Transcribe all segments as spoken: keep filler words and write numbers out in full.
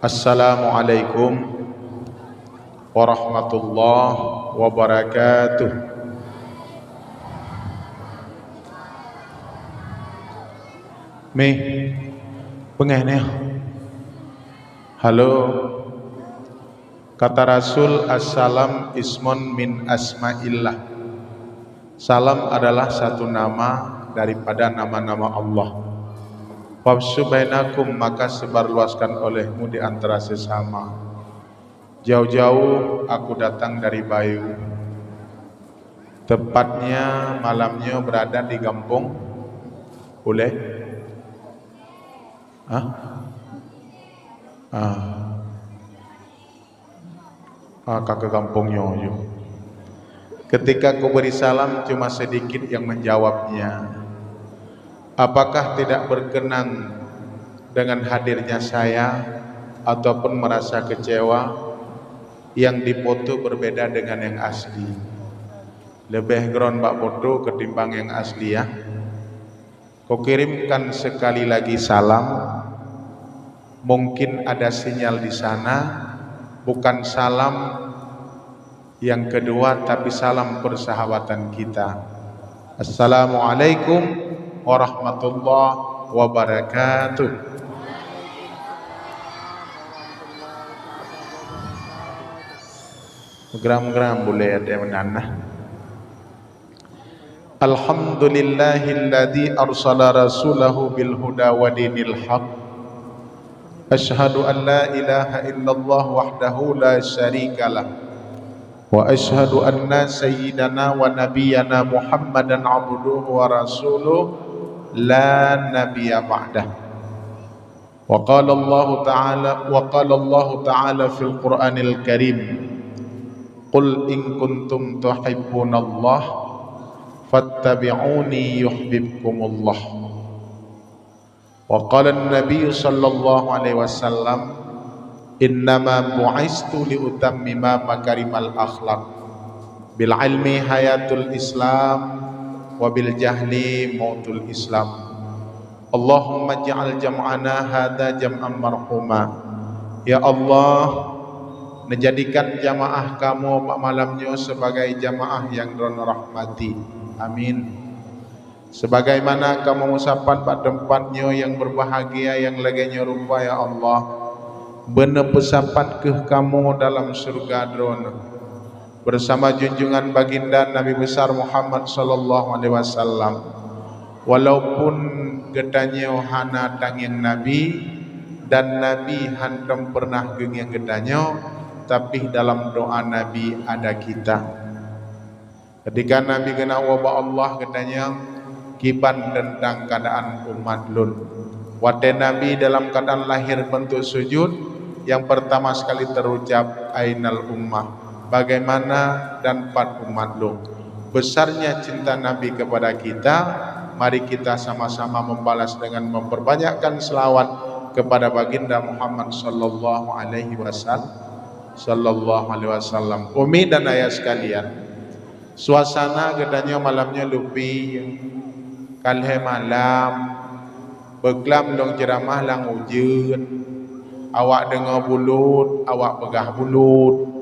Assalamualaikum warahmatullahi wabarakatuh. Mih, peungéh nyoe. Halo. Kata Rasul, "Assalam ismun min asma'illah." Salam adalah satu nama daripada nama-nama Allah. "Fafshu bainakum," maka sebarluaskan olehmu di antara sesama. Jauh-jauh aku datang dari Bayu. Tepatnya malam nyoe berada di gampông Ulèe. Hah? Ah. Ah, ka keu gampông nyoe ju. Ketika kuberi salam, cuma sedikit yang menjawabnya. Apakah tidak berkenan dengan hadirnya saya ataupun merasa kecewa? Yang difoto berbeda dengan yang asli. Leubeh gron bak foto ketimbang yang asli, ya. Kukirimkan sekali lagi salam. Mungkin ada sinyal di sana. Bukan salam yang kedua, tapi salam persahabatan kita. Assalamualaikum warahmatullahi wabarakatuh. Gram-gram boleh ada menanah. Alhamdulillahilladzi arsala rasulahu bil huda wa dinil haq. Asyhadu an la ilaha illallah wahdahu la syarikalah. Wa asyhadu anna sayyidana wa nabiyyana Muhammadan abduhu wa rasuluh la nabiyya ba'dah. Wa qala Allahu ta'ala, wa qala Allahu ta'ala fil Qur'anil Karim, "Qul in kuntum tuhibbunallah fattabi'uni yuhibbukumullah." Wa qala an-Nabi sallallahu alaihi wasallam, "Innama bu'istu li utammima makarimal akhlaq." Bil ilmi hayatul Islam, wa bil jahli mautul Islam. Allahumma ij'al jam'ana hadza jam'an marhuma. Ya Allah, neujadikan jamaah kamoe bak malam nyoe sibagai jamaah nyang Droeneuh rahmati. Amin. Sebagaimana kamoe meusapat bak teumpat nyoe nyang beubahgia nyang lagée nyoe rupa, ya Allah, beuneupeusapat kheueh kamoe dalam syeuruga Droeneuh, bersama junjungan baginda Nabi Besar Muhammad sallallahu alaihi wasallam. Walaupun geutanyoe hana tangieng Nabi, dan Nabi hántom peureunah geungieng geutanyoe, tapi dalam doa Nabi ada kita. Ketika Nabi geunak woe bak Allah, geutanyong, "Kiban teuntang keuadaan umat lôn?" Watée Nabi dalam keuadaan lahé beuntuk sujud, nyang peurtama sekali teurucab, "Ainal ummah?" Bagaimana dan pat umat lôn? Besarnya cinta Nabi kepada kita, mari kita sama-sama membalas dengan memperbanyakkan selawat kepada Baginda Muhammad sallallahu alaihi wasallam, sallallahu alaihi wasallam. Umi dan ayah sekalian, suasana geutanyoe malam nyoe leupie. Ka lhée malam, beuklam lôn ceuramah lam ujeuen. Awak deungoe bulut, awak peugah bulut.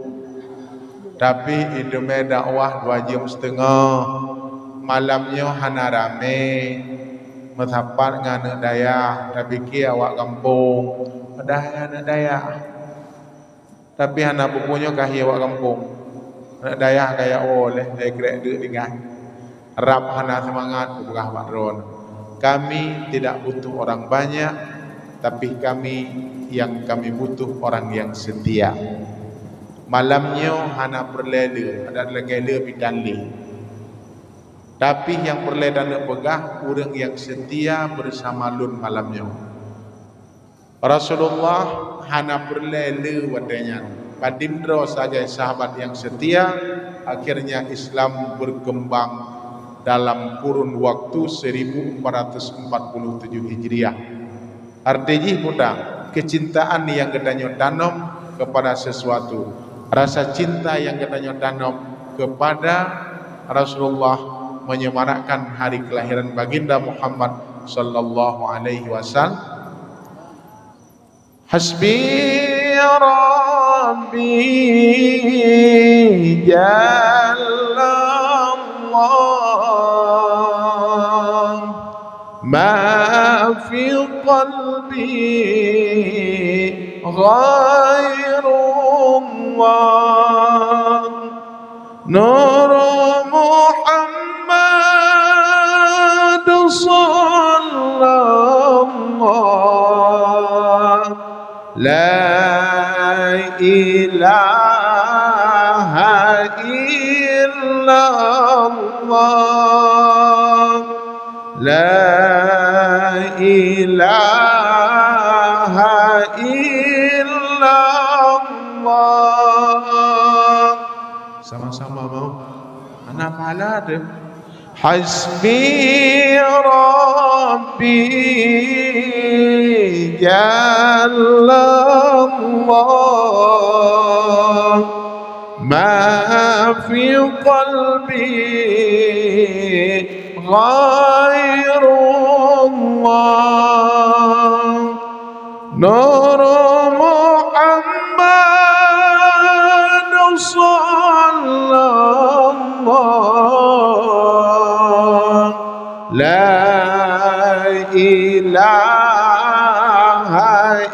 Tapi iteumé dakwah dua jeuem siteungoh. Malam nyoe hana ramé. Meusapat ngon aneuk dayah, tapike awak gampông, padahai aneuk dayah. Tapi hana peue-peue nyoe ka hi awak gampông. Aneuk dayah ka jak woe lé, lé krek deuk tinggai. Rab hana seumangat, kupeugah bak droeneuh. Kami tidak butuh orang banyak, tapi kami, yang kami butuh orang yang setia. Malam nyoe hana peureulée le, adak lagée le bidan le. Tapi nyang peureulée taneuk peugah, ureuëng nyang setia bersama lôn malam nyoe. Rasulullah hana peureulée le watée nyan. Padum droe sagai sahabat nyang setia, akhirnya Islam berkembang dalam kurun waktu seribu empat ratus empat puluh tujuh Hijriah. Arti jih peue? Keucintaan nyang geutanyoe tanom kepada sesuatu, rasa cinta nyang geutanyoe tanom kepada Rasulullah, menyemarakkan hari kelahiran Baginda Muhammad sallallahu alaihi wasallam. Hasbi ربي جل الله، ما في قلبي غير الله. نور محمد صلى الله، لا إله إلا الله، لا إله إلا الله. Sama-sama mau. Hana pahala teuh. حسبي ربي جل الله، ما في قلبي غير الله. نور محمد صلى الله، لا إله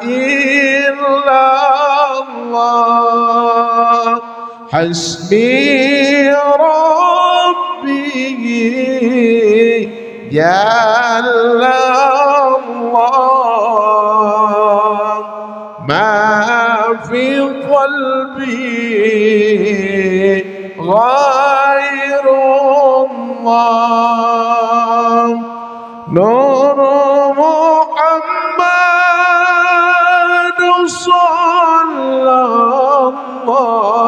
إلا الله. حسبي ربي جل الله، ما في قلبي غير الله. نور محمد صلى الله،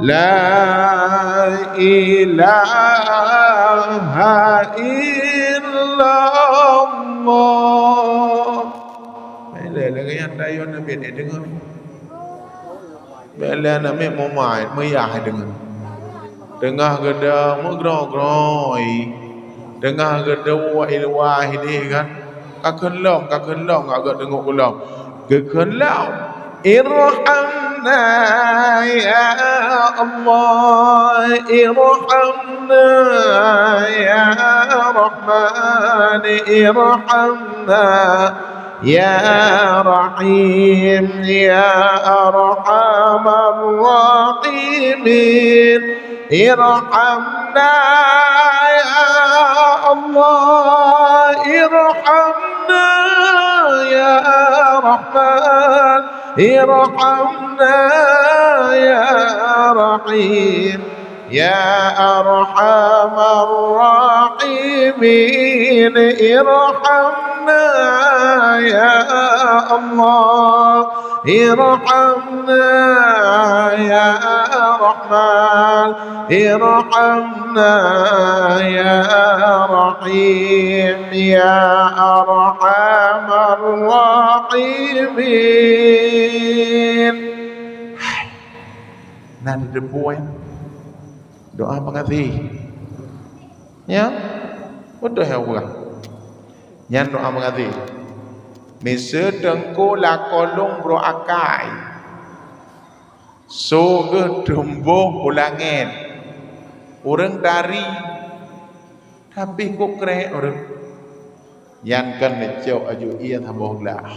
لا إله إلا الله. Lé, lé, lé, nyang tayon Nabi ni deungon. Bèk lé aneuk miet mumat, meuyah deungon. Teungoh geude meugroe-groe, teungoh geude wai luwah idéh kan. Ka kheun lom, ka kheun lom, ka geudeungoe ulôn. Geukheun lom. ارحمنا يا الله، ارحمنا يا رحمن، ارحمنا يا رحيم، يا أرحم الراحمين. ارحمنا يا الله، ارحمنا يا رحمن، ارحمنا يا رحيم، يا أرحم الراحمين. ارحمنا يا الله، ارحمنا يا رحمن، ارحمنا يا رحيم، يا أرحم الراحمين. Hai. Na teudeue peue? Doa peungaséh. Nyan, beutôi hai ureueng. Nyan doa peungaséh. Miseue teungku lakoe lôn brôk akai. Soe geuh teumbôh u langét. Ureueng tari, tapi kok krek ureueng. Nyan kan neucok aju ié saboh glah.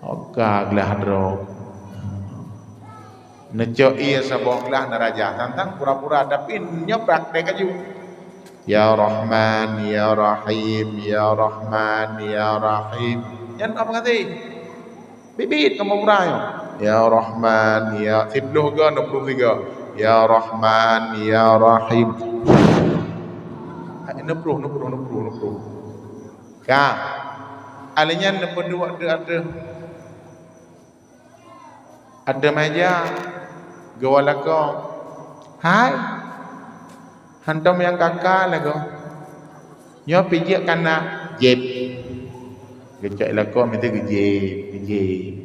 Oka glah droe. Neucok ié saboh glah neuraja, tantang pura-pura, tapi nyoe praktek aju. Ya Rahman, ya Rahim, ya Rahman, ya Rahim. Nyan apa kata? Bibit kamoe pura nyoe. Ya Rahman, ya, siplôh ga, enam puluh tiga. Ya Rahman, ya Rahim. Hai, enam puluh, enam puluh, enam puluh, enam puluh. Ka. Alèh nyan neupeuduek ateueh, ateueh, ateueh mèja, geuwoe lakoe. Hai. Hantom nyang ka-ka lagoe. Nyoe pih jeuet kana jép. Geucok lakoe meuti geujieb, geujieb.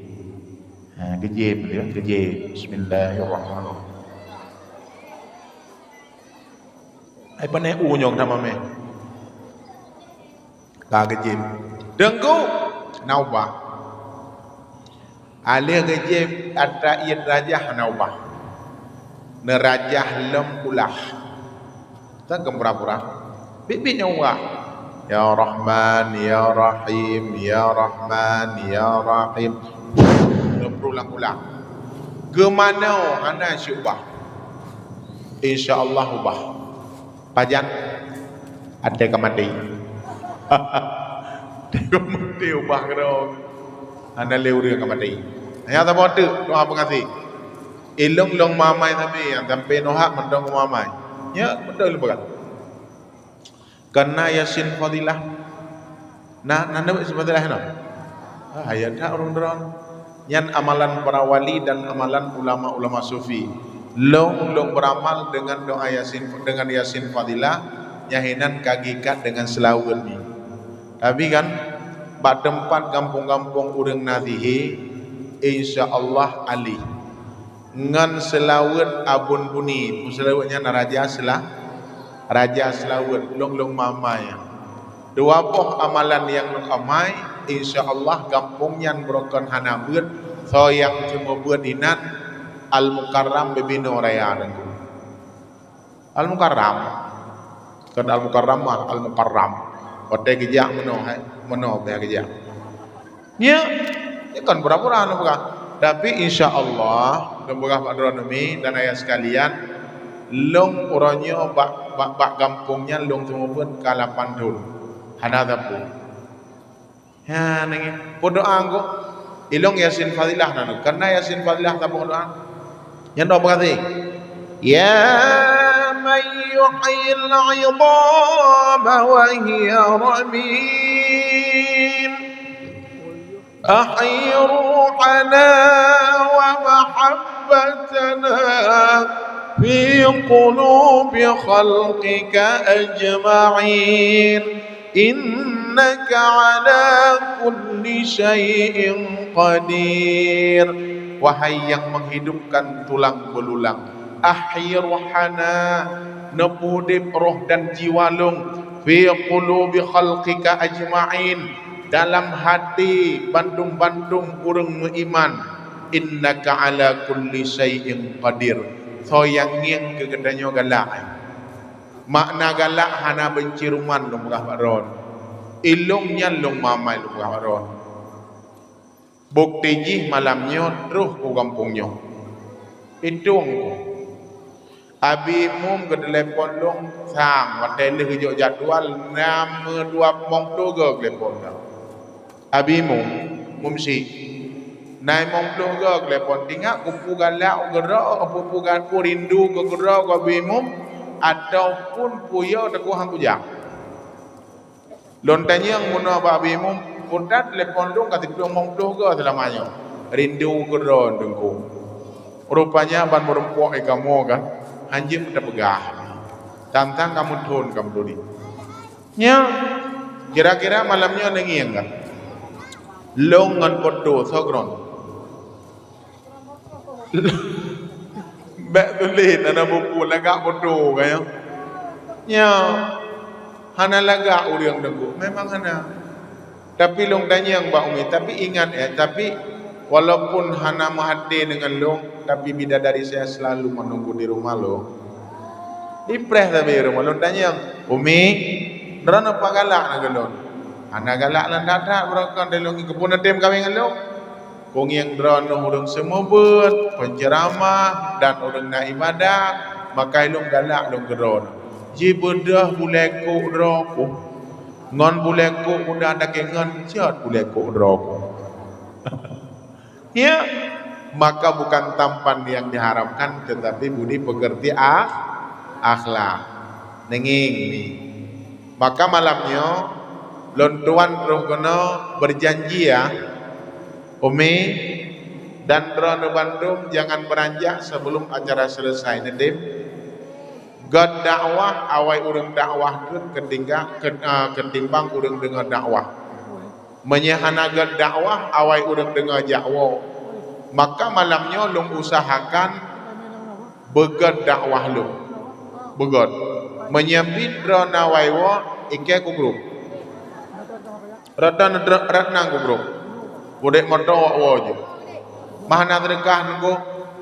Ha, geujieb dia, geujieb. Bismillahirrahmanirrahim. Ai pané u nyoe tamamé. Ka geujieb. Teungku, Hana ubah. Aleuh geujép atra ié rajah hana ubah. Neurajah lom ulah. Tan keumura-mura. Biet-biet nyang ubah. Ya Rahman, Ya Rahim, Ya Rahman, Ya Rahim. Neupeurulang-ulang. Geumanoe hana siubah. Insya Allah ubah. Pajan? Até ka maté. Até ka maté ubah keudroe. Hana lé ureuëng ka maté. Hanya saboh teuk doa peungaséh. Ilong-long mamai sabe nyang sampai nohak mantong mamai. Ya, beutôi lôn peugah. Kana Yasin Fadilah. Nah, nah, nah, Yasin Fadilah, nah. Ah, ya, tak ureuëng droe. Nyan amalan para wali dan amalan ulama-ulama sufi. Long, long beramal dengan doa Yasin, dengan Yasin Fadilah, nyan hinan ka gikat dengan seulaweuet ni. Tapi kan, bak teumpat gampông-gampông ureuëng na sihé, insya Allah alih. Ngon seulaweuet Abon Buni, seulaweuet nyan raja seula-, raja seulaweuet, long-long mamai. Dua boh amalan nyang lôn amai, insya Allah gampông nyan beurokon hana beuet, soe nyang cuma beuet inan Al-Mukarram bibinoe raya Teungku. Al-Mukarram. Kon Al-Mukarram mah, Al-Mukarram. Watée geujak meunoe, hai, meunoe beh geujak. Nyo, nyo kon pura-pura lôn peugah. Tapi insya Allah, lôn peugah bak droeneuh mi dan ayah sekalian, long uroe nyoe bak, bak, bak gampông nyan long teumeubuet ka lapan thon. Hana sapeue. Ha, nangis. Peue doa engko? Ilong Yasin Fadilah na. Kana Yasin Fadilah saboh doa. Nyan doa peungaséh. Ya man yuhyil 'idhama wa hiya ramim. Ahyi ruhana wa mahabbatana fi qulubi khalqika ajma'in. Innaka ala kulli syai'in qadir. Wahai nyang menghidupkan tulang beululang, ahyi ruhana, neupeudeb roh dan jiwa lôn, fi qulubi khalqika ajma'in, dalam hati bandum-bandum ureuëng meuiman. Innaka ala kulli syai'in qadir. Soe nyang ngieng keu geutanyoe galak. Makna galak hana benciruman lôn peugah bak droeneuh. Ilong nyan long mamai lôn peugah bak droeneuh. Bukti jih malam nyoe troh u gampông nyoe. Itong ku. Abi Mum geutelepon lôn sang watée lheueh geujok jadwal na meudua limong ploh goe geutelepon lôn. Abi Mum, Mum Syik. Na limong ploh goe geutelepon, ingat kupeue galak u keudroe, kupeue ga-, kupeue rindu keu keudroe keu Abi Mum, ataupun peue yo teungku han kujak. Lôn tanyong meunoe bak Abi Mum, peue that telepon lôn ka siplôh limong ploh goe seulama nyoe. Rindu keu keudroe Teungku. Rupanya ban meurumpok di kamoe kan, hanjeuet tapeugah. Tantang kamoe thon kamoe turi. Nyo, kira-kira malam nyoe neungieng kan? Lôn ngon poto soe keudroe. Bék tuléh hana buku lagak poto ka nyo. Nyo, hana lagak ureuëng Teungku. Memang hana. Tapi lôn tanyong bak Umi, tapi ingat ya, tapi walaupun hana meuhadé deungon lôn, tapi bidadari saya selalu menunggu di rumah lôn. Dipreh sabe rumoh lôn tanyong, "Umi, droeneuh pat galak na keu lôn?" "Hana galak lôn that-that, beurokon lôn ngieng keupeue neutem kawén ngon lôn. Kungieng droeneuh ureuëng seumeubeuet, penceramah, dan ureuëng na ibadat, maka lôn galak lôn keu droeneuh. Jibeudôh bulée kôk droe ku. Ngon bulée kôk muda takée ngon cot bulée kôk droe ku." Ya, maka bukan tampan yang diharapkan, tetapi budi pekerti ah, akhlak. Neungieng ni. Maka malam nyoe, lôn tuan roh keunoe berjanji ya, Umi dan droeneuh bandum jangan beranjak sebelum acara selesai, neutem. Gét dakwah awai ureuëng dakwah treuk keutingga-, ke-, eh, ketimbang ureuëng deungoe dakwah. Meunyoe hana gét dakwah awai ureuëng deungoe jak woe, maka malam nyoe lôn usahakan beugét dakwah lôn. Beugét. Meunyoe biet droeneuh awai woe, ikée ku grup. Rata neudrop rat na gubruek. Budek moto wak woe jih. Mah na seudeukah nunggu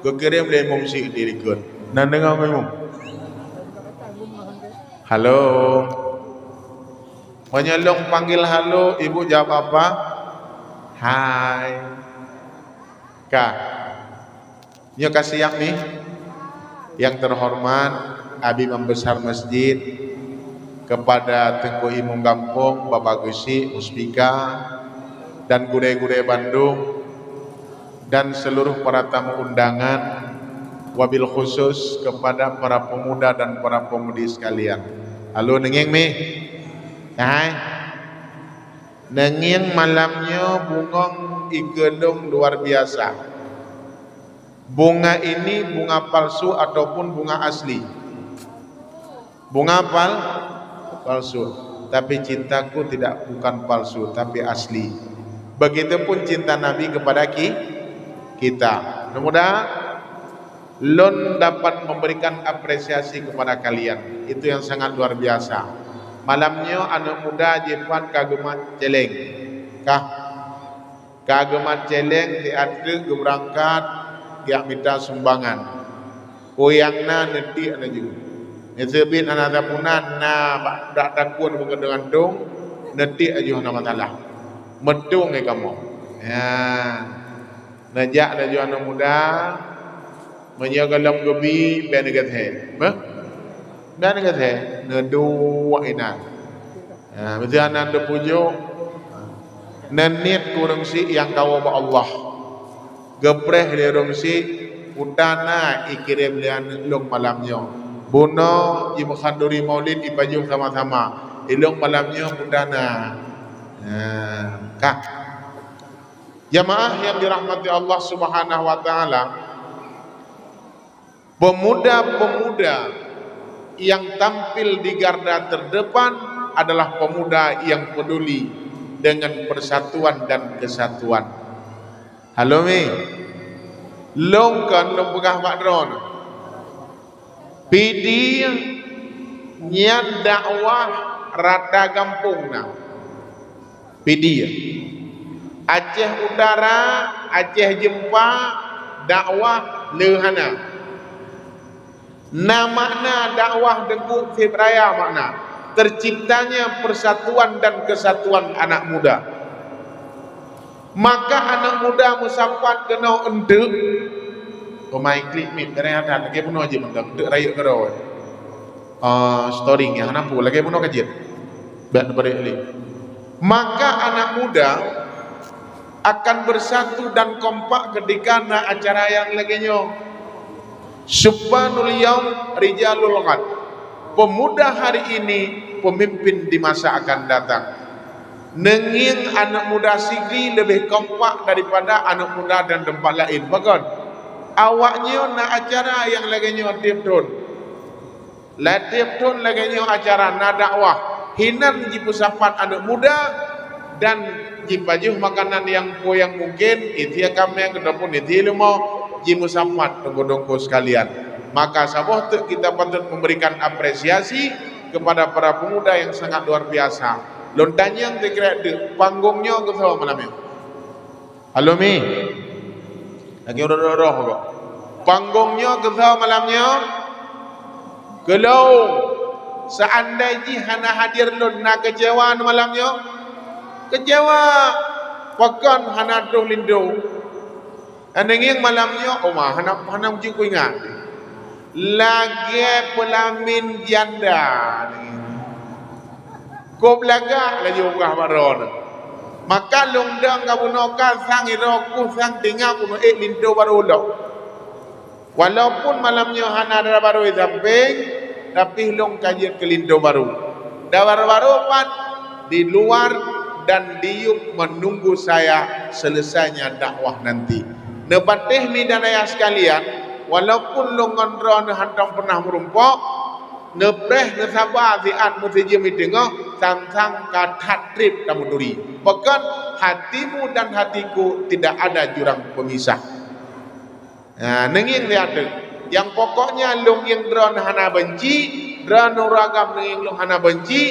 geukirém lé imum syiek di likot. Na deungoe imum? Halo. Meunyoe lôn panggil halo, ibu jawab apa? Hai. Ka. Nyoe ka siap nih. Yang terhormat Abi Imam Besar Masjid, kepada Teungku Imum Gampông, Bapak Geuchik, Muspika, dan gurée-gurée bandum, dan seluruh para tamu undangan, wabil khusus kepada para pemuda dan para pemudi sekalian. Halo, neungieng mih? Hai. Neungieng malam nyoe bungong ikeue lôn luar biasa. Bunga ini bunga palsu ataupun bunga asli? Bunga pal-, palsu. Tapi cintaku tidak, bukan palsu, tapi asli. Begitupun cinta Nabi kepada ki-, kita. Mudah-mudahan lôn dapat memberikan apresiasi kepada kalian. Itu yang sangat luar biasa. Malam nyoe aneuk muda jipat ka geumat céléng. Kah? Ka geumat céléng, siat teuk geubeurangkat, jak mita sumbangan. Peue nyang na neutiek laju. Neuseubiet hana sapeue na, na bak dak takue beungeut deungon tông, neutiek laju hana masalah. Meutông lé kamoe. Ya. Neujak laju aneuk muda, meunyoe gohlom geubi, bèk neugeuthèe. Beuh? Bèk neugeuthèe, neuduek inan. Ha, beutôi aneuk teupujoe, neuniet keu ureueng syiek nyang kawoe bak Allah. Geupreh lé ureueng syiek, peue na ikirém lé aneuk lôn malam nyoe. Bunoe jimeukhanduri maulid ipajoh sama-sama. Ilôn malam nyoe peue na. Ha, ka. Jamaah yang dirahmati Allah Subhanahu wa Ta'ala, pemuda-pemuda yang tampil di garda terdepan adalah pemuda yang peduli dengan persatuan dan kesatuan. Halo mi, lôn kon lôn peugah bak droeneuh. Pidie nyan dakwah rata gampông na. Pidie. Aceh Utara, Aceh Jeumpa, dakwah le hana. Na makna dakwah Teungku Syiek Raya makna terciptanya persatuan dan kesatuan anak muda. Maka aneuk muda meusapat keunoe eunteuk, peumaén klik mic, kadang-kadang lagèe bunoe jih mantong, eunteuk rayeuk keudroe. Ah, story nyan hana peue, lagèe bunoe ka jeuet. Bèk neubarek lé. Maka anak muda akan bersatu dan kompak ketika na acara nyang lagèe nyoe. Syubbanul yaum rijalul ghad. Pemuda hari ini, pemimpin di masa akan datang. Neungieng aneuk muda Sigli leubeh kompak daripada aneuk muda dan teumpat laén. Pakon? Awaknyoe na acara nyang lagèe nyoe tiep thon. Lam tiep thon lagèe nyoe acara na dakwah. Hinan jipeusapat aneuk muda dan jipajoh makanan nyang peue nyang mungken, itie kaméng ataupun itie leumô, jimeusapat teungku-teungku sekalian. Maka saboh teuk kita patut memberikan apresiasi kepada para pemuda yang sangat luar biasa. Lôn tanyong sikrek teuk, panggong nyoe keusoe malam nyoe? Halo mi. Lagèe roh-roh kok. Panggong nyoe keusoe malam nyoe? Keu lôn. Seandai jih hana hadir lôn, na keucewa malam nyoe? Keucewa. Pakon hana troh linto? Neungieng malam nyoe, oh ma, hana, hana meucue kuingat. Lagèe peulamin janda. Kôb lagak laju peugah bak droeneuh. Maka lôn dong ka bunoe ka sang idroe kuh sang teungoh keuneuk ék linto barô lom. Walaupun malam nyoe hana dara barô di sampéng, tapi lôn ka jeuet keu linto barô. Dara barô pat di luar dan diyueb menunggu saya selesainya dakwah nanti. Neupatéh mi dan ayah sekalian, walaupun lôn ngon droeneuh hántom peunah meurumpok, neupreh neusaba siat meusijeuem di teungoh, sang-sang ka that trép tameuturi. Pakon? Hatimu dan hatiku tidak ada jurang pemisah. Ha, neungieng siat teuk. Nyang pokoknya lôn ngieng droeneuh hana banci, droeneuh ureueng agam neungieng lôn hana banci,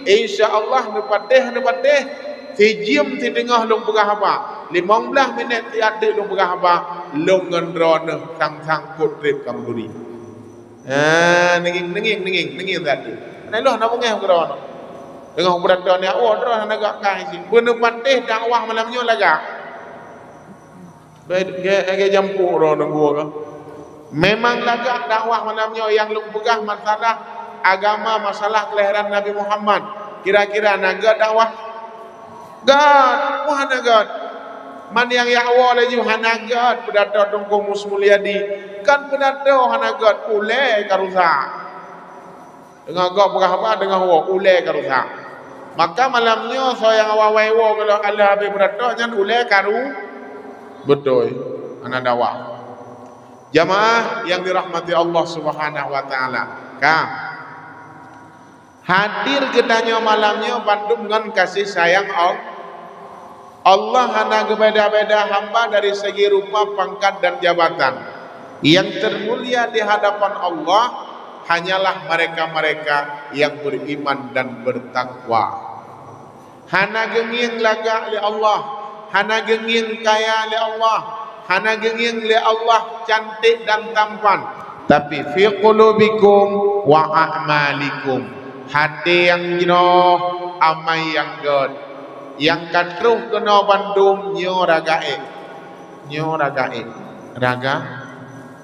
insya Allah neupatéh, neupatéh. Sijeuem siteungoh lôn peugah haba, limong blaih minét siat teuk lôn peugah haba, lôn ngon droeneuh sang-sang kot treb ka meuturi. Ah, neungieng-neungieng, neungieng-neungieng that teuk. Hana lôn hana beungéh keudroe nyoe. Teungoh beurata nyoe, oh, droe hana gak kai cit. Beuneupatéh dakwah malam nyoe lagak. Ge-, ge-, ge-, jampuk droe nunggu ka. Memang lagak dakwah malam nyoe nyang lôn peugah masalah agama, masalah kelahiran Nabi Muhammad. Kira-kira na gèt dakwah? Gèt, wah hana gèt. Man nyang jak woe laju hana gèt, peudatoe Teungku Mus Mulyadi. Kan peudatoe hana gèt, ulèe ka rusak. Teungoh gob peugah haba, teungoh woe, ulèe ka rusak. Maka malam nyoe soe nyang awai-awai woe, kalau Allah habéh beuratoh nyan ulèe ka ru-, beutôi, hana dawa. Jamaah yang dirahmati Allah Subhanahu wa Taala, ka hadir geutanyoe malam nyoe bandum ngon kasih sayang Allah. Allah hana geubeda-beda hamba dari segi rupa, pangkat, dan jabatan. Yang termulia di hadapan Allah hanyalah mereka-mereka yang beriman dan bertakwa. Hana geungieng lagak lé Allah, hana geungieng kaya lé Allah, hana geungieng lé Allah cantik dan tampan. Tapi fi qulubikum wa a'malikum, até nyang jinoe, amai nyang gèt. Nyang ka troh keunoe bandum nyoe raga ék. Nyoe raga ék. Raga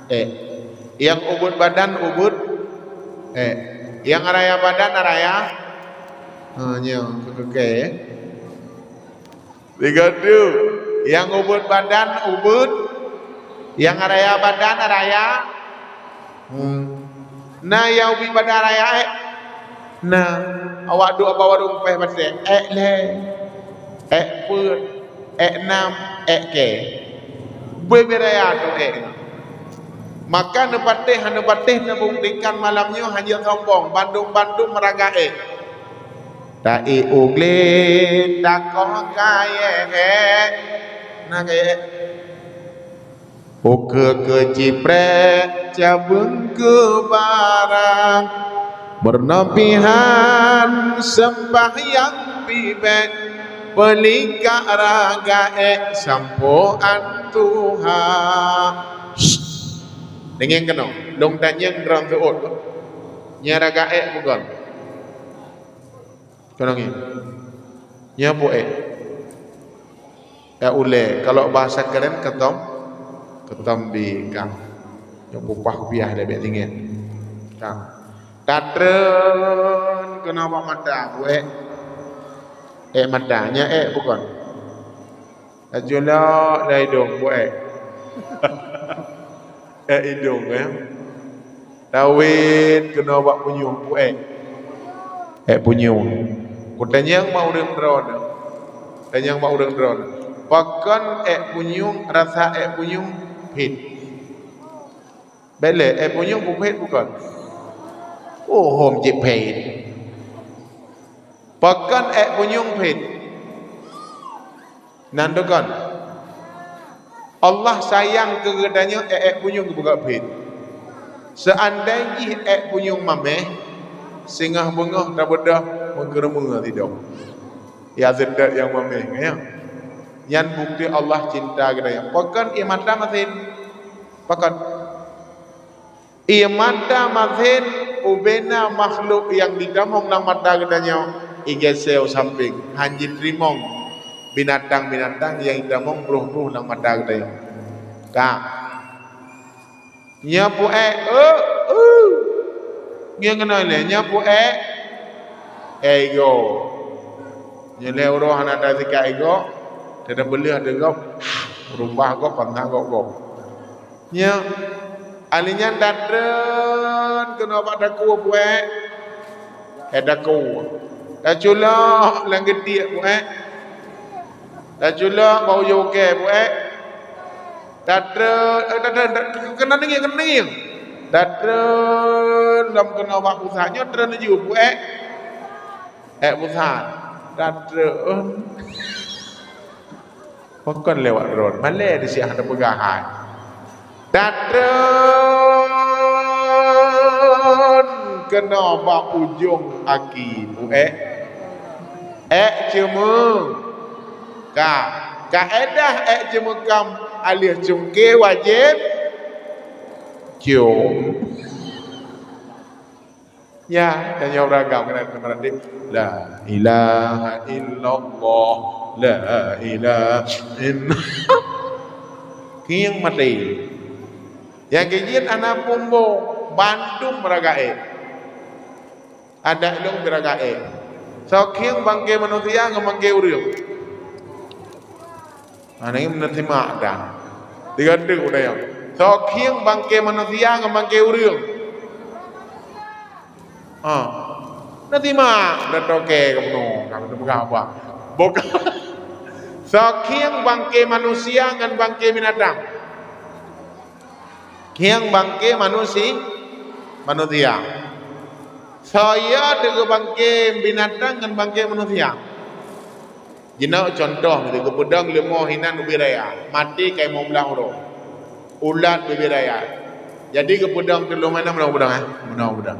ék. Nyang ubit badan ubit ék. Nyang raya badan raya. Ha, nyoe keu-, keu-, keu-, Tiga tu. Nyang ubit badan ubit. Nyang raya badan raya. Hmm. Na nyang ubit badan raya ék? Na. Awak duek bak warong péh batèe. Ék lhèe. Ék peuet. Ék nam. Ék kèe. Beu-beu raya tu ék. Maka neupatéh, neupatéh neubuktikan malam nyoe hanjeuet sombong, bandum-bandum raga ék. Ta-ék u glé, takoh kayèe ék. Na kayèe ék. Ukeue keu ciprek, cabeueng keu barang. Meurunoe pihan, seumbahyang pibèk, peulikak raga ék sampoe an tuha. Shh. Deungieng keunoe, lôn tanyong droe seuôt. Nyan raga ék bukon? Keunoe ngieng. Nyan peue ék? Ék ulèe. Kalau bahasa keren, keutom, keutom bi kang. Nyoe peupah kupiah lé bèk tinggai. Kang. Tatreun keunoe bak mata, peue ék? Ék mata, nyan ék bukon? Taculok lam idong, peue ék? Ék idong, eh? Tawét keunoe bak punyueng, peue ék? Ék punyueng. Kutanyong bak ureueng droeneuh. Tanyong bak ureueng droeneuh. Pakon ék punyueng, rasa ék punyueng phét? Bèk lé, ék punyueng peue phét bukon? Oh, hom cit phét. Pakon ék punyueng phét? Nan dukon. Allah sayang keu geutanyoe ék-ék punyueng geupeugah phét. Seuandai jih ék punyueng maméh, singoh beungoh tabeudôh meukeureumeue sidong. Ya seudeuek nyang maméh, ya. Nyan bukti Allah cinta geutanyoe. Pakon ié mata masén? Pakon? Ié mata masén ubena makhluk nyang jitamong lam mata geutanyoe, igeuséh u sampéng, hán jiteurimong binatang-binatang nyang jitamong broh-broh lam mata geutanyoe. Ka. Nyoe peue ék, eu, eu. Ngieng keunoe lé, nyoe peue ék? Ék igoe. Nyoe lé uroe hana tasikat igoe, teudeubeuleeh teugob, rumbah gob, pantang gob-gob. Nyoe, ahli nyan tatreun keunoe bak takue peue ék? Ék takue. Taculok lam geutiek peue ék? Taculok bak ujong ukée peue ék? Tatreun, eh, tatreun, tatreun, keunan deungieng, keunan deungieng. Tatreun lom keunoe bak pusat, nyoe treun laju peue ék? Ék pusat. Tatreun. Pakon lewat droe, malée di siah hana peugah hai. Tatreun keunoe bak ujong aki peue ék? Ék ceumeu. Ka, kaedah ék jeumeukam aleuh cungke wajéb cium. Ya, tanyoe beuragam keunan teumeuradék. La ilaha illallah, la ilaha illallah. Khieng maté. Nyang keu jeuet hana peumbong, bandum beuragak ék. Adat lôn beuragak ék. Soe khieng bangke manusia ngon bangke ureueng? Hana meusimak dah. Tiga tu dah ya. Soe khieng bangke manusia ngon bangke ureueng? Ha. Meusimak dah toke kamoe, kamoe teupeugah apa? Bukan. Soe khieng bangke manusia ngon bangke binatang? Khieng bangke manusi-, manusia. Soe teuk bangke binatang ngon bangke manusia? Jinoe contoh, geupeudong leumo hinan ubit raya, maté ka limong blaih uroe. Ulat ubit raya. Jadi geupeudong teulông meunan, meunan geupeudong, eh? Meunan geupeudong.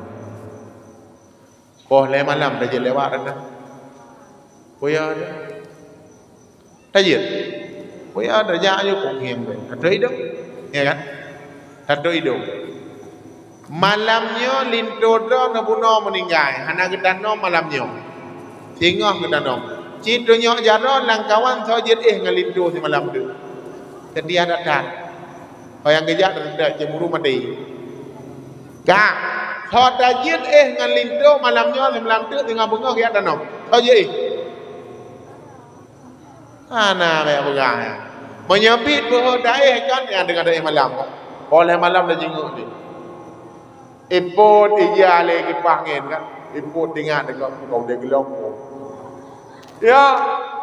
Poh lhèe malam tajeuet lewat dah. Peue ya dah? Tajeuet. Peue ya dah, jak aju kong hieng deh. Tatôp idông. Ya kan? Tatôp idông. Malam nyoe linto droe neubunoe meuninggai, hana geutanom malam nyoe. Singoh geutanom. Cit tunyok jaroe lam kawan soe jeuet éh ngon linto simalam teuk. Seutia that-that. Ho nyang geujak teuntèe cemburu maté. Ka, ho tajeuet éh ngon linto malam nyoe simalam teuk teungoh beungoh geujak tanom. Soe jeuet éh? Hana bèk peugah nyan. Meunyoe biet beuhe taéh kan, nyan teungoh taéh malam. Óh lhèe malam laju jingok jih. Ipot ija lé kipah angén kan. Ipot tingat deungon udeb geulong. Ya,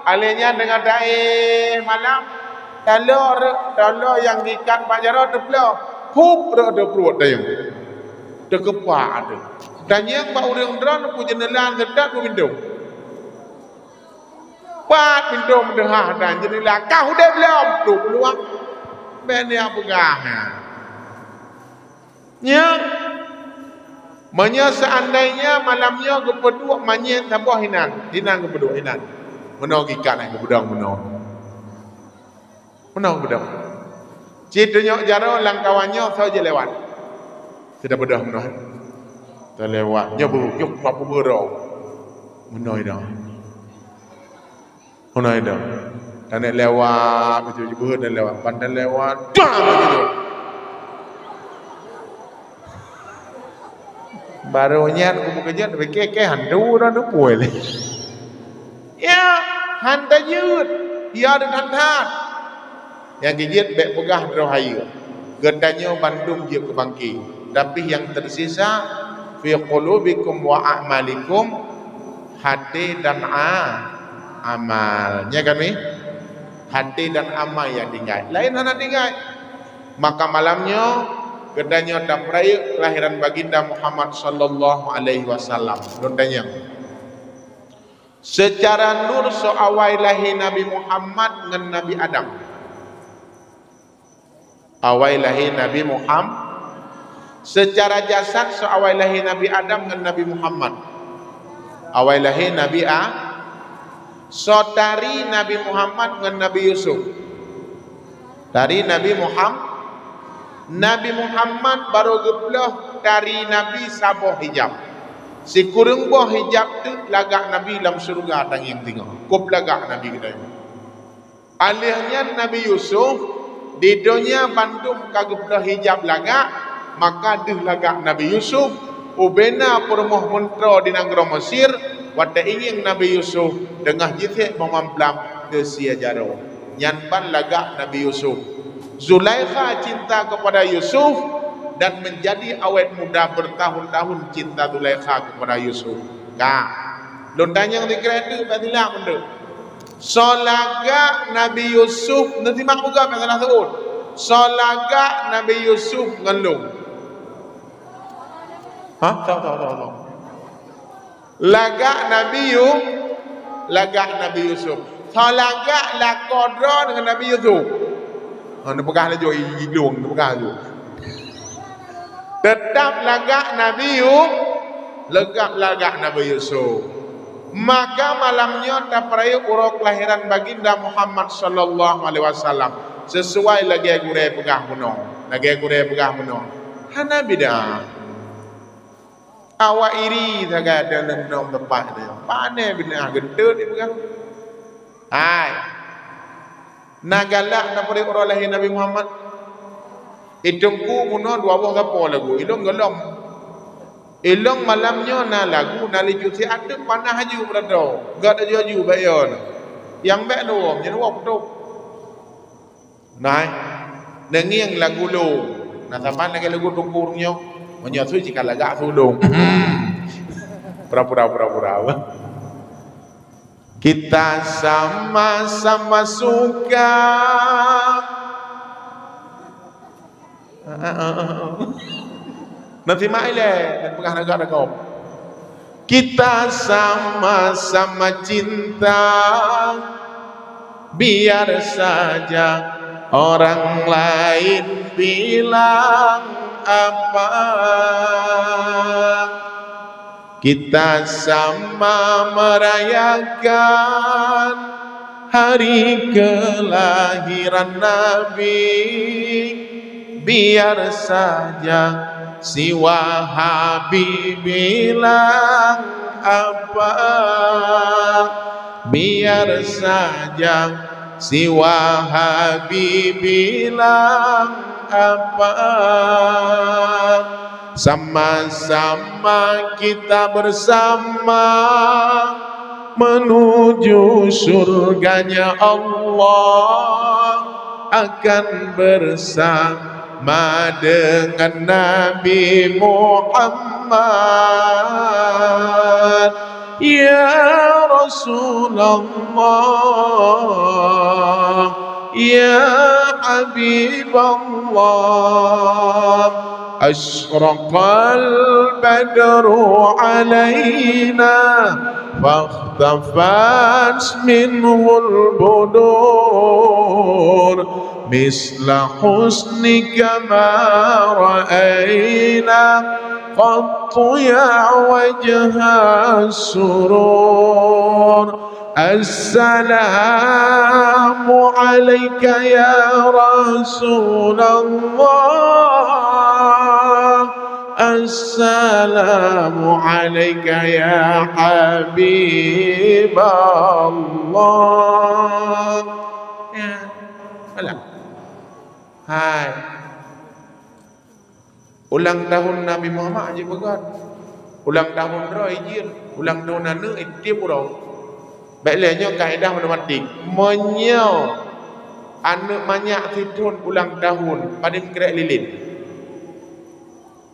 alèh nyan teungoh taéh malam, taloe rot, taloe nyang geuikat bak jaroe teuploh, hup rot teuh pruet tanyong. Teukeupak teuh. Tanyong bak ureueng droe neupue jeuneula seutat peuet pintô. Pat pintô meudeuhah dan jeuneula, "Kah udeb lom?" Trok keuluwa. Bèk neujak peugah nyan. Nyan, meunyoe seuandainya malam nyoe geupeuduek manyét saboh hinan, hinan geupeuduek hinan. Meunoe geuikat nyan geupeudong meunoe. Meunoe geupeudong. Cit tunyok jaroe lam kawan nyoe soe jeuet lewat. Sudah beudôh meunoe. Talewat. Nyoe beu, nyoe kuat peubeuroe. Meunoe dah. Hana idong. Tanek lewat, beujeuet-jeuet dan lewat. Pan talewat, dang! Beujeuet. Barô nyan kupeukeujeut, pike-ke hantu dah neupue lé. Ya, han tajeuet. Ya, dan han that. Nyang keu jeuet bèk peugah droe hayeue. Geutanyoe bandum jeuet keu bangke, tapi nyang teusisa, "Fi qulubikum wa a'malikum", até dan a-, amal. Nya kan, weh? Até dan amal nyang tinggai. Laén hana tinggai. Maka malam nyoe, geutanyoe tapeurayeuk kelahiran Baginda Muhammad sallallahu alaihi wasallam. Lôn tanyong. Seucara nur soe awai lahé Nabi Muhammad ngon Nabi Adam? Awai lahé Nabi Muham-, seucara jasad soe awai lahé Nabi Adam ngon Nabi Muhammad? Awai lahé Nabi A-, soe tari Nabi Muhammad ngon Nabi Yusuf? Tari Nabi Muham-, Nabi Muhammad barô geuploh tari Nabi saboh hijab. Sikureueng boh hijab teuk lagak Nabi lam syeuruga tangieng singoh. Kôb lagak Nabi geutanyoe. Alheuh nyan Nabi Yusuf, di donya bandum ka geuploh hijab lagak, maka deuh lagak Nabi Yusuf, ubena peurumoh meuntroe di nanggroe Mesir, watèe ingieng Nabi Yusuf teungoh jisék bak mamplam teusia jaroe. Nyan ban lagak Nabi Yusuf. Zulaikha cinta kepada Yusuf dan menjadi awet muda bertahun-tahun cinta Zulaikha kepada Yusuf. Ka. Lôn tanyong sikrek teuk, bak silap meunteuek. Soe lagak Nabi Yusuf, neusimak peugah bak salah seuôt. Soe lagak Nabi Yusuf ngon lôn? Hah? Soe, soe, soe, soe? Lagak Nabi Yu-, lagak Nabi Yusuf. Soe lagak lakoe droe deungon Nabi Yusuf? Ha, neupeugah laju, i, i, i, neupeugah laju. Teutap lagak Nabi Yu-, lagak, lagak Nabi Yusuf. Maka malam nyoe tapeurayeuk uroe keulahiran Baginda Muhammad sallallahu alaihi wasallam, sesuai lagée gurée peugah bunoe. Lagée gurée peugah bunoe, hana bid'ah. Awak iri sagai deungon teumpat nyoe. Pane bid'ah geutot ipeugah. Hai. Na galak na peureuet uroe lahé Nabi Muhammad. I teungku bunoe dua boh sapo lagu, ilong gohlom. Ilong malam nyoe na lagu, na lijuk siat teuk panas aju beurado. Gat aju-aju bak yo na. Nyang bek nuwom, nyan nuwom beutôi. Nai, neungieng lagu lôn. Na saban lagée lagu teungku nyoe. Meunyoe su jika lagak su lôn. Pura-pura, pura-pura. Kita sama-sama suka. Nanti mai lé, dan peugah raga-raga. Kita sama-sama cinta, biar saja orang lain bilang apa. Kita sama merayakan hari kelahiran Nabi. Biar saja si Wahabi bilang apa. Biar saja si Wahabi bilang apa. Sama-sama kita bersama menuju surganya Allah, akan bersama dengan Nabi Muhammad. Ya Rasulullah, ya Habiballah, asyraqal badru alaina, fakhtafat minhul budur, misla husnika ma ra'aina qattu ya wajhas surur. Assalamu alaika ya Rasulullah. Assalamu alaika ya Habiballah. Ya. Alah. Hai. Ulang tahun Nabi Muhammad jeuet beugöt. Ulang tahun droe jeuet. Ulang tahun aneuk tiep uroe. Bèk lé nyoe kaedah matematik. Meunyoe aneuk manyak sithon ulang tahun, padum krek lilin?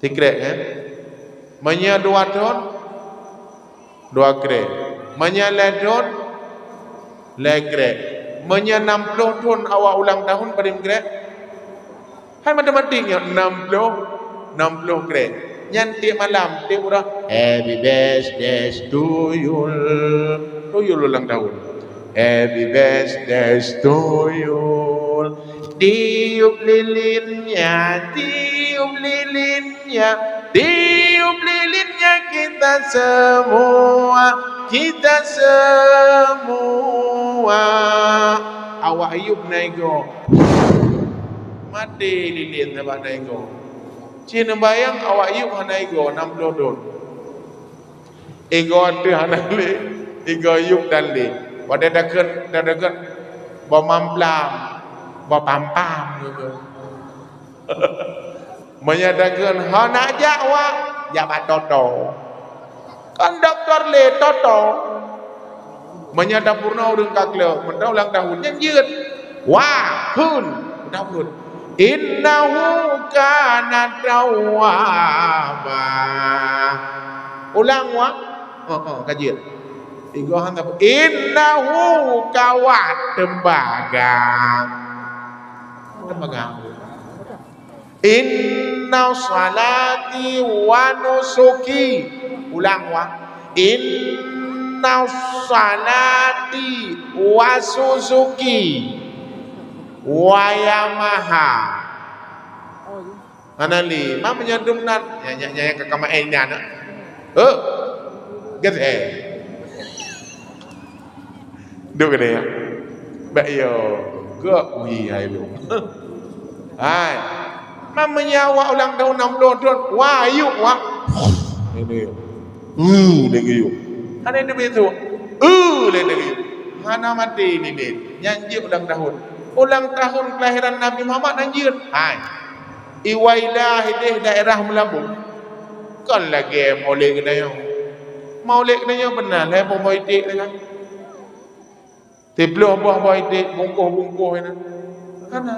Sikrek, eh? Meunyoe dua thon, dua krek. Meunyoe lhèe thon, lhèe krek. Meunyoe nam ploh thon awak ulang tahun, padum krek? Hai matematik nyoe, nam ploh, nam ploh krek. Nyan tiep malam, tiep uroe, "Happy birthday to you." To you ulang tahun. "Happy birthday to you." Tiup lilinnya, tiup lilinnya, tiup lilinnya kita semua, kita semua. Awak Ayub na igoe. Maté lilin sabab na igoe. Ci neubayang awak Ayub hana igoe, nam ploh thon. Igoe teuh hana lé, igoe Ayub tan lé. Watèe takheun, takheun, boh mamplam, boh pampam gitu. Meunyoe takheun hana jak wak, jak bak Toto. Kan dokto lé Toto. Meunyoe tapeurunoe ureueng ka klok, meunan ulang tahun nyan jeuet. Wah, hun. Meunan hun. Innahu kana tawwaba. Ulang wah. Oh, oh, ka jeuet. Igoe han tapeu. Innahu ka wah teumbaga. Teumbaga. Inna salati wa nusuki. Ulang wah. Inna salati wa susuki wa Yamaha. Hana lé, ma meunyoe dum nan, nya, nya, nya, nyang ka kama eh nan. Eh. Get eh. Duek keudeh, ya. Bèk yo, gok ui hai lôn. Hai. Meunyoe awak ulang tahun enam puluh thon, wah, ayuk wah. Ini. Uh, lagi yuk. Hana itu betul. Uh, lagi yuk. Hana mati ini, ini. Nyan jeuet ulang tahun. Ulang tahun kelahiran Nabi Muhammad nyan jeuet. Hai. I Waila ideh daerah Meulaboh. Kon lagèe Maulid geutanyoe. Maulid geutanyoe beuna lé boh-boh iték lé kan. Siplôh boh-boh iték bungkôh-bungkôh nyan. Hana.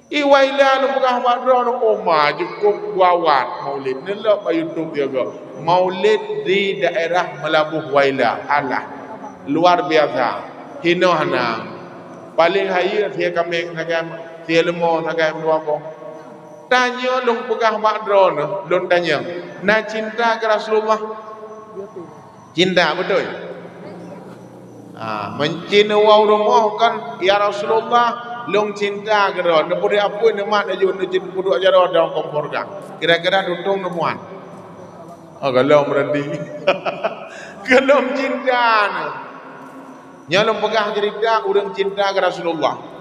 I Waila lôn peugah bak droeneuh, oh ma, jukôb gawat Maulid. Neulok bak YouTube sigoe. Maulid di daerah Meulaboh Waila. Alah. Luar biasa. Hinoe hana. Paléng hayeue sie kaméng sagai, sie leumo sagai dua boh. Tanyoe lôn peugah bak droeneuh, lôn tanyong, na cinta keu Rasulullah? Cinta, beutôi? Ha, meuncin woe u rumoh kan, "Ya Rasulullah, lôn cinta keu droe." Neupeudeh apui neumat laju, neucit peuduek jaroe dalam kompor gah. Kira-kira tutong neumuat. Oh, gohlom berarti. Gohlom cinta nyan. Nyoe lôn peugah ceurita ureueng cinta keu Rasulullah.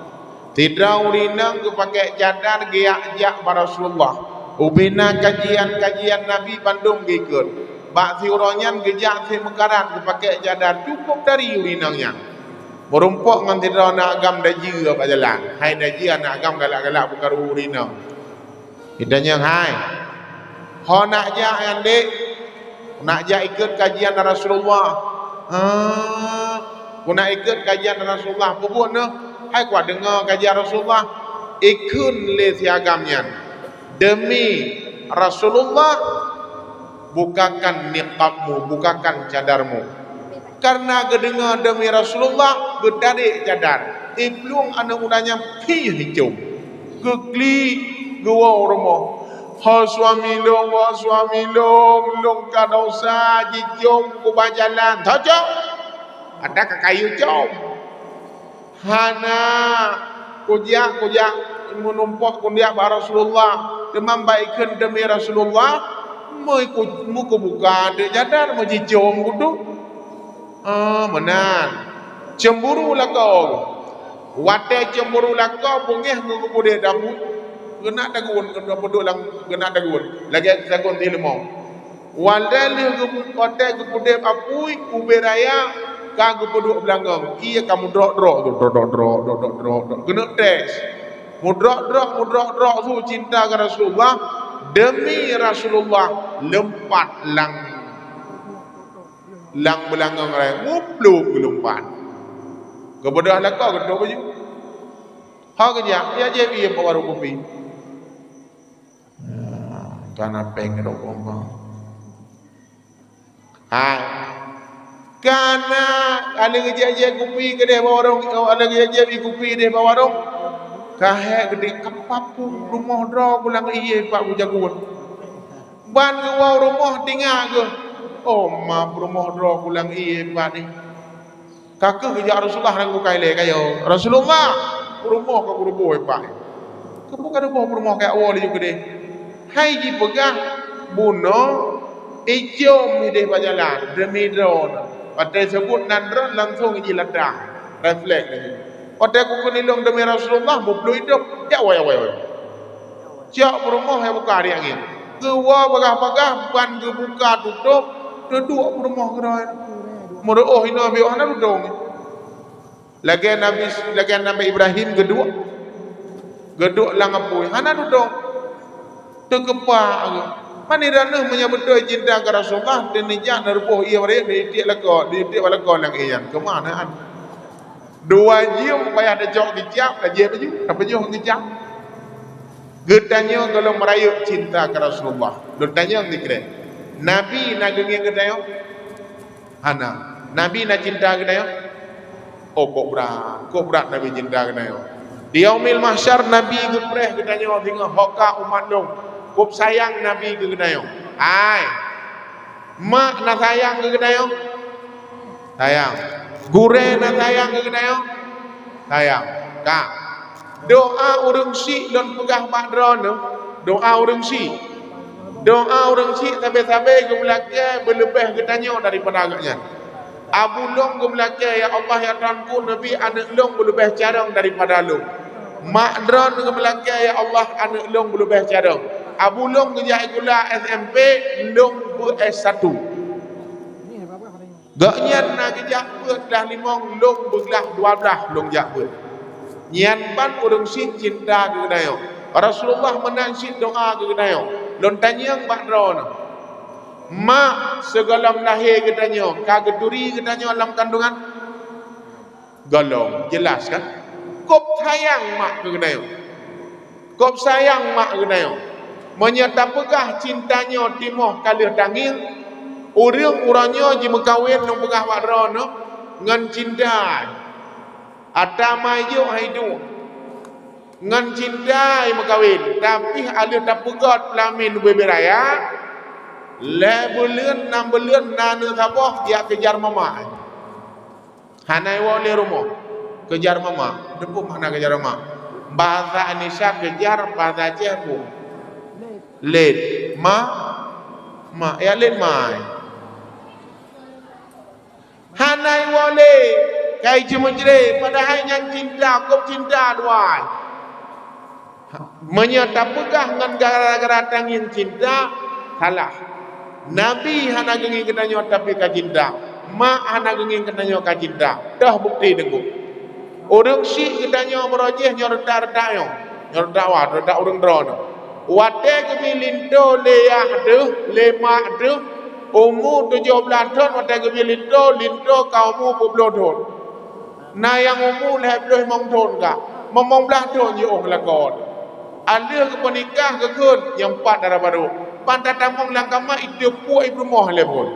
Sidroe ureueng inong geupakèe cadar geujak jak bak Rasulullah. Ubena kajian-kajian Nabi bandum geuikot. Bak siuroe nyan geujak sép meukarat geupakèe cadar, cukôp dari ureueng inong nyan. Meurumpok ngon sidroe aneuk agam dajeue bak jalan. Hai dajeue aneuk agam galak-galak beukaru ureueng inong. Geutanyong, "Hai, ho nak jak nyan, Dek?" "Nak jak ikot kajian Rasulullah." "Hah, ku nak ikot kajian Rasulullah." "Peubuet neuh, hai kuat deungoe kajian Rasulullah." Ikheun lé si agam nyan, "Demi Rasulullah, bukakan niqabmu, bukakan cadarmu." Kareuna geudeungoe deumi Rasulullah, geutarek cadar. Iplueng aneuk muda nyan pih jicom. Geuklik, geuwoe u rumoh. "Ho suami lôn, ho suami lôn, lôn ka dosa jicom kubah jalan." "Tho com! Ata ka kayue com!" "Hana, kujak, kujak meunumpok kujak bak Rasulullah. Teuma bak ikheun deumi Rasulullah, meu-, meukubuka ateueh cadar, meujicom kutu." "Oh, meunan." Cemburu lakoe. Watèe cemburu lakoe, beungèh geupeudeh dapu. Geunak dagun, geunak dagun. Lagèe dagun di leumo. Watèe lheueh geu-, watèe geupeudeh apui, ubé raya ka geupeuduek beulangong, ié ka meudrok-drok, drok, drok, drok. Geuneuk tes. Meudrok-drok, meudrok-drok su cinta keu Rasulullah, deumi Rasulullah leumpat lam, lam beulangong raya, muplôk geuleumpat. Geubeudôh lakoe geutrok baju. Ho geujak, ya jép ié bak warông kupi. Kana péng rhot koma. Hai. Kana, alèh geujép-jép kupi keudeh bak warông, alèh geujép-jép ié kupi keudeh bak warông. Ka hék geudeh, "Apa pun rumoh droe kulang ié pat bujagun." Ban geuwoe u rumoh, teuingat geuh, "Oh ma, peurumoh droe kulang ié pat nyoe." Ka keuh geujak Rasulullah ngon bukai lé kayèe, "Rasulullah, peurumoh ka kuruboh ié pat." "Keupeue ka ruboh peurumoh, kajak woe laju keudeh?" Hai jipeugah, "Bunoe icom ideh bak jalan, deumi droeneuh." Watèe seubut nan droeneuh langsông jih lata, refleks laju. Watèe kukheun ilông deumi Rasulullah, muplôk idôh, "Jak woe, jak woe, jak woe." Cok peurumoh nyang buka di angén. Geuwoe bagah-bagah ban geubuka tutôp, teuduek peurumoh keudroe. Meureuôh inoe biôh hana tutong. Lagèe Nabi, lagèe Nabi Ibrahim geuduek, geuduek lam apui, hana tutong. Teukeupak geuh. Mani droeneuh meunyoe beutôi cinta keu Rasulullah, dan neujak neureuboh ié barô, neutiek lakoe, neutiek bak lakoe lam ié nyan. Keu ma na? Dua jeuem payah tacok keucap, tajép laju, tapajoh ngon keucap. Geutanyoe gohlom meurayeuk cinta keu Rasulullah. Lôn tanyong dikeue, Nabi na geungieng geutanyoe? Hana. Nabi na cinta geutanyoe? Oh, kok brat, kok brat Nabi cinta geutanyoe. Di Yaumil Mahsyar Nabi geupreh geutanyoe singoh, "Ho ka umat lôn." Kok sayang Nabi keu geutanyoe. Hai. Mak na sayang keu geutanyoe? Sayang. Gurèe na sayang keu geutanyoe? Sayang. Ka. Doa ureueng syik lôn peugah bak droeneuh, doa ureueng syik. Doa ureueng syik sabe-sabe geumeulakèe beuleubeh geutanyoe daripada gobnyan. Abu lôn geumeulakée, "Ya Allah, ya Tuhanku, neubi aneuëk lôn beuleubeh carông daripada lôn." Mak droeneuh geumeulakée, "Ya Allah, aneuëk lôn beuleubeh carông." Abu lôn geujak sikula S M P, lôn beu S satu. Gobnyan na geujak beuet glah limong, lôn beuglah dua blaih lôn jak beuet. Nyan ban ureuëng syiek cinta keu geutanyoe. Rasulullah meunan cit doá keu geutanyoe. Lôn tanyong bak droeneuh, mak sigohlom lahé geutanyoe ka geuturi geutanyoe lam kandungan? Gohlom, jeulaih kan? Kôb sayang mak keu geutanyoe. Kôb sayang mak geutanyoe. Meunyoe tapeugah cinta nyoe timoh ka lheueh tangieng, ureuëng uroe nyoe jimeukawen, lôn peugah bak droeneuh, ngon cinta. Ata ma jok hai duek. Ngon cinta meukawen, tapi 'oh lheueh tapeugöt peulamén ubé-bé raya, lhée buleuen, nam buleuen na aneuëk saboh jak keujar mama. Hana iwoe lé rumoh, keujar mama. Teupeue makna keujar mama? Bahasa Indonesia keujar, bahasa Aceh peue? Lét. Ma, ma, ya lét mai. Hana iwoe lé, kai jimeucre, padahai nyan cinta, kôb cinta luwai. Meunyoe tapeugah ngon gara-gara tangieng cinta, salah. Nabi hana geungieng geutanyoe tapi ka cinta. Mak hana geungieng geutanyoe ka cinta. Toh bukti teungku. Ureuëng syiek geutanyoe meurojih nyoe reutak-reutak nyoe. Nyoe reutak wa, reutak ureuëng droeneuh. Watée geubi linto lé yah deuh, lé mak deuh, umu tujoh blaih thon watée geubi linto, linto ka umu peuet ploh thon. Na nyang umu lhée ploh limong thon ka, limong blaih thon jiôh lakoe. 'Oh lheueh geupeunikah geukheun nyang pat dara barô. Ban tatamong lam kama iteupeue i peurumoh lé phon.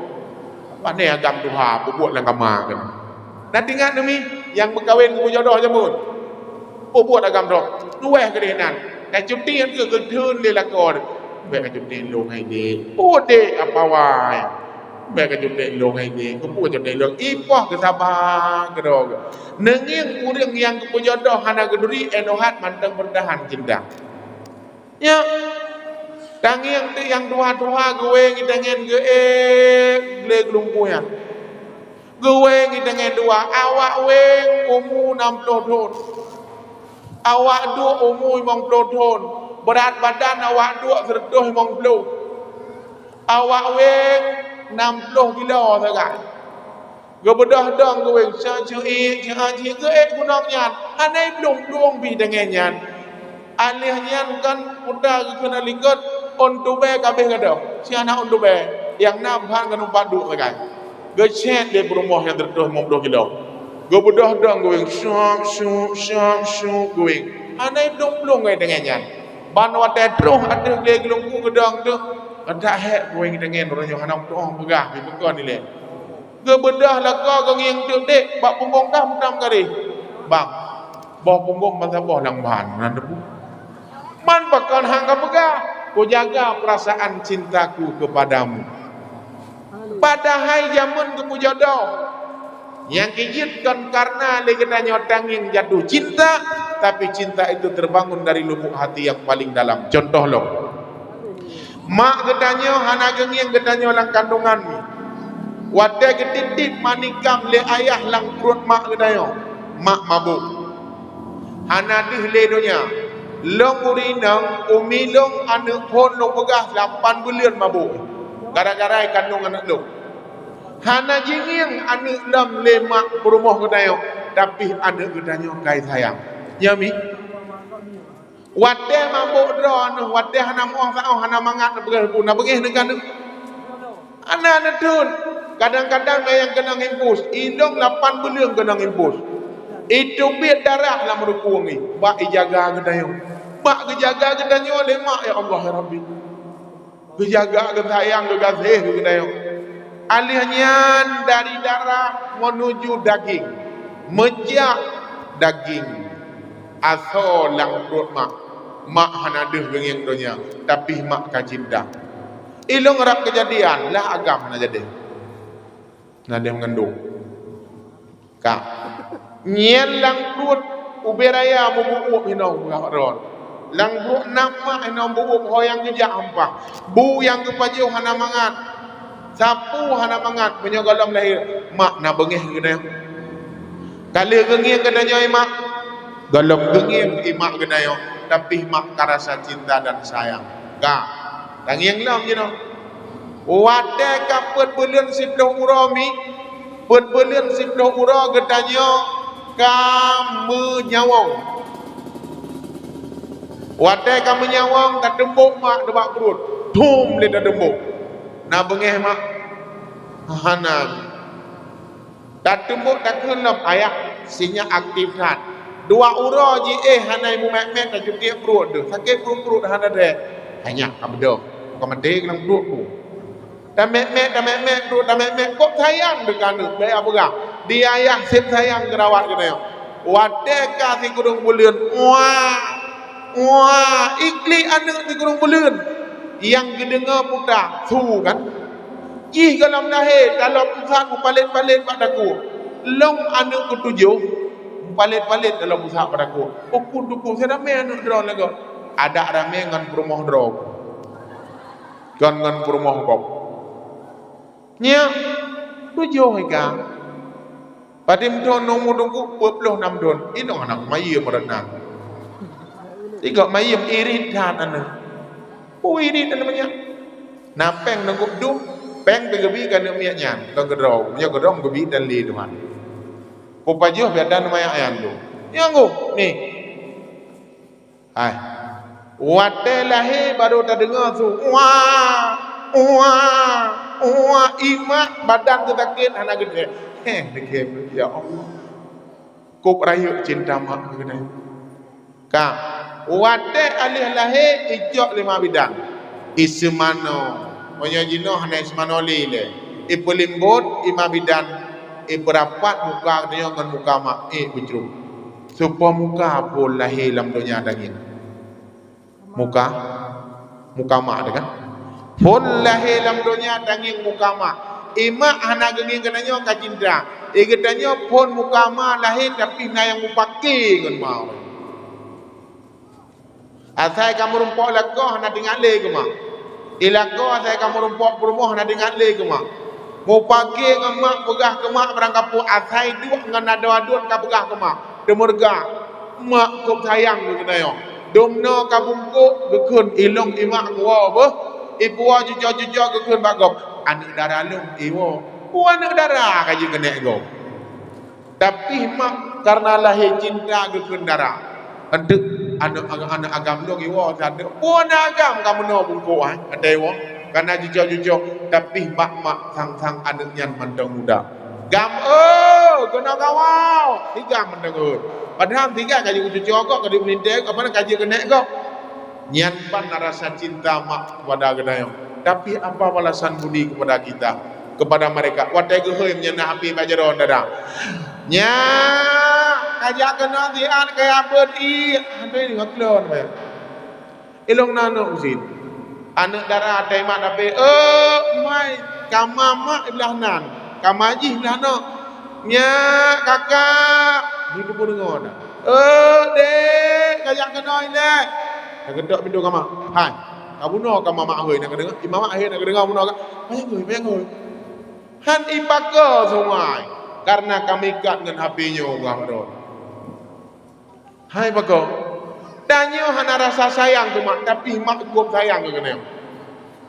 Pane agam tuha peubuet lam kama keunoe. Na teuingat neumi nyang meukawen geupeujodoh jameun? Peubuet agam droe. Tuweh keudeh nan. Ka cuti keu geutheun lé lakoe. Bèk ka cuti lôn hai dek. Udép apa wai. Bèk ka cuti lôn hai dek. Keupeue cuti lôn? Ipoh geusaba keudroe. Neungieng ureuëng nyang geupeujodoh hana geuturi, 'oh lheueh that mantong beurtahan cinta. Nyoe, tangieng teuh nyang tuha-tuha geuwéng i tangieng geuék lé geulungku nyan. Geuwéng i tangieng dua, awak wéng umu nam ploh thon. Awak duek umu limong ploh thon. Beurat badan awak duek sireutôh limong ploh. Awak wéng nam ploh kilo sagai. Geubeudôh dong geuwéng, syak ceuék, syak ceuék, geuék gunong nyan. Hana iblong-blong pih deungon nyan. 'Oh lheueh nyan kan kuta geukheun likot, ôn tubée ka abéh gadôh. Si hana ôn tubée, nyang na ban ka numpak duek sagai. Geucét lé peurumoh nyang teureutôh limong ploh kilo. Geubeudôh dong geuwéng, syup, syup, syup, syup geuwéng. Hana iblong-blong ngon deungon nyan. Ban watée troh ateueh glé geulungku geudong teuh, ka that hék geuwéng deungon uroe nyoe hana meutuoh peugah, beupeukon ilée. Geubeudôh lakoe geungieng teuk dek, bak punggong kah meutam garéh. Bang, boh punggong ban saboh lam ban, na teupeue. Man pakon han ka peugah, "Kujaga perasaan cintaku kepadamu." Padahai jameun geupeujodoh, nyang keu jeuet kon karena lé geutanyoe tangieng jatuh cinta, tapi cinta itu terbangun dari lubuk hati yang paling dalam. Contoh lom. Mak geutanyoe hana geungieng geutanyoe lam kandungan. Watée geutieb-tieb manikam lé ayah lam pruet mak geutanyoe, mak mabök. Hana deuh lé donya. Lôn ureueng inong, umi lôn aneuëk phon lôn peugah lapan buleuen mabök. Gara-gara ikandong aneuëk lôn. Hana jingieng aneuëk lom lé mak peurumoh geutanyoe, tapi aneuëk geutanyoe ka isayang. Nyoe mi. Watée mabök droe neuh, watée hana meu'oh saôh, hana mangat neupeugah bu, na beungéh neuka neuh. Hana neutheun. Kadang-kadang na nyang keunong impus, ilong lapan buleuen keunong impus. Iteubiet darah lam rukueng jih, bak ijaga geutanyoe. Bak geujaga geutanyoe lé mak, ya Allah, ya Rabbi. Geujaga, geusayang, geugaséh keu geutanyoe. Alheuh nyan dari darah meunuju daging, meujak daging asoe lam pruet mak. Mak hana deuh geungieng donya, tapi mak ka cinta. Ilong rab keujadian, lah agam hana jadi. Hana deuh meungandong. Ka. Nyan lam pruet ubé raya meubuet-buet hinoe bak droe. Lam pruet nam mak hinoe buet-buet ho nyang geujak hampah. Bu nyang geupajoh hana mangat. Sapeue hana mangat meunyoe gohlom lahé, mak na beungéh geutanyoe. Ka lheueh geungieng geutanyoe i mak, gohlom geungieng i mak geutanyoe, tapi mak ka rasa cinta dan sayang. Ka, tangieng lom jinoe. Watée ka peuet buleuen siplôh uroe mi, peuet buleuen siplôh uroe geutanyoe ka meunyawöng. Watée ka meunyawöng, tateumbok mak nibak pruet. Thom lé tateumbok. Na beungéh mak? Hana. Tateumbok takheun lom, "Ayah, si nyak aktif that. Dua uroe jiéh hana imeumét-mét, tacukiek pruet deuh. Sakét pruet-pruet hana deh." Hai nyak ka beudôh. Ka maté lam pruet ku. Tamét-mét, tamét-mét, pruet tamét-mét. Kok sayang deuh keu aneuk, bèk peugah. Di ayah seb sayang geurawat geutanyoe. Watée ka sikureueng buleuen, wah, wah, iklik aneuk sikureueng buleuen. Nyang geudeungoe puta, su kan? Jih gohlom lahé, talop pusat mupalét-palét bak takue. Lom aneuk keutujoh, mupalét-palét talop pusat bak takue. Ukun-ukun, si ramé aneuk droe lagoe. Adak ramé ngon peurumoh droe. Kon ngon peurumoh gob. Nyak, tujoh i ka. Padum thon nyoe teungku? Dua ploh nam thon. Inong aneuk mayem rot na. Tiga mayem irit that aneuk. Oh, irit aneuk nyak. Na péng teungku dum, péng teugeubi keu aneuk miet nyan. Kon keudroe, meunyoe keudroe geubi dan lé Tuhan. Pupajoh biar dan maya nyan tu. Nyang go, ni. Hai. Watée lahé barô tadeungoe su, "Wah, wah, wah," i mak badan geusakét hana geudeh. Heh, deukem, ya Allah. Kok rayeuk cinta mak keunan. Ka, watée aléh lahé icok lé mak bidan. Iseumano. Meunyoe jinoe hana iseumano lé ilée. Ipeulimbot i mak bidan, ipeurapat muka geutanyoe ngon muka mak, ék beucrok. Soe po muka phon lahé lam donya tangieng? Muka, muka mak teuh kan? Phon lahé lam donya tangieng muka mak. I mak hana geungieng geutanyoe ka cinta. I geutanyoe phon muka mak lahé, tapi na nyang mupake ngon mak. Asai ka meurumpok lakoe hana teuingat lé keu mak. I lakoe asai ka meurumpok peurumoh hana teuingat lé keu mak. Mupake ngon mak, peugah keu mak barangkapeue, asai duek ngon adoe aduen ka peugah keu mak. Teumeureuga, mak kôb sayang keu geutanyoe. Dumnoe ka bungkôk geukheun i lôn i mak kuwoe beuh. Ipuwoe cuco-cuco geukheun bak gob. Aneuk dara lôn iwoe. Peue aneuk dara ka jikeuneuk gob. Tapi mak karena lahé cinta geukheun dara. Enteuk aneuk, aneuk agam lôn iwoe, aneuk pun agam ka meunoe bungkôk, hai, até iwoe. Karena cuco-cuco, tapi bak mak sang-sang aneuk nyan mantong muda. Gam, oh, keunoe kawoe, si gam mantong, oh. Padahal si gam ka jeuet cuco gob, ka jeuet meulintèe gob, padahal ka jeuet keuneuk gob. Nyan pat na rasa cinta mak kepada geutanyoe. Tapi apa balasan budi kepada kita, kepada mereka? Watèe geuhôi meunyoe na api bak jaroe dada. Nyak, kajak keunoe siat kaya beuet ié. Aduh, ini ngoklon, weh. Ilong na aneuk usin. Aneuk dara teumat api, "Eh, mai, kama mak blah nan, kama jih blah noe." "Nyak, kakak." Di deungoe na. "Eh, dek, kajak keunoe ilèe." Ka geutok pintoe kama. "Hai, ka bunoe kama mak hôi na keudeungoe." Imamat hôi na keudeungoe bunoe ka. "Payah hôi, payah hôi." Han ipakoe sungai. Karena ka meuikat ngon api nyoe, bah, droe. Hai pakoe. Tanyoe hana rasa sayang keu mak, tapi mak gop sayang keu geutanyoe.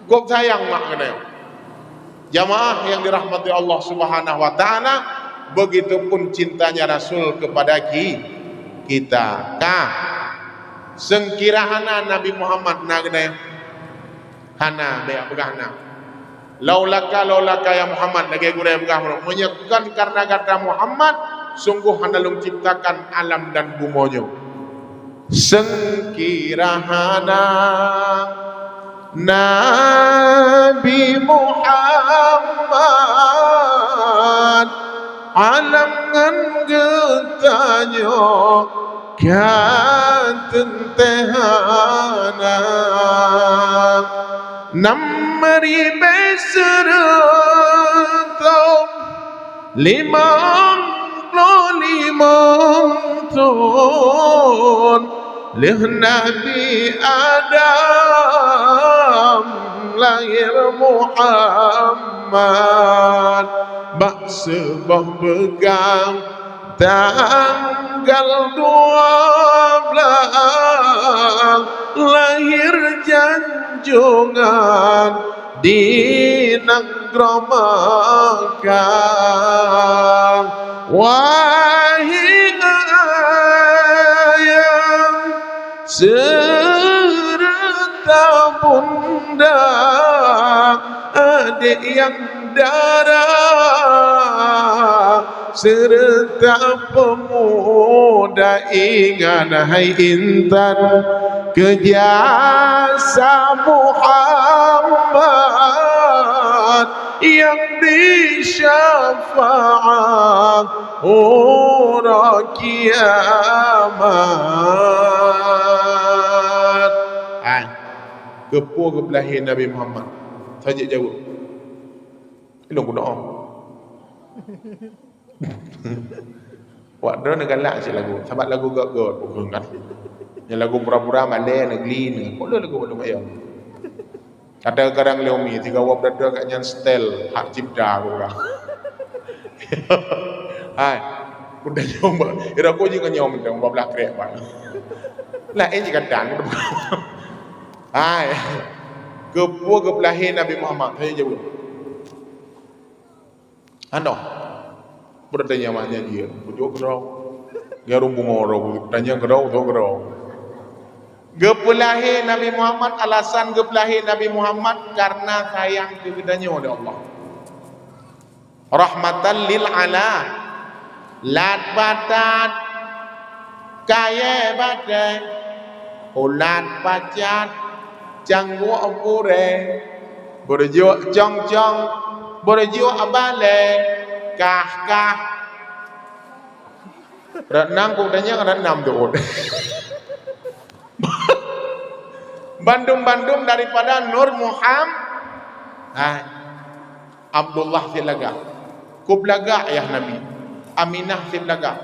Gop sayang mak keu geutanyoe. Jamaah yang dirahmati Allah Subhanahu wa Ta'ala, begitupun cintanya Rasul kepada ki-, kita. Ka. Seungkira hana Nabi Muhammad na geutanyoe. Hana, bèk peugah hana. "Laulaka, laulaka ya Muhammad," lagèe gurèe peugah, "Meunyoe kon karena gata Muhammad, sunggoh hana lôn ciptakan alam dan bumoe nyoe." Seungkira hana Nabi Muhammad, alam ngon geutanyoe ka teuntèe hana. Nam ribèe sireutôh limong ploh limong thôn lheueh Nabi Adam lahir Muhammad, bak seuboh beugang tanggal dua blah lahir janjungan di nanggroe Makkah. Wahai ayah, seureuta bunda, adék nyang dara, seureuta peumuda, ingat hai intan, keu jasa Muhammad nyang bri syafaat uroe kiamat. Hai, keupeue geupeulahé Nabi Muhammad? Saja jaweueb. Ilong kudoe. Wak droeneuh galak cit lagu, sabab lagu göt-göt, bukan kan? Nyang lagu pura-pura malèe, neugli, neu-, kok lé lagu bandum ayam. Kadang-kadang lé umi, tiga wab dada kat nyan style hak cipta urang. Hai, udah nyoba. Ira ko jih keu nyoe mantong, bablah krek ban. Laén jih kadang. Hai. Keupeue geupeulahé Nabi Muhammad? Saya jaweueb. Hana. Beureuti nyan mah nyan jih, beujôk keudroe. Nyan rhueng bungoh droe, tanyong keudroe, tho keudroe. Geupeulahé Nabi Muhammad, alasan geupeulahé Nabi Muhammad karena sayang keu geutanyoe lé Allah. Rahmatan lil ala, lat batat, kayèe batèe, ulat pacat, cangguek purèe, beureujuek cong-cong, beureujuek balèe, kah-kah. Rot nam keu tanyong, rot nam teuôt. Bandum-bandum daripada Nur Muham-, hai, Abdullah sit lagak. Kub lagak yah Nabi. Aminah sit lagak.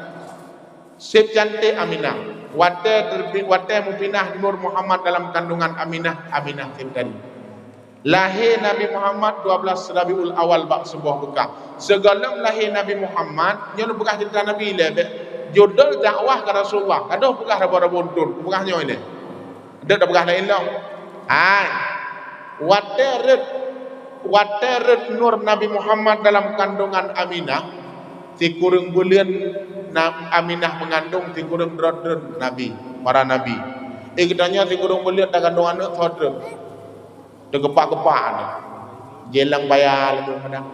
Sit cantik Aminah. Watèe terbi-, watèe meupinah Nur Muhammad dalam kandungan Aminah, Aminah sit tadi. Lahé Nabi Muhammad dua belas Rabiul Awal bak seuboh beukah. Sigohlom lahé Nabi Muhammad, nyoe neupeugah ceurita Nabi lé, bèk judul dakwah keu Rasulullah. Ka deuh peugah rabo-rabo untôn, peugah nyoe lé. Deuek tapeugah laén lom. Hai. Watèe rhot, watèe rhot nur Nabi Muhammad dalam kandungan Aminah, sikureueng buleuen na-, Aminah meungandong, sikureueng droe-droe Nabi, para nabi. Eh, geutanyoe sikureueng buleuen takandong aneuk, soe droe? Teukepak-kepak aneuk. Jén lam baya laju kadang.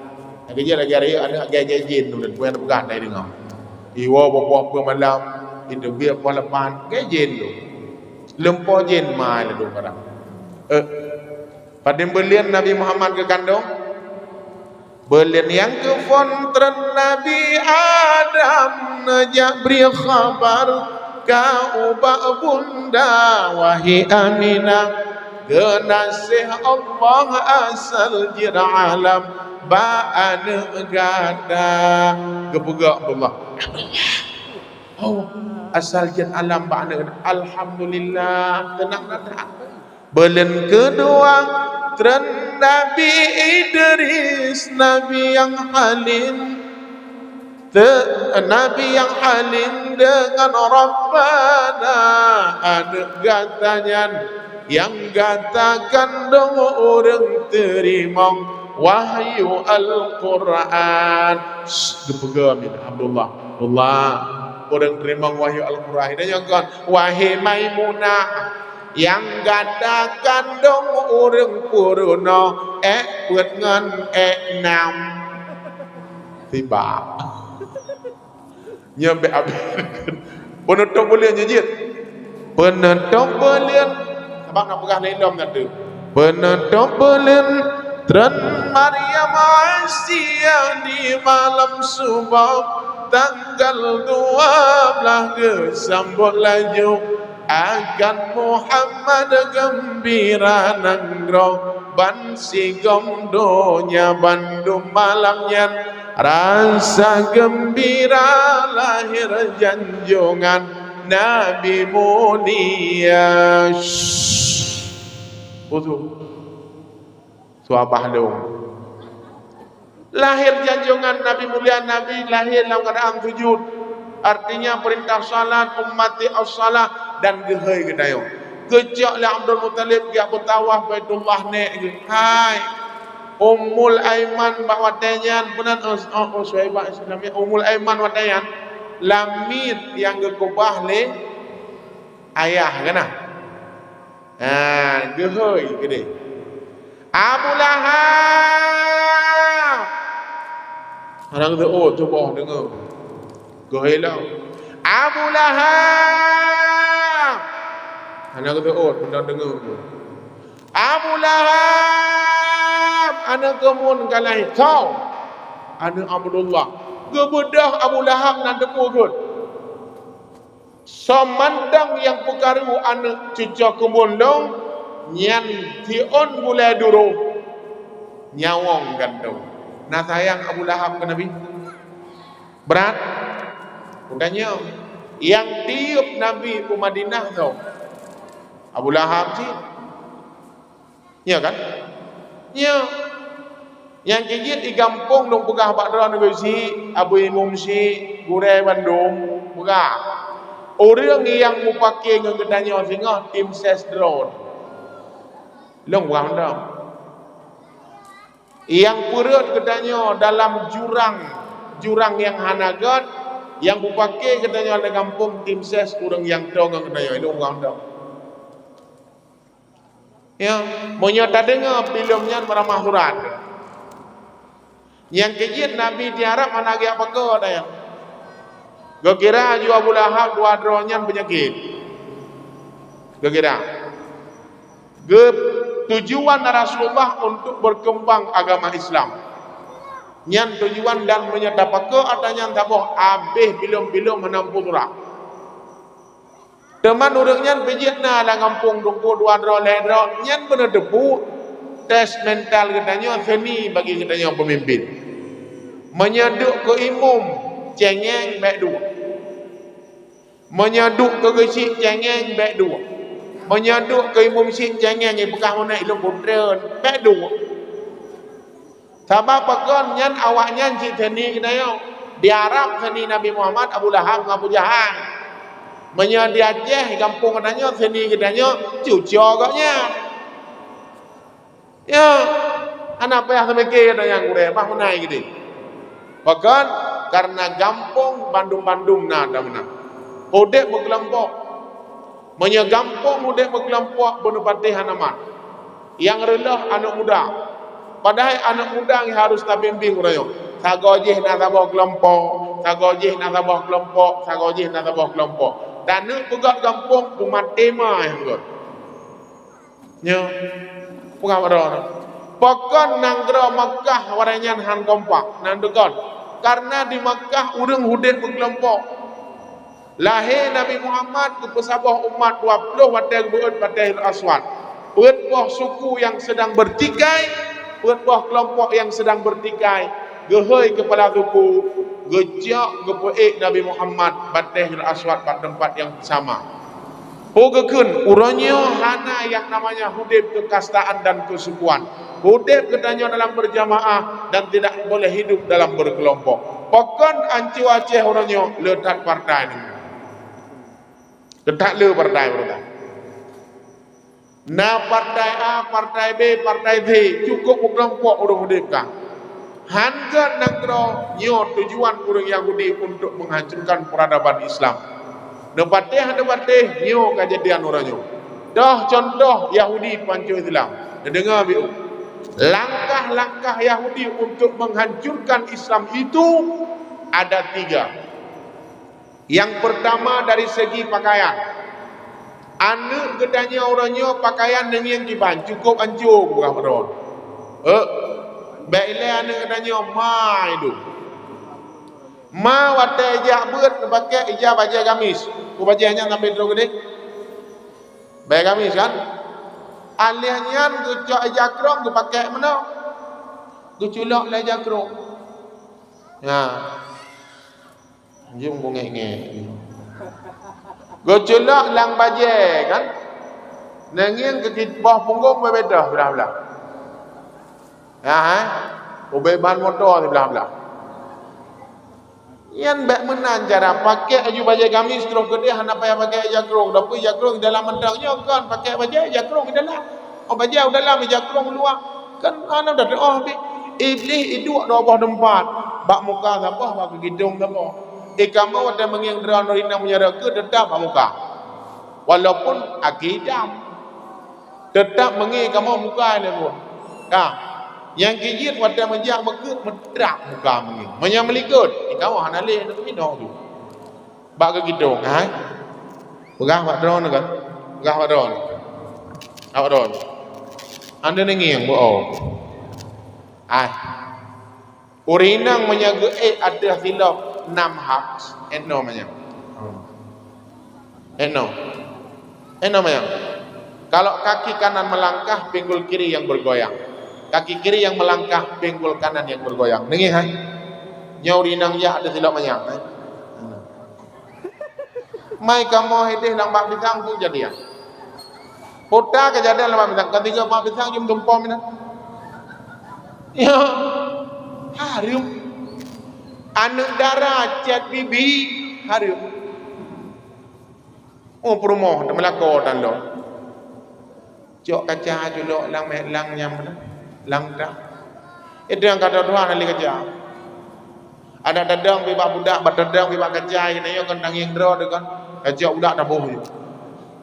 Lagèe jih lagèe rayeuk aneuk gèe-gèe jén tu, dan peue nyang teupeugah tai deungoe. Iwoe boh-boh peumalam, iteubiet poh lapan, gèe jén tu. Leumpô jén mai laju kadang. Eh, padum buleuen Nabi Muhammad geukandong? Buleuen nyang keuphôn treun Nabi Adam neujak bri khabar ka ubak bunda, wahai Aminah, geunaséh Allah asal jeuet alam bak aneuk gata. Geupeugah Allah, Allah, oh, asal jeuet alam bak aneuk gata. Alhamdulillah, teunang gata. Buleuen keudua treun Nabi Idris, nabi nyang halim. Te-, nabi nyang halim deungon Rabbana, aneuk gata nyan nyang gata kandong ureueng teurimong wahyu Al-Qur'an. Shh, geupeugah min Abdullah. Abdullah, ureueng teurimong wahyu Al-Qur'an. Geutanyoe kon, wahai Maimunah, nyang gata kandong ureueng peurunoe, èk peuet ngon èk nam. Tibak. Nyoe bèk abéh. Peunutôp buleuen nyoe jeuet. Peunutôp buleuen. Sabab na peugah lé lom na teuh. Peunutôp buleuen treun Maryam Asiya di malam suboh tanggal dua blah geusambot laju. Akan Muhammad geumbira nanggroe, ban sigom donya bandum malam nyan rasa geumbira lahé janjongan Nabi mulia. Shh. Khusyuk. Abah lôn. Lahé janjongan Nabi mulia, Nabi lahé lam keuadaan sujud. Artinya, peurintah salat, ummati as-salah, dan geuhôi geutanyoe. Geucok lé Abdul Muthalib geujak beutawaf Baitullah, nèk geuh, "Hai, Ummul Aiman bak watèe nyan," peue nan, oh, oh, oh, Suwaibah Islamiyah, Ummul Aiman watèe nyan, lamiet nyang geukeubah lé ayah, kan na? Ha, geuhôi keudéh. "Abu Lahab!" Hana geuseuôt, cuboh deungö. Geuhôi lom. "Abu Lahab!" Hana geuseuôt, mantong deungö. "Abu Lahab! Aneuk keumun ka lahé." Soe? "Aneuk Abdullah." Geubeudôh Abu Lahab nan teupeu geuet. Soe mantong nyang peukaru aneuk cucoe keumun lôn, nyan siôn gulèe duroh, nyawöng gantông. Na sayang Abu Lahab keu Nabi? Brat? Bukan nyoe. Nyang tiyeub Nabi u Madinah soe? Abu Lahab cit. Nyo kan? Nyo. Nyang keu jeuet di gampông lôn peugah bak droeneuh, geuchik, abu imum chik, gurèe bandum, peugah. Ureueng nyang mupake ngon geutanyoe singoh tim ses droe. Lôn peugah mantong. Nyang peurhot geutanyoe dalam jurang, jurang nyang hana göt, nyang mupake geutanyoe lam gampông tim ses ureueng nyang toe ngon geutanyoe. Lôn peugah mantong. Ya, meunyoe tadeungoe filem nyan meuramah surat. Nyang keu jeuet Nabi di Arab hana geujak pakoe, tanyong. Geukira aju Abu Lahab dua droe nyan peunyakét. Geukira. Geu-, tujuan Rasulullah untuk berkembang agama Islam. Nyan tujuan, dan meunyoe tapakoe atra nyan saboh, habéh filem-filem hana muphom surat. Teuma ureueng nyan pih jeuet na lam gampông teungku dua droe lhèe droe, nyan beuneuteupeu tes mental geutanyoe, seuni bagi geutanyoe peumimpén. Meunyoe duek keu imum, cengeng, bèk duek. Meunyoe duek keu geuchik, cengeng, bèk duek. Meunyoe duek keu imum chik, cengeng, ipeugah meunan ilôn kuntreun, bèk duek. Sabab pakon nyan awaknyan cit seuni geutanyoe. Di Arab seuni Nabi Muhammad Abu Lahab ngon Abu Jahal. Meunyoe di Aceh, gampông geutanyoe, seuni geutanyoe, cucoe gobnyan. Ya, hana payah tamike geutanyoe gurèe, bah meunai geude. Pakon? Karena gampông bandum-bandum na atra meunan. Udép meukeulompok. Meunyoe gampông udép meukeulompok, beuneupatéh hana mat. Nyang reuloh aneuk muda. Padahai aneuk muda nyang harôh tabimbéng uroe nyoe. Sagoe jih na saboh keulompok, sagoe jih na saboh keulompok, sagoe jih na saboh keulompok. Dan aneuk peugöt gampông peumaté ma nyang gèt. Nyoe, peugah bak droeneuh. Pakon nanggroe Makkah watèe nyan han kompak, nan deukon. Karena di Makkah ureueng udép meukeulompok. Lahé Nabi Muhammad geupeusaboh umat dua ploh watèe geubeuet Batèe Aswad. Peuet boh suku nyang seudang beurtikai, peuet boh keulompok nyang seudang beurtikai, geuhôi keupala suku, geucok geupeuék Nabi Muhammad Batèe Aswad bak teumpat nyang sama. Peue geukheun, uroe nyoe hana nyang namanya udép keukastaan dan keusukuan. Udép geutanyoe dalam berjamaah dan tidak boleh hidup dalam berkelompok. Pakon anco Aceh uroe nyoe le that partai nyoe. Le that le partai uroe nyoe. Na partai A, partai B, partai C, cukup meukelompok ureueng udép ka. Han gèt nanggroe nyoe tujuan ureueng Yahudi untuk menghancurkan peradaban Islam. Neupatéh, neupatéh nyoe kejadian uroe nyoe. Toh contoh Yahudi pancok Islam. Neudeungö biôh. Langkah-langkah Yahudi untuk menghancurkan Islam itu ada tiga. Yang pertama dari segi pakaian. Aneuk geutanyoe uroe nyoe pakaian neungieng kiban, cukup anco peugah bak droe. Eh, bèk ilèe aneuk geutanyoe ma idong. Ma watèe ijak beuet neupakèk ija bajèe gamis. Peue bajèe nyan sampoe droe keudéh? Bajèe gamis kan? Aléh nyan geucok ija krông geupakèk meunoe. Geuculok lé ija krông. Nyan. Jeuem beungéh-ngéh. Geuculok lam bajèe kan? Neungieng keu boh punggong beubeda blah-blah. Ya, eh? Ubé ban moto siblah-blah. Nyan bèk meunan cara, pakèk aju bajèe gamis troh keudéh, hana payah pakèk jakrong. Tapi jakrong dalam mantong nyoe kon pakèk bajèe jakrong dalam. Oh, bajèe dalam, jakrong luwa. Kan hana tatu'oh pih. Iblih iduek dua boh teumpat. Bak muka saboh, bak keu gidong saboh. Eh, kamoe watèe meungieng droeneuh inong meunyoe rot keuh teutap bak muka. Walaupun akhé idam. Teutap meungieng kamoe muka lé buet. Ka. Nyang keu jeuet watèe meujak meukeut meutrap muka meungieng. Meunyoe meulikot, eh, kamoe hana lé, hana teuminoe tu. Bak keu gidong, hai. Peugah bak droeneuh kan? Peugah bak droeneuh. Bak droeneuh. Anda neungieng, bu, oh. Hai. Ureueng inong meunyoe geuék ateueh silop nam hab, étno manyang. Étno. Étno manyang. Kalau kaki kanan melangkah, pinggul kiri yang bergoyang. Kaki kiri yang melangkah, pinggul kanan yang bergoyang. Deungö, hai? Nyoe ureueng inong jak ateueh silop manyang, hai? Mai kamoe idéh lam bak pisang peue jadi, ya? Peue ta keujadian lam bak pisang, ka tiga bak pisang jeuem tumpom inan. Ya, hareuem. Aneuk dara cét bibi, hareuem. Oh, peurumoh, teumeulako tan lom. Cok kaca culok lam, lam nyang meunan, lam trah. Itu nyang ka dua-dua hana lé kaca. Adak tadong pih bak budak, bak tadong pih bak kaca, keunoe nyoe kon tangieng droe teuh kon. Kacok budak taboh jih.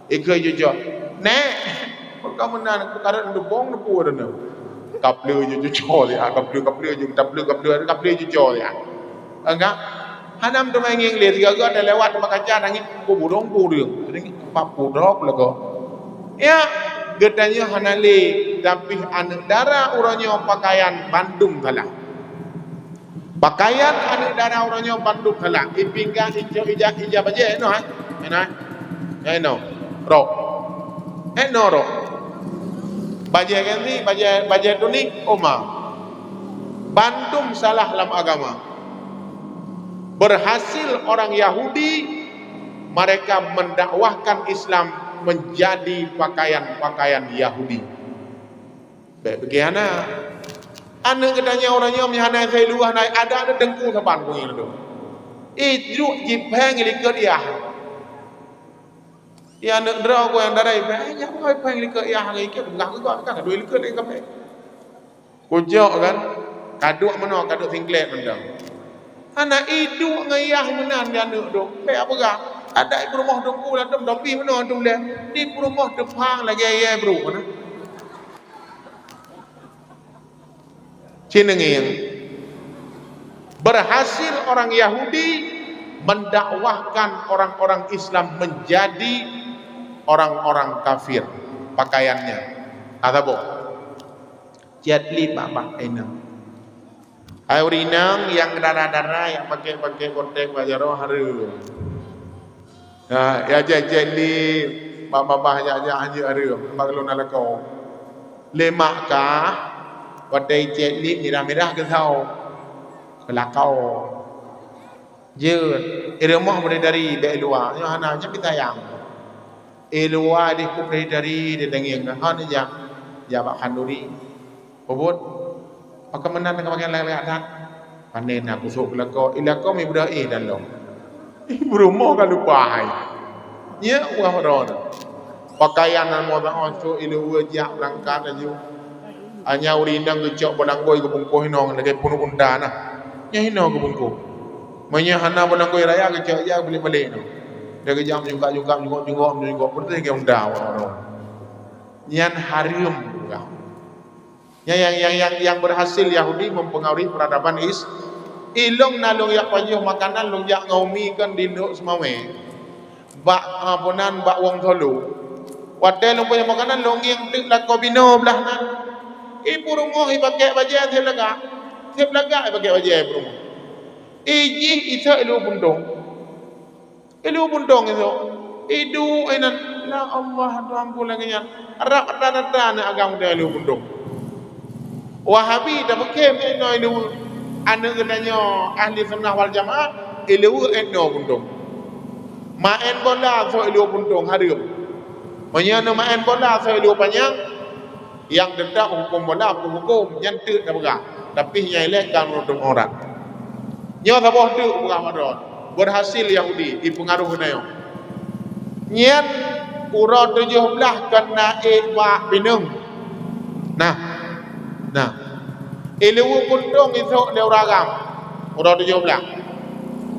Ikeu jih cok. "Nèk, peue ka meunan, peue ka rhot neudubong neupue droeneuh?" Kapleu jih cuco siat, kapleu, kapleu jih, kapleu, kapleu, kapleu cuco siat. Enggak. Hana meuteumé ngieng lé, sigoe-goe teulewat bak kaca tangieng, "Peue burông, peue ureueng?" Tangieng, "Pat peue droe peulagoe?" Ya, geutanyoe hana lé, tapi aneuk dara uroe nyoe pakaian bandum salah. Pakaian aneuk dara uroe nyoe bandum salah. Ipinggang, icok, ija, ija bajèe noh, eh. Noh, eh. Noh, rok. Eh, noh, rok. Bajèe ganti, bajèe, bajèe tunik, oma. Bandum salah lam agama. Berhasil orang Yahudi, mereka mendakwahkan Islam menjadi pakaian-pakaian Yahudi. Bèk pike hana. Aneuk geutanyoe uroe nyoe meuhana asai luwah na adak teungku saban kueng tu. Iduek jipéng likot yah. Ya aneuk droe ku nyang dara ipéng, nyang droe ipéng likot yah ngon ikot peugah keu gob kan dua likot lé kamoe. Kujok kan, kaduek meunoe, kaduek singlet mantong. Hana iduek ngon yah meunan di aneuk tu. Bèk peugah. Adak i peurumoh teungku lam topi meunoe tu lé. Di peurumoh teupang lagèe yai brok na. Ci neungieng. Berhasil orang Yahudi mendakwahkan orang-orang Islam menjadi orang-orang kafir. Pakaiannya. Ka saboh. Cét lip bak-bak inong. Hai ureueng inong nyang dara-dara, nyang pakèk-pakèk kontèng bak jaroe hareuem. Ha, ya cét-cét lip bak babah jak-jak hanjeuet hareuem, bak lôn na lakoe. Lé mak kah, watèe cét lip mirah-mirah keusaô, keu lakoe. Jeuet, i rumoh bidadari bèk i luwa, nyoe hana, nyoe pih sayang. I luwa deh keu bidadari, di daging hana jak, jak bak khanduri. Peubuet, pakon meunan ka pakai lagak that. Panen aku sôk keu lakoe, i lakoe mi beudoh éh dan lom. I peurumoh ka lupa hai. Nyan wah droe. Pakaian nyang meudaoh sôk i luwa jak beurangkat laju. Hanya ureueng inong geucok beunanggôi geubungkôh inong lagèe peunuh unta na. Nyan inong geubungkôh. Meunyoe hana beunanggôi raya geucok jak balek-balek nyoe. Dia geujak meujungkak-jungkak, meujungkak-jungkak, meujungkak peureuteh lagèe unta. Nyan hareuem peugah. Nyang, nyang, nyang, nyang, nyang berhasil Yahudi mempengaruhi peradaban Is-, ilong na lôn jak pajoh makanan lôn jak ngon umi kan di Lhokseumawe. Bak, ah, peue nan, bak Wong Tholo. Watèe lôn pajoh makanan, lôn ngieng teuk lakoe binoe blah nan. I peurumoh i pakèk bajèe sép lagak. Sép lagak i pakèk bajèe i peurumoh. I jih i sôk i luwa puntông. I luwa puntông i sôk. I duek inan, "Ya Allah, Tuhanku lagèe nyan." Rab rata-rata aneuk agam geutanyoe i luwa puntông. Wahabi tapeukém inoe i luwa. Aneuk geutanyoe ahli sunnah wal jamaah, i luwa inoe puntông. Maén bola sôk i luwa puntông, hareuem. Meunyoe neumaén bola sôk i luwa panyang, Nyang teutap hukôm bola peuhukôm, nyan teuk tapeugah. Tapi nyang ilée ka meunutôp aurat. Nyoe saboh teuk peugah bak droe. Beurhasil Yahudi jipeungaruh geutanyoe. Nyan uroe tujoh blaih kon na ék bak pineung. Nah. Nah. Ileue kuntong isok lé ureuëng agam. Uroe tujoh blaih.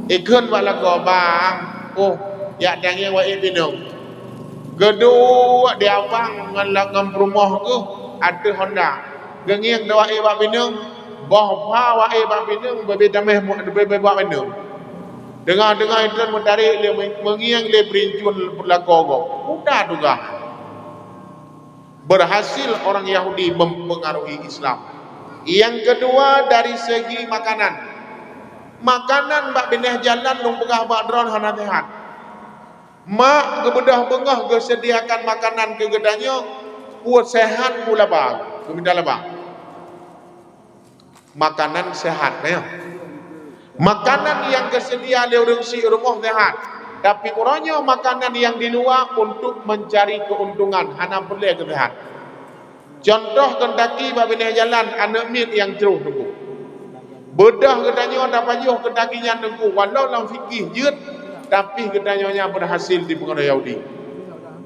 Ikheun bak lakoe, "Bang, oh, jak tangieng wak ék pineung." Geuduek di abang ngon la-, ngon peurumoh geuh ateueh honda. Geungieng dua ék bak pineung, boh pha wak ék bak pineung, bebe tameh mu-, bebe bak pineung. Teungoh-teungoh inton meutarek lé me-, meungieng lé peurinjun lakoe gob. Muda tugaih. Berhasil orang Yahudi mempengaruhi Islam. Yang kedua, dari segi makanan. Makanan bak binéh jalan lôn peugah bak droe hana sehat. Mak geubeudôh beungoh geusediakan makanan keu geutanyoe, peue sehat peue laba, geumita laba. Makanan sehat, ya. Makanan nyang geuseudia lé ureuëng syiek rumoh sehat, tapi uroe nyoe makanan nyang di luwa untuk mencari keuntungan, hana peureulée keu sehat. Contoh, Kentucky bak binéh jalan, aneuëk miet nyang troh teungku. Beudôh geutanyoe tapajoh Kentucky nyan teungku, walau lam fikih jeuet, tapi geutanyoe nyan berhasil dipeungaruhi Yahudi.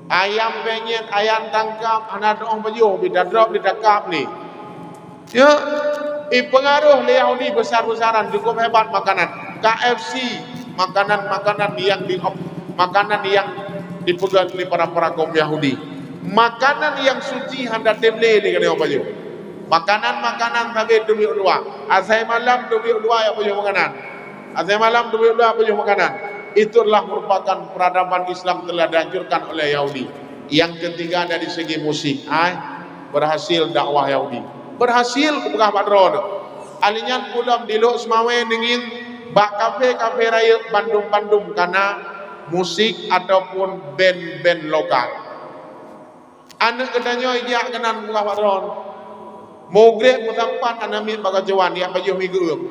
Ayam penyet, ayam tangkap, hana teuoh pajoh, bita drop ditangkap ni. Ya, ipeungaruh lé Yahudi besar-besaran, cukup hebat makanan. K F C, makanan-makanan yang di-, makanan yang dipeugét lé para-para kaum Yahudi. Makanan yang suci hana tem lé, lé geutanyoe pajoh. Makanan-makanan sabe teubiet luwa. Asai malam teubiet luwa jak pajoh makanan. Asai malam teubiet luwa pajoh makanan. Itulah merupakan peradaban Islam telah dihancurkan oleh Yahudi. Yang ketiga dari segi musik. Hai, berhasil dakwah Yahudi. Berhasil kupeugah bak droe. Ahli nyan ulôn di Lhokseumawe neungieng bak kafe-kafe rayeuk bandum-bandum kana musik ataupun band-band lokal. Aneuëk geutanyoe ijak keunan peugah bak droe. Mugreb meusapat aneuëk miet bak kacauan, jak pajoh mi geueueng.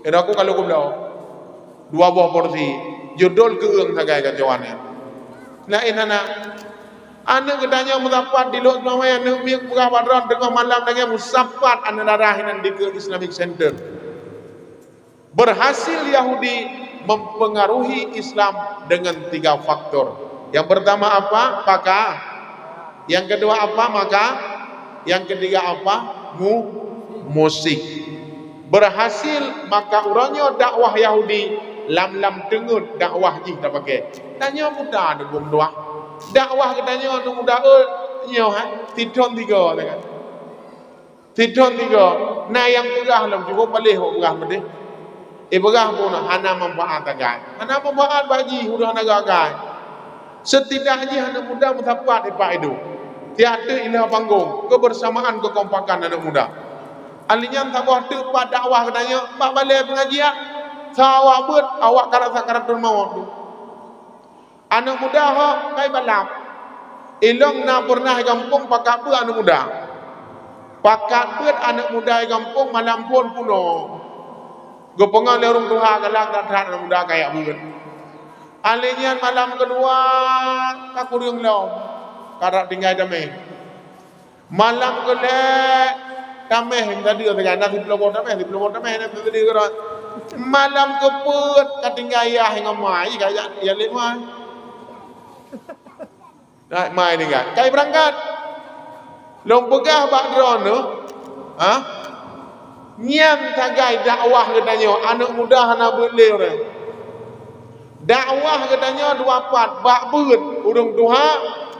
Ira ku kalau kubloe. Dua boh porsi. Judul geueueng sagai kacauan nyan. Laén hana. Aneuëk geutanyoe meusapat di Lhokseumawe, aneuëk miet peugah bak droe teungoh malam lagée meusapat aneuëk dara hinan dikeue Islamic Center. Berhasil Yahudi mempengaruhi Islam dengan tiga faktor. Yang pertama apa? Paka. Yang kedua apa? Maka. Yang ketiga apa? Mu-, musik. Berhasil, maka uroe nyoe dakwah Yahudi lam-lam teungeut dakwah jih tapakai. Tanyoe muda neuguem tuah. Dakwah geutanyoe aneuk muda, eh, nyoe, eh, sithon tiga, kan? Sithon tiga, na nyang peugah lom, cukup paléh awak peugah meudeh. Eh, peugah pun hana manfaat sagai. Hana manfaat bak jih, udah hana gagai. Setidak jih aneuk muda meusapat ipak idup. Tiak teuk ilah panggong, kebersamaan, kekompakan aneuk muda. Ahli nyan saboh teuk pat dakwah geutanyoe, bak balée pengajian. Sawa beuet awak karasa karatul maut tu. Aneuk muda ho kai balap. Ilong na pernah gampông pakat beuet aneuk muda. Pakat beuet aneuk muda gampông malam phon punoe. Geupeungon lé ureuëng tuha galak that-that aneuk muda kajak beuet. Alé nyan malam keudua ka kureueng lom. Karap tinggai damé. Malam keulhée tameh tadi sagai, na siplôh boh tameh, siplôh boh tameh na tadi keudroe. Malam keupeuet ka tinggai yah ngon ma, i ka jak, jak lé ma. Nah, ma tinggai. Kai beurangkat. Lôn peugah bak droeneuh, ha? Nyan sagai dakwah geutanyoe, aneuk muda hana beuet lé ureuëng. Dakwah geutanyoe dua pat, bak beuet ureuëng tuha,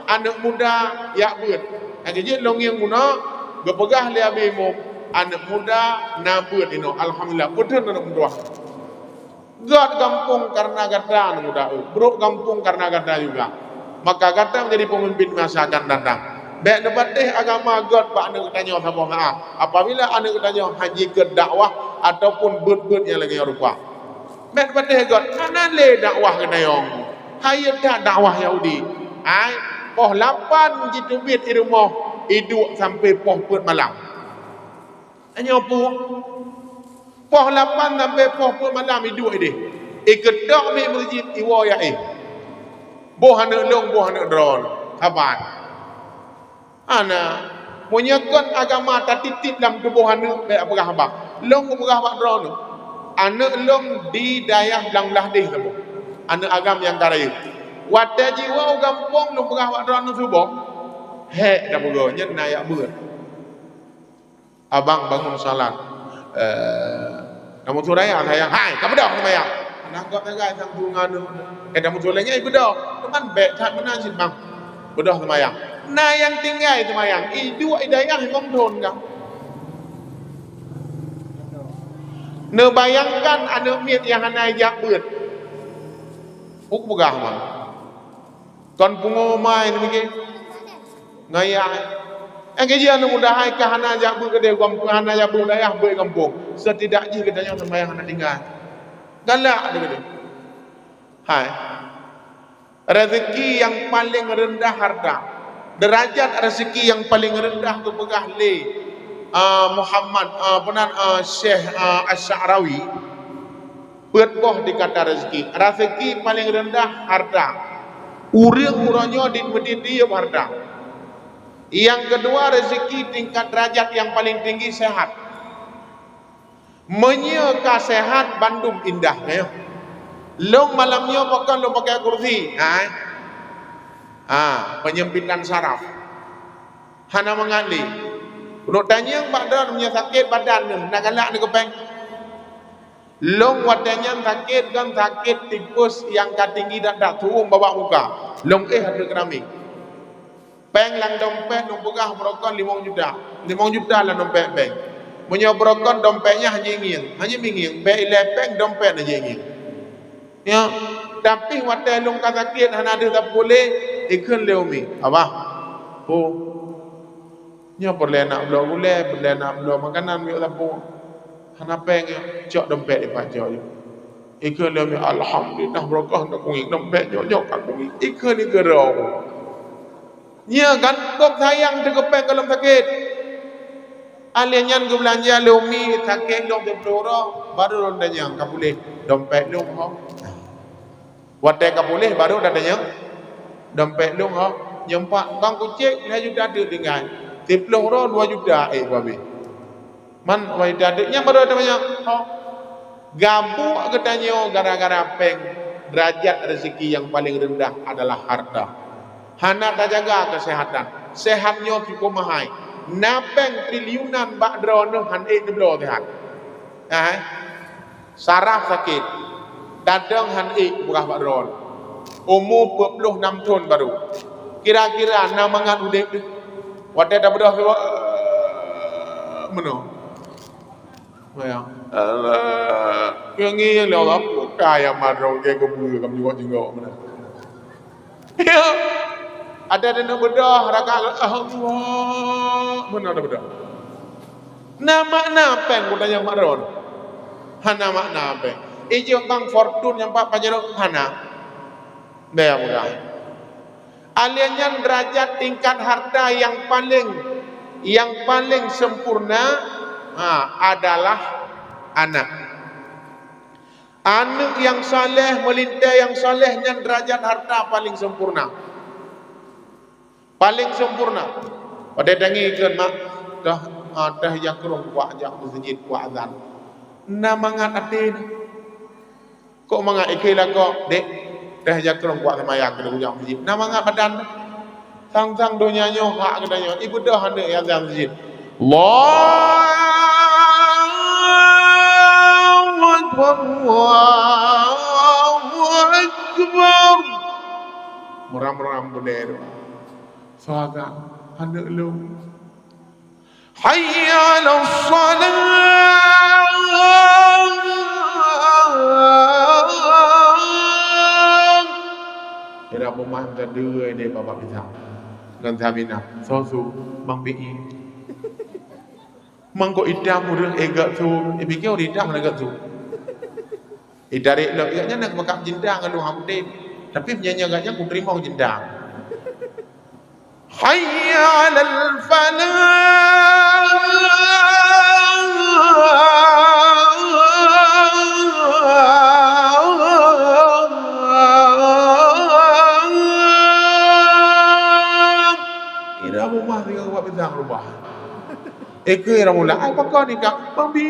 aneuk muda jak beuet. Nyang jeuet lôn ngieng bunoe, geupeugah lé Abi Imum, aneuk muda na beuet inoe. Alhamdulillah, peue teun aneuk muda. Gét gampông kareuna gata aneuk muda, brok gampông kareuna gata juga. Maka gata menjadi pemimpin masa akan datang. Bék neupatéh agama gét bak aneuk geutanyoe saboh meu'ah. Apabila aneuk geutanyoe hana jikheun dakwah ataupun beuet-beuet nyang lagée nyan rupa. Bék neupatéh gét, hana lé dakwah geutanyoe. Hayeu that dakwah Yahudi. Hai, poh lapan jiteubiet i rumoh, iduek sampoe poh peuet malam. Tanyoe peue? Poh lapan sampoe poh peuet malam iduek ideh. Ikeutok miet meuseujid iwoe jak éh. Boh aneuk lôn, boh aneuk droeneuh. Saban. Hana. Meunyoe kon agama tatitip lam tuboh aneuk, bèk peugah haba. Lôn kupeugah bak droeneuh, aneuk lôn di dayah Blang Blahdeh saboh. Aneuk agam nyang ka rayeuk. Watèe jiwoe u gampông, lôn peugah bak droeneuh suboh, hék tapeugah, nyan na jak beuet. Abang bangun salat. Eh, kamu suraya sayang. Hai, ka beudôh seumayang. Aneuk gob sagai sang tu ngon aneuk. Eh, kamu suraya nyan beudôh. Teuma bèk that meunan cit, Bang. Beudôh seumayang. Na nyang tinggai seumayang. I duek i dayah limong thôn ka. Neubayangkan aneuk miet nyang hana jak beuet. Peue kupeugah, Bang? Kon pungo mai nyan mungken. Ngaya. Eh, keujeuet aneuk muda hai ka hana jak beuet keudeh gampông, hana jak beuet dayah, beuet gampông. Setidak jih geutanyoe seumayang hana tinggai. Galak deh keudeh. Hai. Rezeki nyang paleng reundah harta. Deurajat rezeki nyang paleng reundah geupeugah lé, ah, Muhammad, ah, apa nan, ah, Syekh, ah, Asy-Sya'rawi. Peuet boh di kata rezeki. Rezeki paleng reundah harta. Ureueng uroe nyoe di meudit diyueb harta. Nyang keudua, rezeki tingkat derajat nyang paleng tinggi sehat. Meunyoe ka sehat, bandum indah, nyoe. Lôn malam nyoe pakon lôn pakai kursi, hai. Ha, penyempitan saraf. Hana mangat lé. Ulôn tanyong bak droe meunyoe sakét badan neuh, na galak neuh keu péng? Lôn watèe nyan sakét, kon sakét tipes nyang ka tinggi that-that, tuwöng babah muka. Lôn éh ateueh keuramik. Péng lam dompet lôn peugah beurokon limong juta. Limong juta lam dompet péng. Meunyoe beurokon dompet nyan hana ngieng, hana ngieng, bèk ilèe péng dompet hana ngieng. Ya, tapi watèe lôn ka sakét hana deuh sapeue lé, ikheun lé umi, "Abah, ho, nyoe peureulèe nak bloe gulèe, peureulèe nak bloe makanan miyueb sapeue. Hana péng nyoe, cok dompet ipat cok." Ikheun lé umi, "Alhamdulillah, beurokah na kungieng dompet nyoe, nyoe ka kungieng." Ikheun lé keudroe. Nyoe kan, gob sayang teuh keu péng gohlom sakét. Alèh nyan geubeulanja lé umi sakét lom siplôh uroe, baru lôn tanyong ka puléh dompet lôn ho. Watèe ka puléh baru lôn tanyong dompet lôn ho. Nyoe pat bang kucék lhèe juta teuk tinggai. Siplôh uroe dua juta ék habéh. Man, wahai adik, nyan baru ada banyak. Ho. Gabuek geutanyoe gara-gara péng, derajat rezeki nyang paleng reundah adalah harta. Hana tajaga keuseuhatan. Seuhat nyoe keu peumahai. Na péng triliunan bak droeneuh han ék neubloe seuhat. Hai. Saraf sakét. Dadong han ék peugah bak droeneuh. Umu peuet ploh nam thon baru. Kira-kira na mangat udép deuh. Watèe tabeudôh, meunoe. Sayang. Alah, ngieng lé Allah, bukai amat droe lagèe geubeue lam jingok-jingok meunan. Ya. Ada deungon beudôh, rakan, Allah, meunan ada beudôh. Na makna péng, kutanyong mak droe. Hana makna péng. Ijok bang Fortune nyang pat Pajero, hana. Bèk peugah. Alèh nyan derajat tingkat harta nyang paleng, nyang paleng sempurna, ha, adalah aneuk. Aneuk nyang saleh, meulintèe nyang saleh, nyan derajat harta paleng sempurna. Paleng sempurna. Padahai tangieng kheun mak, teuh, ah, teuh jak krong kuak jak meuseujid kuak azan. Na mangat até nyan. Kok mangat ikheun lakoe, "Dek, teuh jak krong kuak seumayang keuneuk kujak meuseujid." Na mangat badan. Sang-sang donya nyoe hak geutanyoe. Ibeudôh aneuk nyang azan meuseujid. Allahu Akbar, Allahu Akbar. Muram-muram bunoe tu. Suara aneuk lôn. Hayya 'alas shalah. Ira peumaih tadue deh Bapak Pisang ngon Saminah. Sosu, Bang Pi-i. Mangkok itam ureueng éh gak su, ipike ureueng itam hana gak su. Itarek lom, gobnyan na meukat cinta ngon lôn hana udeb. Tapi meunyoe gobnyan kuteurimong cinta. Hayya 'alal falah. Kira Rumah tinggal buat pisang rumah. Ikui ramula, ai pakon nikah, mabi.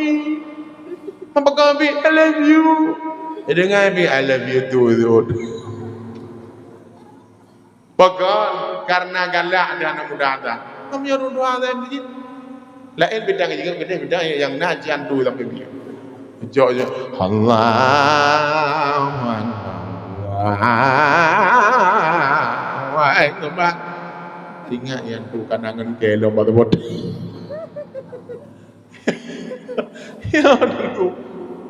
Pakon mabi, I love you. Eh, dengar bi, I love you too, too. Pakon, karena galak dah anak muda dah. Kami orang dua dah masjid. Lain bidang juga, gede bidang yang nak jandu sampai biar. Jok je. Allahu Akbar. Allahu Akbar. Ingat yang tu kanangan kelom batu bot. Ya dulu.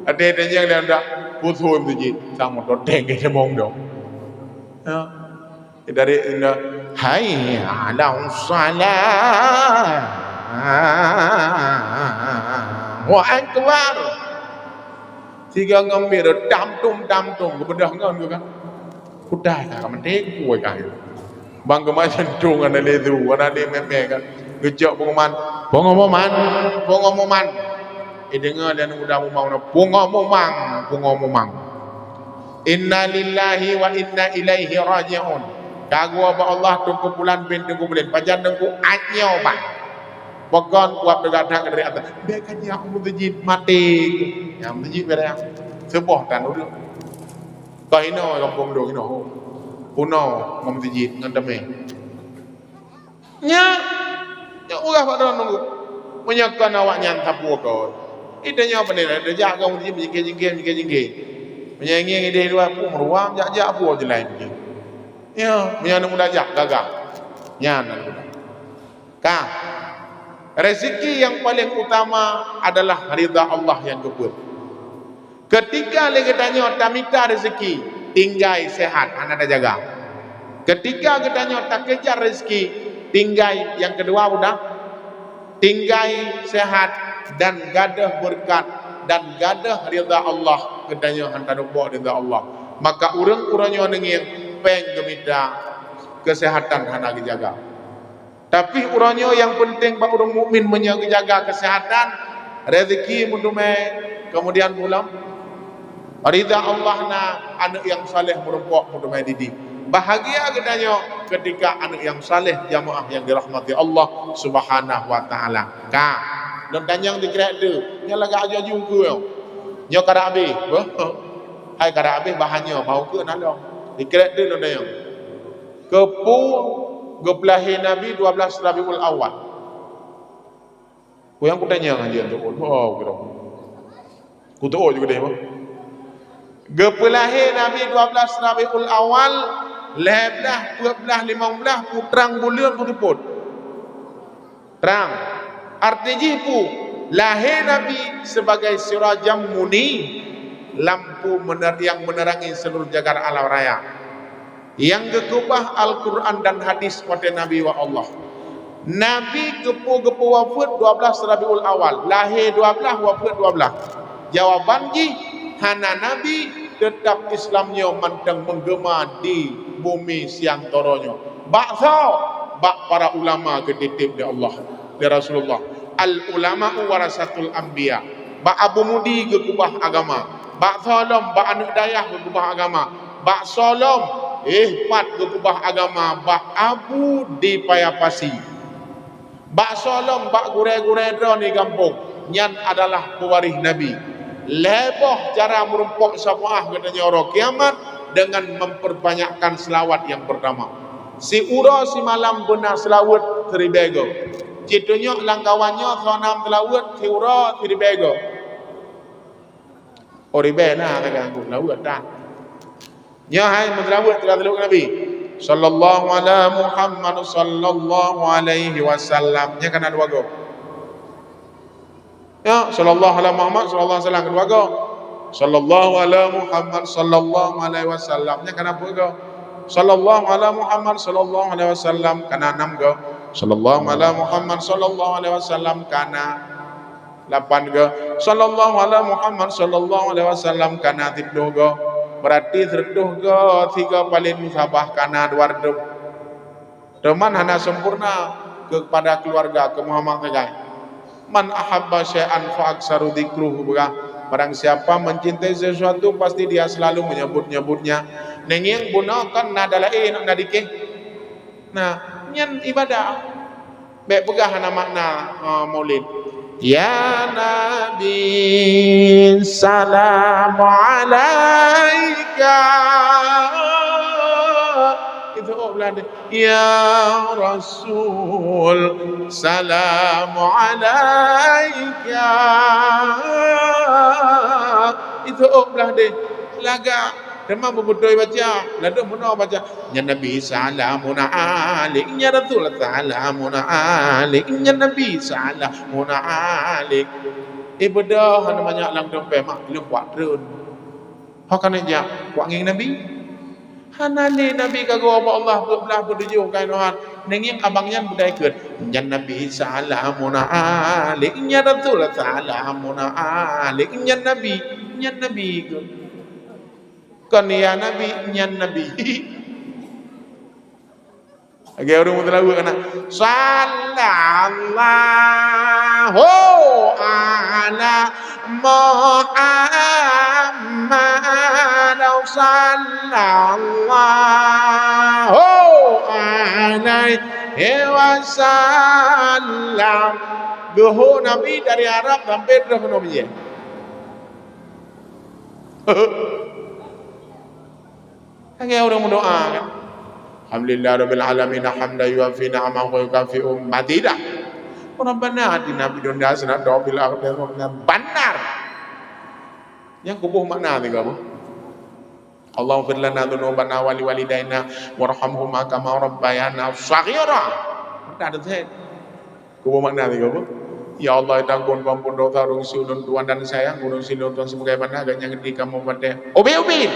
Ada yang yang dah dah pusuh tu je. Sama tu teng ke semong dong. Ya. Dari inda, "Hayya 'alas shalah." Allahu Akbar. Sigoe ngon mireuh, tam tum, tam tum, geubeudôh ngon geuh kan. Kutai ka meuté kuwoe ka. Bang geumat jantung ana lé tu, ana lé mé-mé kan. Geucok pengumuman, pengumuman, pengumuman. Eh, deungoe lé aneuk muda mumang, pengumuman, pengumuman. Inna lillahi wa inna ilaihi raji'un. Ka geuwoe bak Allah, Teungku Pulan bin Teungku Pulan. Pajan Teungku, nyoe bah. Pakon kuat teuga that dari atas. Bèk ka jak meuseujid maté. Nyang meuseujid bèk jak. Seuboh tan udeueng. Ka inoe gampông dong inoe. Unoe ngon meuseujid ngon teumé. Nyak, nyak ureueng bak droeneuh nunggu. Meunyoe kon awaknyan sapeue kon. Ita nyoe pandai dah jak keu meuseujid meujingkée-jingkée, meujingkée-jingkée. Meunyoe ngieng idéh luwa pun meuruam jak-jak peue jeulaih mungkin. Ya, meunyoe aneuk muda jak gagah. Nyan aneuk muda. Ka. Rezeki yang paling utama adalah ridha Allah nyang geupeuet. Keutika lé geutanyoe tamita rezeki, tinggai sehat hana tajaga. Keutika geutanyoe takejar rezeki, tinggai nyang keudua udah, tinggai sehat dan gadôh beureukat dan gadôh ridha Allah, geutanyoe hana taduek boh ridha Allah. Maka ureueng uroe nyoe neungieng péng geumita, keuseuhatan hana geujaga. Tapi uroe nyoe nyang peunteng bak ureueng mukmin meunyoe geujaga keuseuhatan, rezeki meuteumé, keumudian bulan ridha Allah na, aneuk nyang saleh meurumpok meuteumé didik. Bahagia geutanyoe keutika aneuk nyang saleh, jamaah nyang dirahmati Allah Subhanahu wa Taala. Ka, lôn tanyong sikrek teuk, nyoe lagak aju-aju keu nyoe. Nyoe karab habéh. Beuh. Hai karab habéh bahan nyoe, bahwa keu na lom. Sikrek teuk lôn tanyong. Keupeue geupeulahé Nabi dua belas Rabiul Awal? Peue nyang kutanyong ngon jih, oh, kira. Kutoh juga deh, bah. Geupeulahé Nabi dua belas Rabiul Awal, lhèe blaih, peuet blaih, limong blaih, putrang buleuen peuteupot. Trang. Arti jih peue? Lahé Nabi sebagai sirajan muni, lampu mener-, nyang meunerangi seluruh jagat alam raya. Nyang geukeubah Al-Qur'an dan hadis watée Nabi wak Allah. Nabi geupeu-, geupeuwafeuet dua belas Rabiul Awal, lahé dua belas, wafeuet dua belas. Jawaban jih, hana nabi, teutab Islam nyoe mantong meugema di bumi siang toro nyoe. Bak soe? Bak para ulama geutitép lé Allah, lé Rasulullah. Al ulama'u warasatul anbiya. Bak Abu Mudi geukeubah agama. Bak soe lom, bak aneuk dayah geukeubah agama. Bak soe lom, eh, pat geukeubah agama, bak Abu di Paya Pasi. Bak soe lom, bak gurée-gurée droe di gampông, nyan adalah peuwaréh Nabi. Lhée boh cara meurumpok syafa'ah geutanyoe uroe kiamat dengan memperbanyakkan selawat yang pertama. Siuroe simalam beuna selawat siribée goe. Cit tunyok lam kawan nyoe soe nam selawat siuroe siribée goe. Oh, ribée na, ka ganggu, lawa dah. Nyoe hai meuseulaweuet teuka teulok Nabi. Sallallahu ala Muhammad, sallallahu alaihi wasallam. Nyan kana dua goe. Ya, sallallahu ala Muhammad, sallallahu alaihi wasallam, kedua goe. Sallallahu ala Muhammad, sallallahu alaihi wasallam. Nyan kana peuet goe. Sallallahu ala Muhammad, sallallahu alaihi wasallam, kana enam goe. Sallallahu ala Muhammad, sallallahu alaihi wasallam, kana lapan goe. Sallallahu ala Muhammad sallallahu alaihi wasallam kana siplôh goe. Berarti sireutôh goe, sigoe paleng musabah kana dua reutôh. Teuma hana sempurna keupada keuluwarga keu Muhammad sagai. Man ahabba syai'an fa aktsaru dzikruhu, peugah, barang siapa mencintai sesuatu, pasti dia selalu menyebut-nyebutnya. Neungieng bunoe kan na dalaé, na dikeh. Nah, nyan ibadah. Bèk peugah hana makna, eh, Maulid. Ya Nabi, salam alaika. Itu oh belah dia. Ya Rasul, salam alaika. Itu oh belah dia. Lagak. Teuma beutôi baca, ladôm bunoe baca, "Ya Nabi salamun alaik, ya Rasul salamun alaik, ya Nabi salamun alaik." Eh, beudôh hana manyak lam dompet mak, lheueh kuat treun. Ho ka neujak, kuat ngieng Nabi? Hana lé Nabi ka geuwoe bak Allah peuet blaih peutujoh keunoe. Neungieng abang nyan beudai keue, "Ya Nabi salamun alaik, ya Rasul salamun alaik, ya Nabi, ya Nabi." Kon ya Nabi, nyan Nabi. Lagèe ureueng meuteulaweuek kana, "Sallallahu ala Muhammad, sallallahu alaihi wasallam." Geuhô Nabi dari Arab sampai trôh keunoe bijèh. Lagèe ureueng meudoa kan. Alhamdulillah rabbil alamin, hamdan yuwafi ni'amahu wa yukafi'u mazidah. Rabbana atina fid dunya hasanatan wa fil akhirati hasanatan, bandar. Nyang kuboh makna tiga boh. Allahumma fir lana dzunubana wa liwalidaina warhamhuma kama rabbayana shaghira. Dah ada. Kuboh makna tiga boh. Ya Allah, tanggung peuampôn dosa ureueng si ulôn tuan dan sayang ureueng si ulôn tuan sebagaimana agaknya ngerti kamu pada ubit-ubit.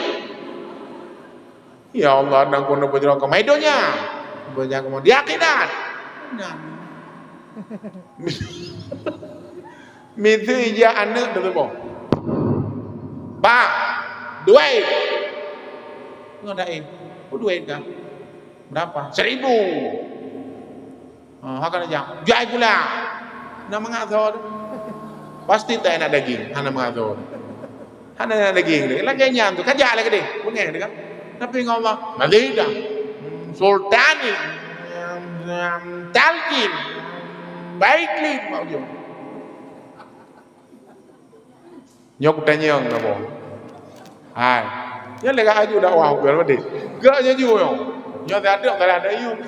Ya Allah, tanggung dosa ureueng kemai donya. Donya kemai di akhirat. Nah. Miseue ija aneuk teuleubong. Ba, duai. Ngon da'i. Oh, duai ka. Berapa? Seribu. Ha, haka neujak. Jai gula. Na mangat tho. Pasti tak enak daging. Hana mangat tho. Hana enak daging deh. Lagèe nyan tu. Kajak lagèe deh. Beungèh deh kan. Tapi ngon Allah. Nanti dah. Hmm, Sultani. Hmm, Talkin. Baik li. Mau jom. Nyoe kutanyong na boh. Hai. Nyoe lé ka aju dakwah ukeue padé. Gak jaju nyoe. Nyoe tadok salah dayung.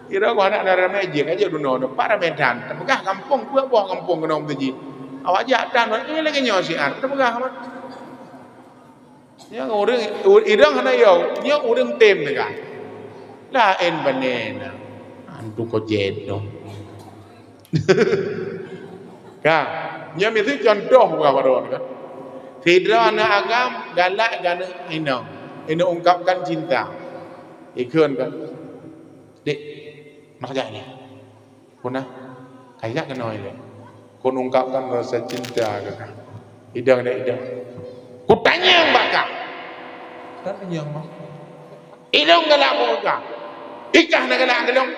Kira gua anak dara ramé jih aja dunoe nyoe. Pak ramé dan. Tapeugah gampông peue boh gampông keunoe meutuji. Awak jak tan ini lagèe nyoe siar. Tapeugah amat. Nyoe ureueng, idong hana yo, nyoe ureueng tem teuka. Laén bané na. Antu ko jet dong. Ka, nyoe miseue contoh buka baron kan. Sidroe aneuk agam galak keu aneuk inong, inong ungkapkan cinta. Ikheun kan. Dek, nak jak ni. Puna, kajak keunoe ilèe. Kon ungkapkan rasa cinta keu kah. Idong deh, idong. Kutanyong bak kah. Tanyong, Mak. Idong galak bak kah. Ikah na galak keu lôn.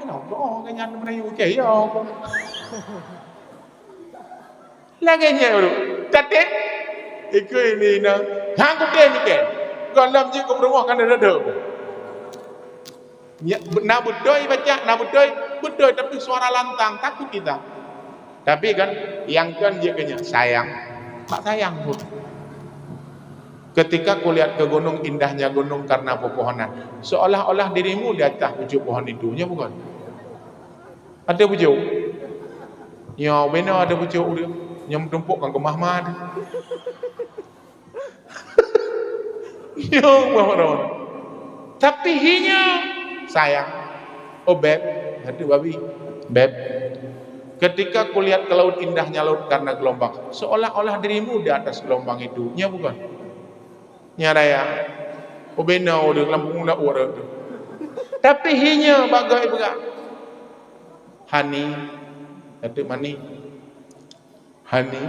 Kenapa? Oh, kan nyan Melayu ke? Ya. Lagèe nyan baru. Tatem. Ikeu ini na. Hang kutem ikeu. Gohlom jeuet keu peurumoh kan dada. Nya, na beutôi baca, na beutôi, beutôi, tapi suara lantang, takut kita. Tapi kan, nyang kan jeuet keu nyan, sayang. Tak sayang pun. Ketika kulihat ke gunung, indahnya gunung karena pepohonan. Seolah-olah dirimu di atas pucuk pohon itu, nya bukan? Ada pucuk? Nya, benar ada pucuk dia. Nya meutumpok kan keumah-mah dia. Nyoe meuhoreumat. Tapi hinya sayang. Oh, Beb, hati babi. Beb, ketika kulihat ke laut indahnya laut karena gelombang, seolah-olah dirimu di atas gelombang itu. Nya bukan? Nya raya. Oh, bena ureueng lam punggong dak ureueng tu. Tapi hinya bagai peugah. Hani, hati mani. Hani,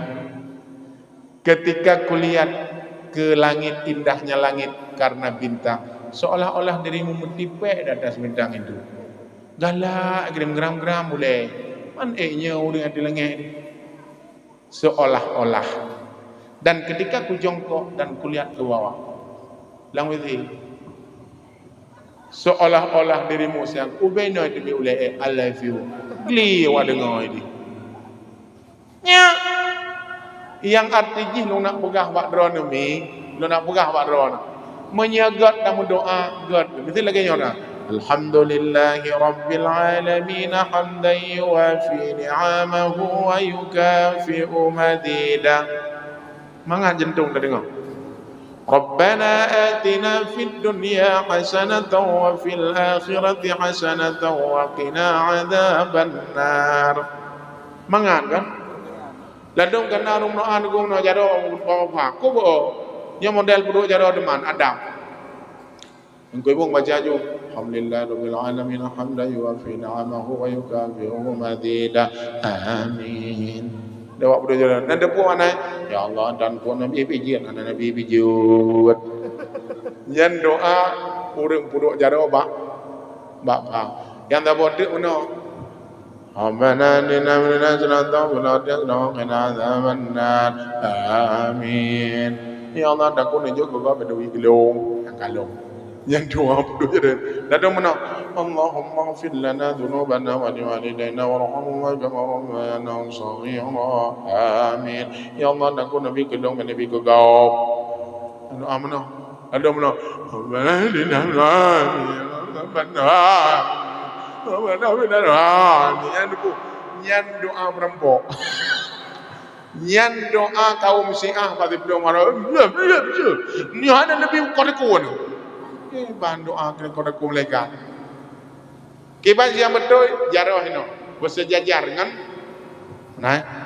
ketika kulihat ke langit, indahnya langit karena bintang, seolah-olah dirimu meutipék di atas bintang itu. Galak geram-geram ulèe, man ék nyoe ureueng di langét. Seolah-olah. Dan ketika kujongkok dan kulihat ke bawah, lam wizi, Seolah-olah dirimu sayang, ubé noe teubiet ulée, "I love you." Gli awak deungoe di. Nyak. Nyang arti jih lôn nak peugah bak droeneuh mi, lôn nak peugah bak droeneuh. Meunyoe gét tameudoá, gét. Meusti lagée nyoe na. Alhamdulillahi rabbil alamin hamdan yuwafi ni'amahu wa yukafi'u mazidah. Mangat jantong tadeungoe. Rabbana atina fid dunya hasanatan wa fil akhirati hasanatan wa qina adzabannar. Mangat kan? Ladôm kana rumoh an geunoe jaroe bak-bak. Ku beuo. Nyoe model peuduek jaroe deuman, Adam. Engkau ibu baca ju, "Alhamdulillahirabbil alamin, hamdan yuwafi ni'amahu wa yukafi'u mazidah." Amin. Dawak peuduek jaroe. Nan depu mana? Ya Allah, dan pun Nabi bijit, anak Nabi bijut. Nyan doa ureuëng peuduek jaroe bak bak bak. Nyang tabon teuk meunoe. Rabbana atina fid dunya hasanatan wa fil akhirati hasanatan wa qina adzabannar. Amin. Ya Allah, takue neujok keu gob bak deui geulong nyang kalon. Nyang dua puluh je deh. Lalu meunan, Allahumma ighfir lana dzunubana wa liwalidaina warhamhuma kama rabbayana shaghira. Amin. Ya Allah, takue neubi keu lôn, neubi keu gob. Doa meunan. Ada meunan. Nyan doa, nyan doa perampok. Nyan doa kaum Syiah pasti belum marah. Nyan hana lebih kuat aku ni. Eh, ban doa kena kuat aku malaikat. Kiban nyang beutôi, jaroe inoe. Beusejajar ngon, nah.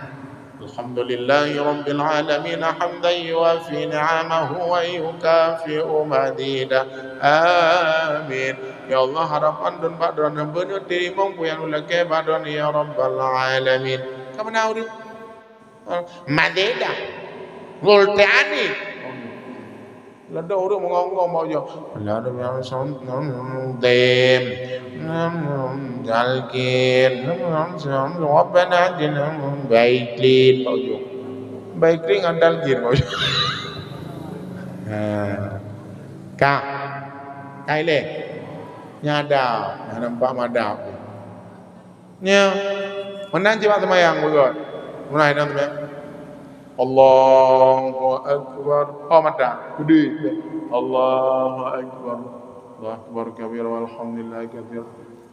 Alhamdulillahi rabbil alamin, hamdan yuwafi ni'amahu wa yukafi'u mazidah. Amin. Ya Allah, harapan lôn bak Droeneuh beuneuh teurimong peue nyang lôn lakée bak Droeneuh, ya Rabbal alamin. Ka meunan ureuëng? Mazidah. Voltani. Ladôm ureuëng meungong-ngong bak ujoe. Ladôm nyang som-, dem. Jalkin. Rabbana atina baiklin bak ujoe. Baiklin ngon dalkin bak ujoe. Ha. Ka. Ka ilée. Nyada. Nyada nampak madab. Nyoe, meunan cit bak seumayang beugöt. Meunan inong seumayang. Allahu Akbar. Oh, mata. Gede. Allahu Akbar. Allahu Akbar kabira walhamdulillahi katsira.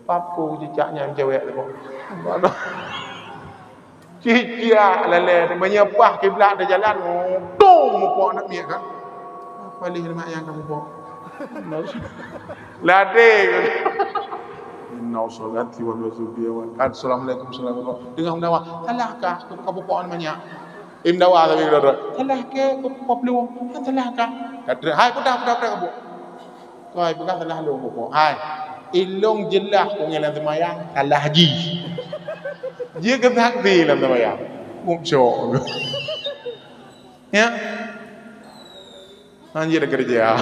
Papu cicak nyan cewek tu. Cicak lalée. Meunyoe paih kiblat di jalan, dong mupok aneuk miet kan. Paléh lemak nyang ka mupok. Ladé. Inna sholati wa nusuki wa, assalamualaikum, assalamualaikum. Deungon meudawa, salah kah? Keu ka pupok manyak. Im dawa tapi keudroe. Salah kah? Keu pupok plueng. Kan salah kah? Kata, "Hai, peugah, peugah, peugah, peugah." Kau hai peugah salah lôn pupok. Hai. Ilôn jeulaih keu ngilan seumayang, salah jih. Jih keu saksi lam seumayang. Mucok. Ya. Anjir kerja.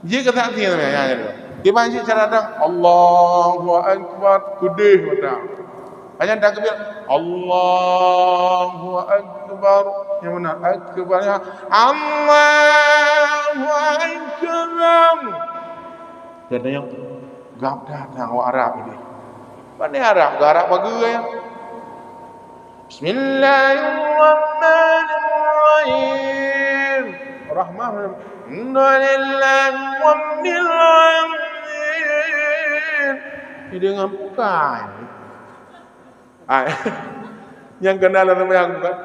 Jih keu saksi namanya, ya, ya. Kiban cit cara dang, Allahu Akbar, keudeh mata. Hanya takbir, Allahu Akbar. Yang mana? Akbar, ya. Allahu Akbar. Katanya, gap dah, dah, awak Arab ini. Mana Arab? Gak Arab bagai ya. Bismillahirrahmanirrahim. Rahman. Innalillahi wa inna ilaihi raji'un. Ini dengan bukan. Ah, yang kenal nama yang bukan.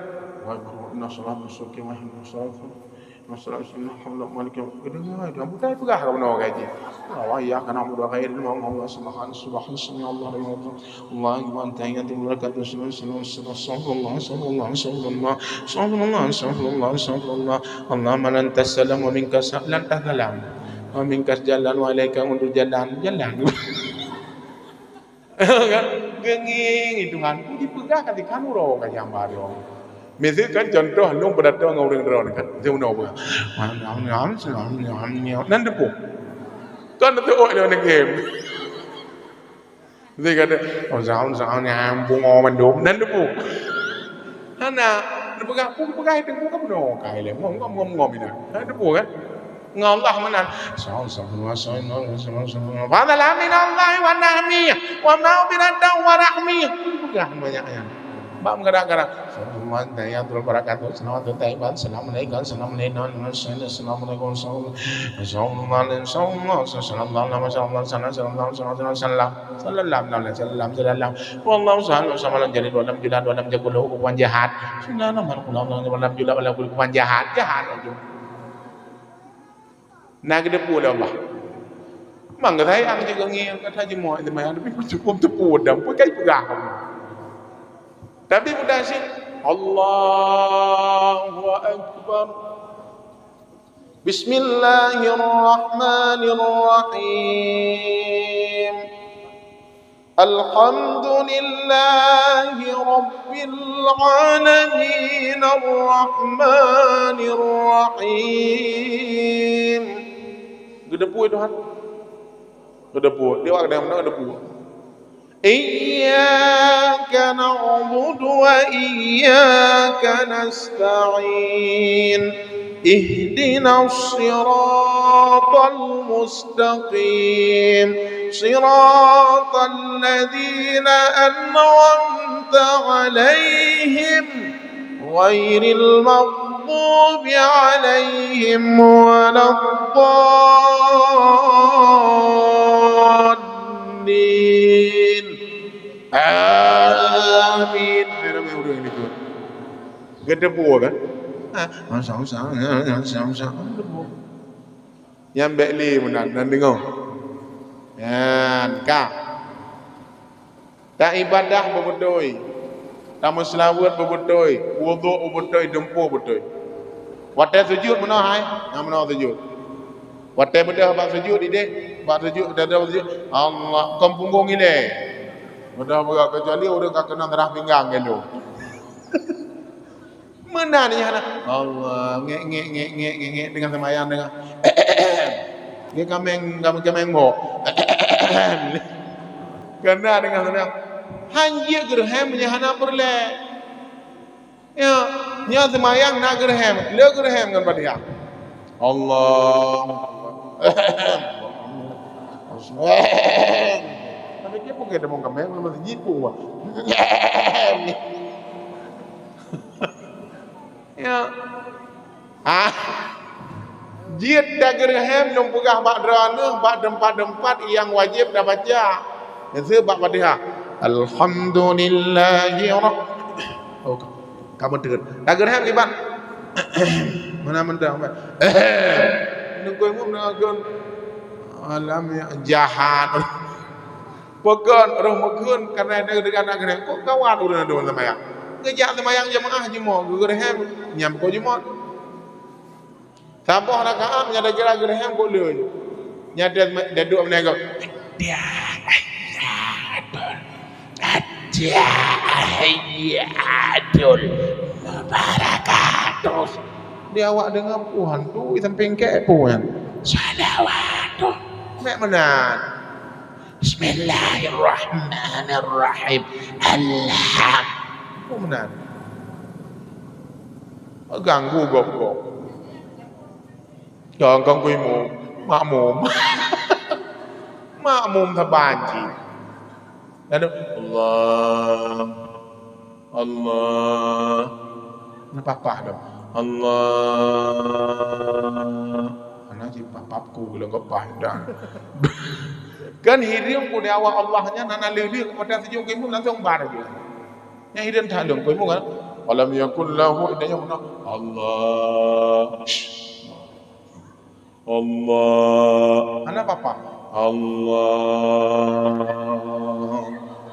Wa inna salatu suki wa inna salatu. Masalah Islam Muhammad Malik yang kedua, dia bukan peugah kamu nak gaji. Wa iyyaka na'budu wa iyyaka nasta'in. Allah subhanahu, subhanahu, sami Allah, Allahu akbar, tahiyyatu, barakatuh, sallallahu, sallallahu, sallallahu, sallallahu, sallallahu, sallallahu, sallallahu, sallallahu. Allahumma antas salam wa minkas sa-, lantas salam. Wa minkas jalan wa alaika undur jalan, jalan. Kan? Geungieng Tuhan, ku jipeugah ka tikhan uroe ka nyang barô. Miseue kan contoh lôn beudatang ngon ureueng droe kan, miseue unoe peugah. Nan teupeu. Kan teupeu nyoe neugém. Miseue kata, "Oh, zaman, zaman nyang bungong mandum." Nan teupeu. Hana, neupeugah, "Peue peugah itu, peue ka bunoe ka ilée." Ngom, ngom, ngom, ngom ina. Nan teupeu kan? Ngon Allah meunan. Fadlan minallahi wa nahmi wa maghfiratan wa rahmi. Peugah banyak nyan. Bak meugadang-gadang. Tahiyatul barakatuh. Salawatut thayyibah. Assalamualaikum. Assalamualaikum. Assalamualaikum. Assalamualaikum. Assalamualaikum. Assalamualaikum. Assalamualaikum. Sallallahu alaihi wasallam. Wallahu a'lam. Walam yulad walam yulad walam yakul lahu kufuwan ahad. Bismillahirrahmanirrahim. Walam yulad walam yakul lahu kufuwan ahad. Ahad. Na geuteupeue lé Allah. Mang geusayang jih geuh ngieng, ka that jimoe teuma, tapi cukup teupeue dan pun kai peugah. Tapi mudah cit, Allahu Akbar. Bismillahirrahmanirrahim. Alhamdulillahi Rabbil Alamin, Ar-Rahmanir Rahim. Geuteupeue Tuhan. Geuteupeue. Di awak kadang meunan geuteupeue. Iyyaka na'budu wa iyyaka nasta'in. Ihdinas siratal mustaqim. Siratal ladzina an'amta 'alaihim ghairil maghdubi 'alaihim waladdallin. Amin. Hai ramé ureueng likot. Geuteupeue kan? Ah, sang-sang, sang-sang. Geuteupeue. Nyan bèk lé meunan, nan deungoe. Nyan ka. Taibadah beubeutôi, tameuseulaweuet beubeutôi, wudhu beubeutôi, dumpeue beutôi. Watèe sujud meunoe hai, na meunoe sujud. Watèe beudôh bak sujud idéh, bak sujud, watèe beudôh bak sujud, Allah, kon punggong ilèe. Beudôh bak, keucuali ureueng ka keunong darah pinggang gelo. Meunan nyan hana. Allah, ngek, ngek, ngek, ngek, ngek, ngek, deungon seumayang deungon. Dia kaméng, kaméng, kaméng bok. Kena deungon seumayang. Han jeuet geureuhem nyan hana peureulèe. Ya, nyan seumayang na geureuhem, le geureuhem ngon Fatihah. Allah. Tapi dia pun kena kaméng, masih jipung. Ya. Ah. Jeuet tageureuhem lôn peugah bak droeneuh bak teumpat-teumpat nyang wajéb tabaca. Miseu bak Fatihah. Alhamdulillahi rabb-, oh, ka meuteun. Tageureuhem kiban. Mana mantong. Nungkoi mum nangkon. Alam ya jahat. Pakon roh meukeuen karena dia dengan aneuk geuh. Kok kawan ureueng dua seumayang? Geujak seumayang jeumaah jimoe, geureuhem nyang bukon jimoe. Saboh rakaat nyang dikira geureuhem kok le. Nyang dia, dia duek meunan kok. Dia, dia, dia, dia, dia, mubarakatuh. Di awak deungoe peue hantu, di sampéng kèe peue nyan. Salawat. Mek meunan. Bismillahirrahmanirrahim. Alham-, oh, meunan. Ganggu gob-gob. Jangan ganggu imum. Makmum. Makmum saban cit. Lalu, Allah. Allah. Hana papah dah. Allah. Hana cit papah ku geulang gopah dah. Kan hireuen pu di awak Allah nyan hana lheueh-lheueh kepada sujud imum langsung bar je. Nyang hireuen that lôn ku imum kan. Walam yakul lahu, idanya mana? Allah. Allah. Hana papa. Allah.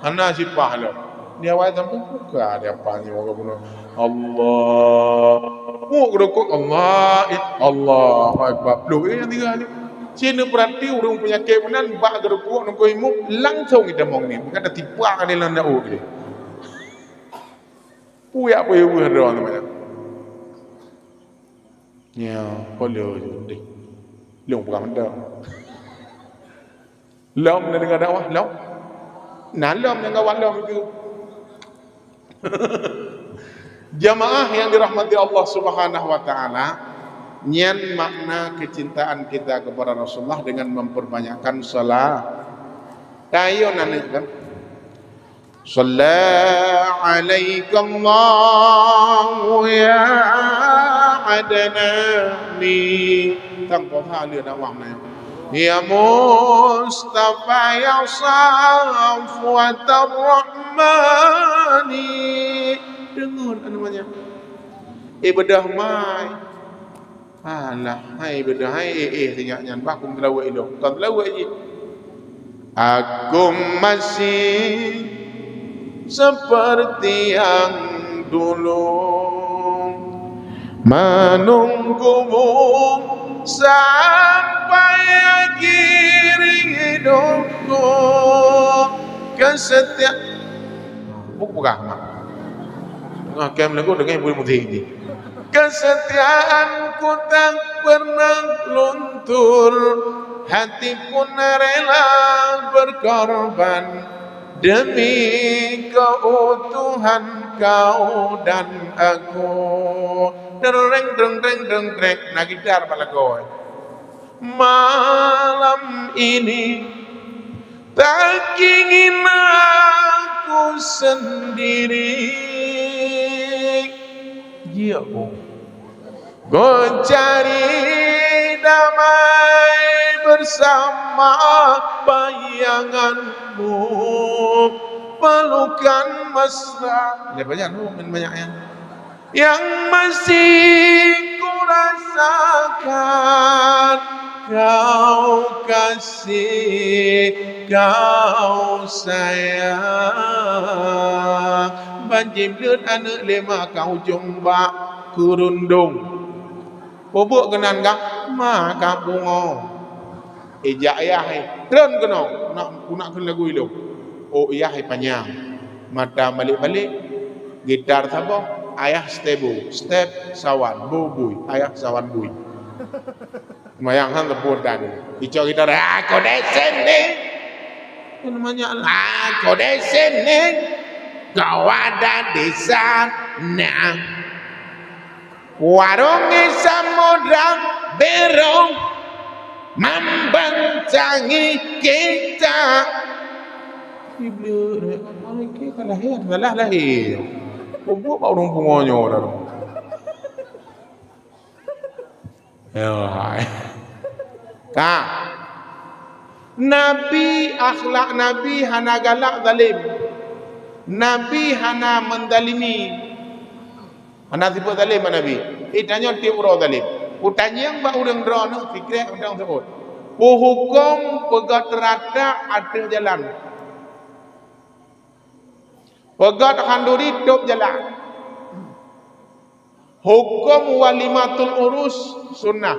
Hana sipah lom. Di awai sampun buka di apa ni orang bunuh. Allah. Mu gerukuk Allah. It-, Allahu Akbar. Pluh, eh, yang tiga ni. Sini berarti urang penyakit meunan bak gerukuk nunggu imum langsung kita mong ni. Bukan ada tipak ada landa oh dia. Puyak payah buah doang namanya. Ya, polo je deh. Lôn peugah mantong. Lom na deungoe dakwah, lom. Na lom nyang gawat lom itu. Jamaah yang dirahmati Allah Subhanahu wa taala, Nyan makna kecintaan kita kepada Rasulullah dengan memperbanyakkan salat. Tayo aneuk kan? Salla alaikallahu ya Adnani. Tang poh tha lheueh dakwah meunan. Ya Mustafa ya Safwatar Rahmani. Deungon aneuk manyak. Eh, beudôh mai. Alah, hai beudôh, hai, eh, eh, sinyak nyan, bah kung teulaweuek ilong. Kon teulaweuek jih. Aku masih seperti yang dulu, menunggumu sampai akhir hidupku. Kesetiaan Buk peugah mak. Tengah kem lagu dengai boleh mudik ni. Kesetiaanku tak pernah luntur, hati pun rela berkorban demi keutuhan kau dan aku. Dereng, dereng, dereng, dereng, dereng. Nah, gitar bak lagu. Malam ini tak ingin aku sendiri. Jeuet, Bu. Ku cari damai bersama bayanganmu. Pelukan mesra. Dia banyak, Bu, main banyak ya. Yang masih kurasakan kau kasih, kau sayang. Ban jibleuet aneuk lé ma ka ujong bak keurundong. Peubuet keunan ka ma ka pungo. Ijak ayah, eh, treun keunoe, nak, ku nak kheun lagu ilong. Oh, ayah, eh, panyang. Mata balek-balek, gitar saboh, ayah step bu, step sawan, bu bui, ayah sawan bui. Mayang han teupeu dan. Icok gitar, "Aku di sini." Kan banyak lah. "Aku di sini, kau ada di sana." Warung di Samudra Biru membencangi kita. Iblih, mereka kan lahir, salah lahir. Peubuet bak ureueng pungo nyoe dah tu. Ya, hai. Ka. Nabi, akhlak Nabi hana galak zalim. Nabi hana menzalimi. Hana sifeuet zalim bak Nabi. Eh, tanyoe tiep uroe zalim. Kutanyong bak ureueng droeneuh sikrek mantong seuôt. Peuhuköm peugöt rata ateueh jalan. Peugöt khanduri tôb jalan. Huköm walimatul urus sunnah.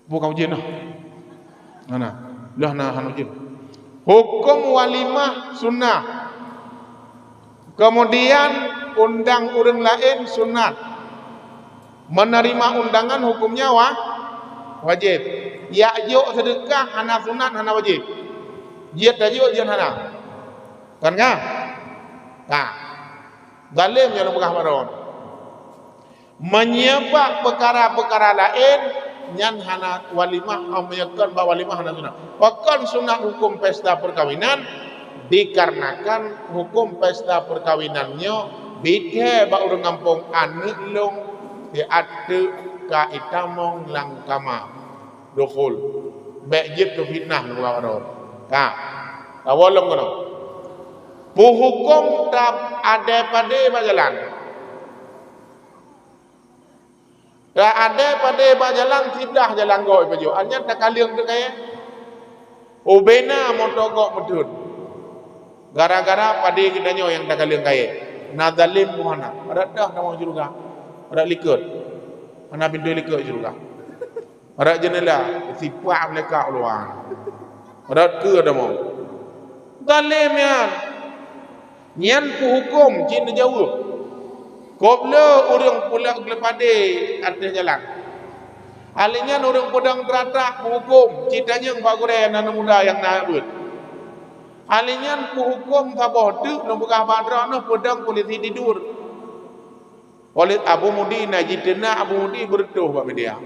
Bukan ujeuen noh. Hana. Lah na hana ujeuen. Huköm walimah sunnah. Kemudian undang ureueng laén sunat. Menerima undangan hukumnya wa-, wajib. Jak jok seudeukah hana sunat, hana wajib. Jeuet tajok, jeuet hana. Kan ka? Ka. Zalim nyang lôn peugah bak droe. Meunyoe bak peukara-peukara laén, nyan hana walimah, meunyoe kon bak walimah hana sunat. Pakon sunat huköm pesta perkawinan? Dikarenakan huköm pesta perkawinan nyoe bidée bak ureueng gampông, aneuk lôn siat teuk ka itamong lam kama. Dukhul. Bék jeuet keu fitnah lôn peugah droe. Ka. Tawoe lom keunoe. Peuhuköm ta adée padé bak jalan. Ta adée padé bak jalan, sidah jalan goe pajoh. Anyan takaleueng teuh kayée. Ubena moto gob meuteun. Gara-gara padé geutanyoe nyang takaleueng kayée. Na zalim buhana. Rot dah tamong syeuruga. Rot likot. Hana pintoe likot syeuruga. Rot jeunela, sipak meuleka u luwa. Rot keue tamong. Zalim nyan. Nyan peuhuköm cit neujaweueb. Koblo ureuëng pulak geuleupade ateueh jalan. Alinyan ureuëng peudong teuratrak peuhuköm cit tanyong bak gurée aneuk muda nyang na beuet. Alinyan peuhuköm saboh teuk neupeugah bak droeneuh peudong polisi tidur. Oleh Abu Mudi na jiteunak, Abu Mudi beureutoh bak media.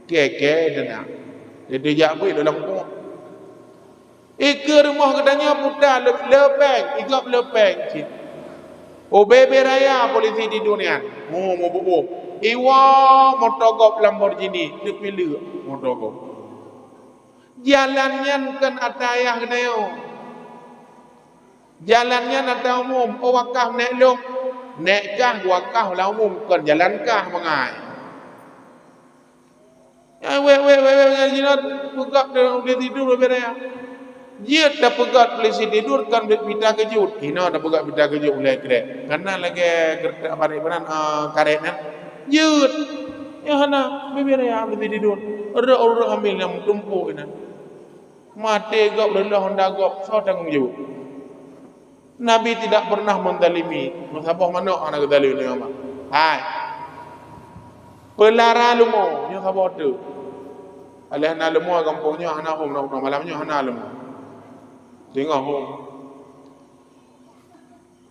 Kèe-kèe teunak. Jadi jak beuet lam kampung. Ikeue rumoh geutanyoe puta le-, leupeng, igop leupeng cit. Ubé-bé raya polisi di dunia. Mu mububuh. Iwoe moto gop Lamborghini, teupileuk moto gop. Jalan nyan kon ata ayah geutanyoe. Jalan nyan ata umum, oh wakaf nèk lom. Nèk kah wakaf lam umum, kon jalan kah bangai. Ya, weh, weh, weh, weh, nyan jinoe peugah deh, ulèe tidur, weh, beda ya. Jeuet tapeugah polisi tidur kan pita keujot. Hino tapeugah pita keujot ulèe krek. Karena lagèe kereta barit banan, ah, karet nyan. Jeuet. Ya hana, beda ya, polisi tidur. Ada ureueng hamil nyang tumpuk inan. Maté gob, reuloh honda gob, soe tanggong jaweueb? Nabi tidak pernah menzalimi. Nyoe saboh manok hana geuzalimi lé Allah. Hai. Peulara leumo, nyoe saboh teuk. Aléh na leumo gampông nyoe hana hom, na malam nyoe hana leumo. Singoh hom.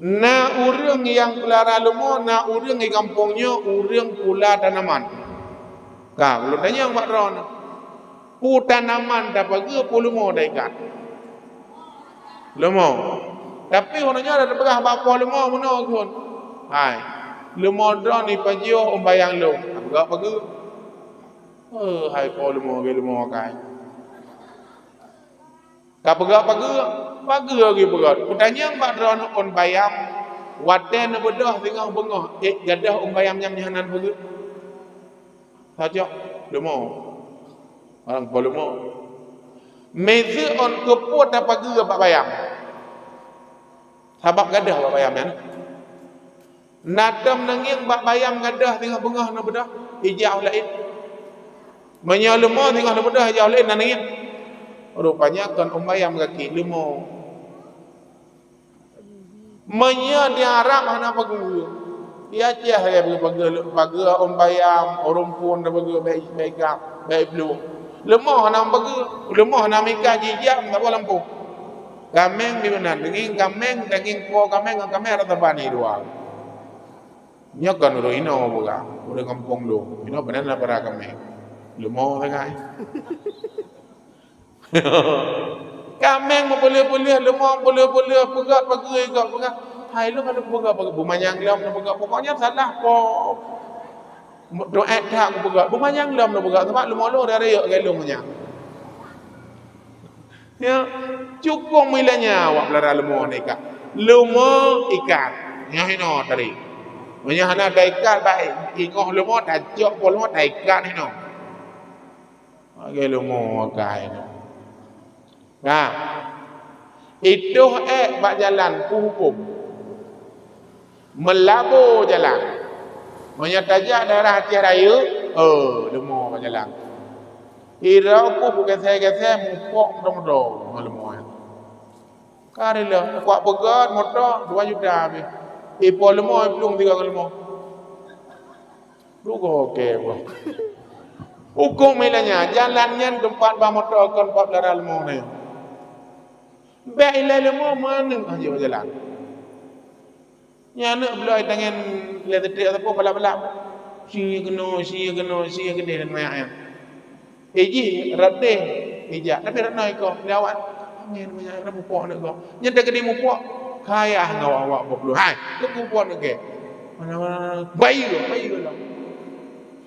Na ureueng nyang peulara leumo, na ureueng di gampông nyoe ureueng pula tanaman. Ka, ulôn tanyong bak droeneuh. Peue tanaman tapageue, peue leumo taikat? Leumo. Tapi uroe nyoe tapeugah bak po leumo meunoe kheun. Hai, leumo droeneuh ipajoh ôn bayam lôn. Tapeugah pageue. Eh, hai po leumo, lagèe leumo akai. Ka peugah pageue, pageue geupeugah. Kutanyong bak droeneuh ôn bayam, watèe neubeudôh singoh beungoh, ék gadôh ôn bayam nyang nyan hana neupageue? Sacok, leumo. Barang po leumo. Miseue ôn keupeue tapageue bak bayam? Sabab gadôh bak bayam nyan. Na tom neungieng bak bayam gadôh singoh beungoh neubeudôh, ijak u laén. Meunyoe leumo singoh neubeudôh ijak u laén na neungieng. Rupanya kon ôn bayam gaki, leumo. Meunyoe di Arab hana pageue, di Aceh sagai pageue, pageue ôn bayam, ôn rumpun tapageue bèk, bèk ikab, bèk iplueng. Leumo hana pageue, leumo hana meuikat jijak saboh lampôh. Kaméng di meunan, daging kaméng, daging po kaméng ngon kaméng rata bani dua. Nyoe kon ureueng inoe peugah, ureueng gampông lôn. Inoe beunan na para kaméng. Leumo sagai. Kaméng meupeuleueh-peuleueh, leumo meupeuleueh-peuleueh, peugah pageue, peugah. Hai lôn ka lôn peugah, peugah beumanyang lom lôn peugah. Pokoknya salah po. Doa that kupeugah, beumanyang lom lôn peugah, sabab leumo lôn dari rayeuk lôn nyan. Ya, cukôp meuilanya awak peulara leumo nyan ikat. Leumo ikat. Nyoe hinoe tadi. Meunyoe hana taikat, bak ingoh leumo, tacok po leumo, taikat hinoe. Lagèe leumo akai nyoe. Nah, itôh èk bak jalan, peue hukôm? Meulabo jalan. Meunyoe tajak daerah Aceh Rayeuk, oh, leumo bak jalan. Irau ku geugesé-gesé mupok moto-moto ngon leumo nyan. Ka rila, kuat peugöt moto dua juta habéh. Ipo leumo iplueng tiga kali leumo. Rugoe oke boh. Hukôm ilèe nyan, jalan nyan teumpat ba moto kon pat lara leumo nyan. Bèk ilèe leumo meuneuk hanjeuet jalan. Nyan aneuk bloe tangen lé teutek ataupun balap-balap. Si keunoe, si keunoe, si keudeh dan mayak nyan. Eh jih rot deh ijak, tapi rot noe ikoh lé awak. Angén banyak rot mupok aneuk gob. Nyan teukeudi mupok, kayah ngon awak-awak boh pluh. Hai, keu mupok aneuk gèt. Mana-mana bayeue, bayeue lah.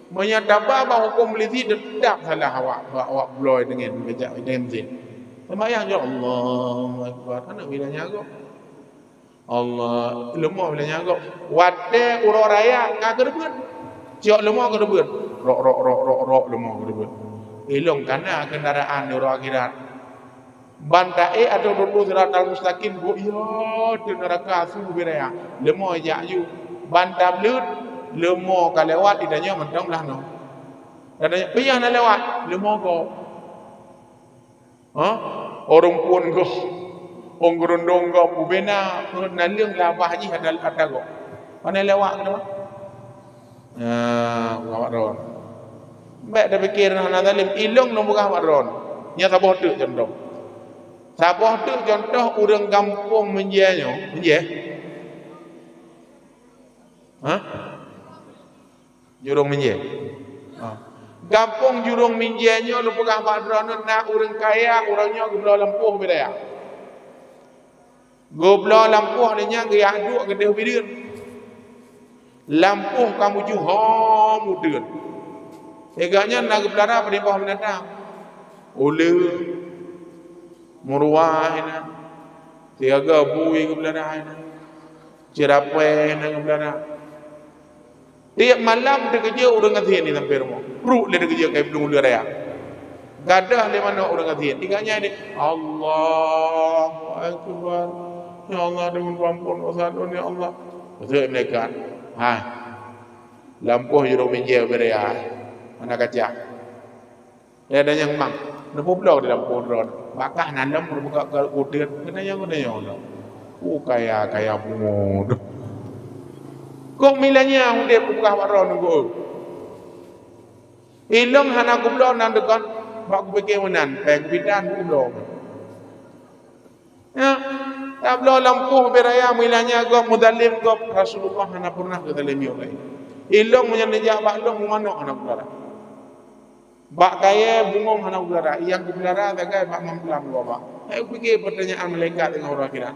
Meunyoe taba bak hukôm polisi, teutap salah awak, awak, awak bloe tangen, geujak tangen mesin. Seumayang jih, Allahu Akbar. Aneuk bila nyan gob. Allah, leumo bila nyan gob. Watèe uroe raya ka keureubeuen. Cok leumo keureubeuen. Rok, rok, rok, rok, rok, leumo keureubeuen. Ilong kana kendaraan di uroe akhirat. Ban taék ateueh rot siratal mustaqim, gok iya teuh neuraka su beu raya. Leumo jak aju. Ban tableuet, leumo ka lewat, itanyoe mantong lah nyoe. Katanya, "Peue nyang na lewat?" Leumo gob. Ha? Ureueng phôn gob, ureueng geurundong gob, bubena, ureueng naleueng labah jih ata, ata gob. Pane lewat keunoe? Ya, lewat droe. Bèk tapike hana zalim, ilong lôn peugah bak droe. Nyan saboh teuk contoh. Saboh teuk contoh ureueng gampông meunjie nyoe, meunjie. Ha? Jurông Minjée. Ha. Gampông Jurông Minjée nyoe lôn peugah bak droeneuh na ureuëng kaya, ureuëng nyoe geubloe lampôh beu raya. Geubloe lampôh lé nyan geujak duek keudeh bireuen. Lampôh ka mujuh hom uteuen. Lé gobnyan na geupeulara padum boh binatang. Ulée, meuruwa inan, siaga bui geupeulara inan, ceurapée na geupeulara. Tieb malam teukeujeuet ureuëng gasien di sampéng rumoh. Bruk lé teukeujeuet kai plueng uleue raya. Gadôh lé manok ureuëng gasien. Di gobnyan ni, "Allahu Akbar. Ya Allah, deungon peuampôn dosa lôn, ya Allah." Beutôi malaikat. Hai. Lampôh Jurông Minjée beu raya. Hana kaca. Ya, dan nyang mang, neupubloe di lampôh droe. Bakah na lom meureubuka keu uteuen, keuneuk nyang, keuneuk nyang. Oh, kaya, kaya pungo tu. Kok milanya udeb peugah bak droe nunggu. Ilong hana kubloe nan deukon, bak kupike meunan, peng bidan kubloe. Ya, tabloe lampôh beu raya, milanya gob, meuzalim gob, Rasulullah hana pernah geuzalimi ureuëng laén. Ilong meunyan neujak bak lông manok hana kubloe. Bak kayée bungong hana geupeulara, nyang geupeulara sagai bak mamplam dua bak. Hai pike peutanyaan malaikat teungoh uroe akhirat.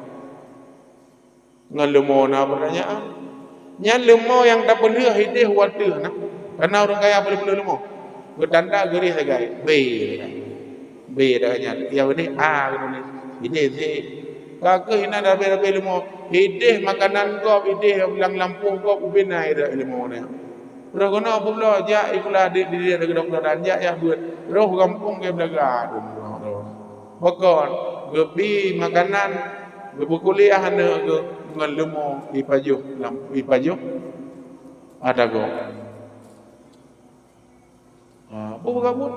Ngon leumo na peutanyaan. Nyan leumo nyang tapeulheueh ideh wateuh na. Kana ureuëng kaya peulheueh-peulheueh leumo. Geutanda geurih sagai. B. B dah nyan. Nyang beudeh A geutuléh. Ideh Z. Ka keuh inan rabée-rabée leumo. Ideh makanan gob, ideh lam lampôh gob, ubena ideh leumo nyan. Roh keunoe peubloe, jak sikula di, di, di, di dokto dan jak yah buet. Roh gampông ke belaga tu. Pakon, geubi makanan, geupeukuliah aneuk geuh ngon leumo ipajoh lam, ipajoh ata gob. Ha, peue gabut?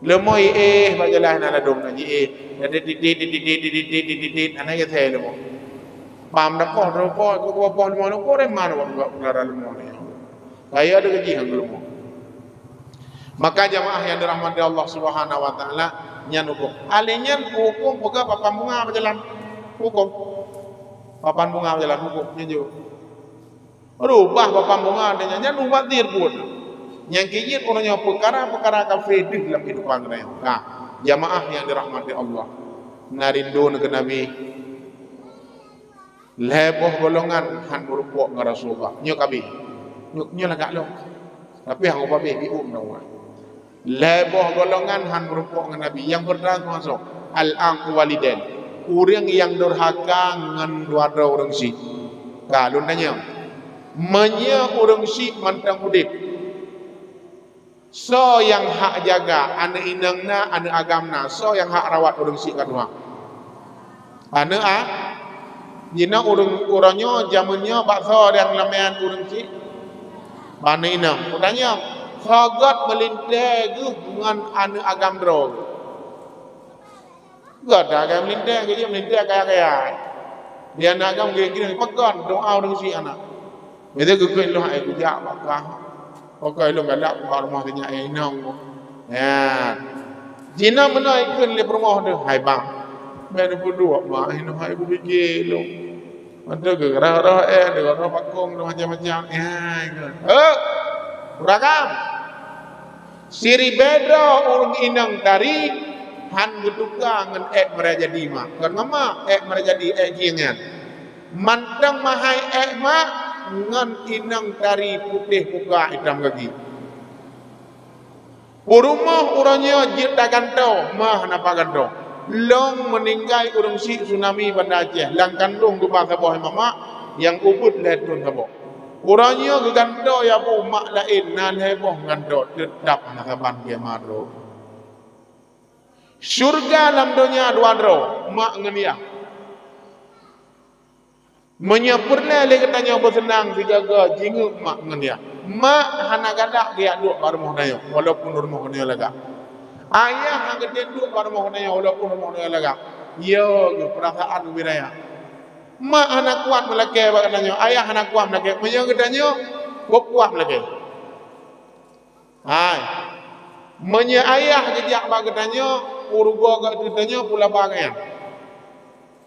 Leumo iéh bak jalan hana ladôm na jiéh. Jadi titit, titit, titit, titit, titit, hana geusé leumo. Pam dah poh, dah poh, kok poh leumo, leumo, leumo, leumo, leumo. Kaya ada gaji hang leumo. Maka jamaah yang dirahmati Allah Subhanahu wa Taala, nyan huköm. Alé nyan huköm peugah papan bunga bak jalan. Huköm. Papan bunga bak jalan huköm nyan jeuet. Rubah papan bunga nyan, nyan mubazir buet. Nyang keu jeuet ureuëng nyoe peukara-peukara kafé deuh lam keuhidupan geutanyoe. Nah, jamaah yang dirahmati Allah. Na rindu keu Nabi. Lhée boh golongan han meurumpok ngon Rasulullah. Nyoe ka abéh. Nyoe, nyoe lagak lom. Tapi han ubah abéh, bium na ureuëng. Lhée boh golongan han meurumpok ngon Nabi. Nyang peurtama termasuk al-aqu walidain. Ureuëng nyang durhaka ngon dua droe ureuëng syiek. Ka lôn tanyong. Meunyoe ureuëng syiek mantong udeb, soe nyang hak jaga, aneuk inong na, aneuk agam na, soe nyang hak rawat ureuëng syiek ka tuha? Aneuk a-, jinoe ureuëng, uroe nyoe, jameun nyoe, bak soe nyang lamèan ureuëng syiek? Bak aneuk inong. Kutanyong, soe göt meulintèe geuh ngon aneuk agam droe? Gata ka meulintèe, geujak meulintèe kaya-kaya. Di aneuk agam geukirém pakon doa ureuëng syiek aneuk. Itu geukheun lôn hai kujak bak kah. Pakon lôn galak bak rumoh teuh nyak inong. Ya. Jinoe meunoe ikheun lé peurumoh teuh, "Hai bang, bèk neupeuduek mak inong hai, kupike lôn." Mantong geuroh-roh éh, geuroh pakong, macam-macam. Ya, ikheun. Eh, ureuëng agam. Siribèe droe ureuëng inong tari han geutuka ngon ék meurajadi mak. Kon ngon mak, ék meurajadi, ék jieng nyan. Mantong meuhai ék mak ngon inong tari putéh muka itam gaki. Peurumoh uroe nyoe jeuet tagantoe, meuh hana pagantoe. Lôn meuninggai ureuëng syiek tsunami Banda Aceh, lam kandông geuba saboh mamak nyang ubit lhèe thon saboh. Uroe nyoe geugantoe yah bu mak laén na lhèe boh gantoe, teutab na saban keu mak droe. Syeuruga lam donya dua droe, mak ngon yah. Meunyoe peureulèe lé geutanyoe beuseunang sigaga jingeuk mak ngon yah. Mak hana galak geujak duek bak rumoh geutanyoe, walaupun rumoh geutanyoe lagak. Ayah hana geutem duek bak rumoh geutanyoe, walaupun rumoh geutanyoe lagak. Yo, geuh peurasaan ubé raya. Mak hana kuat meulakèe bak geutanyoe, ayah hana kuat meulakèe. Meunyoe geutanyoe, boh kuat meulakèe. Hai. Meunyoe ayah geujak bak geutanyoe, peurugoe geutanyoe peulaba geuh nyan.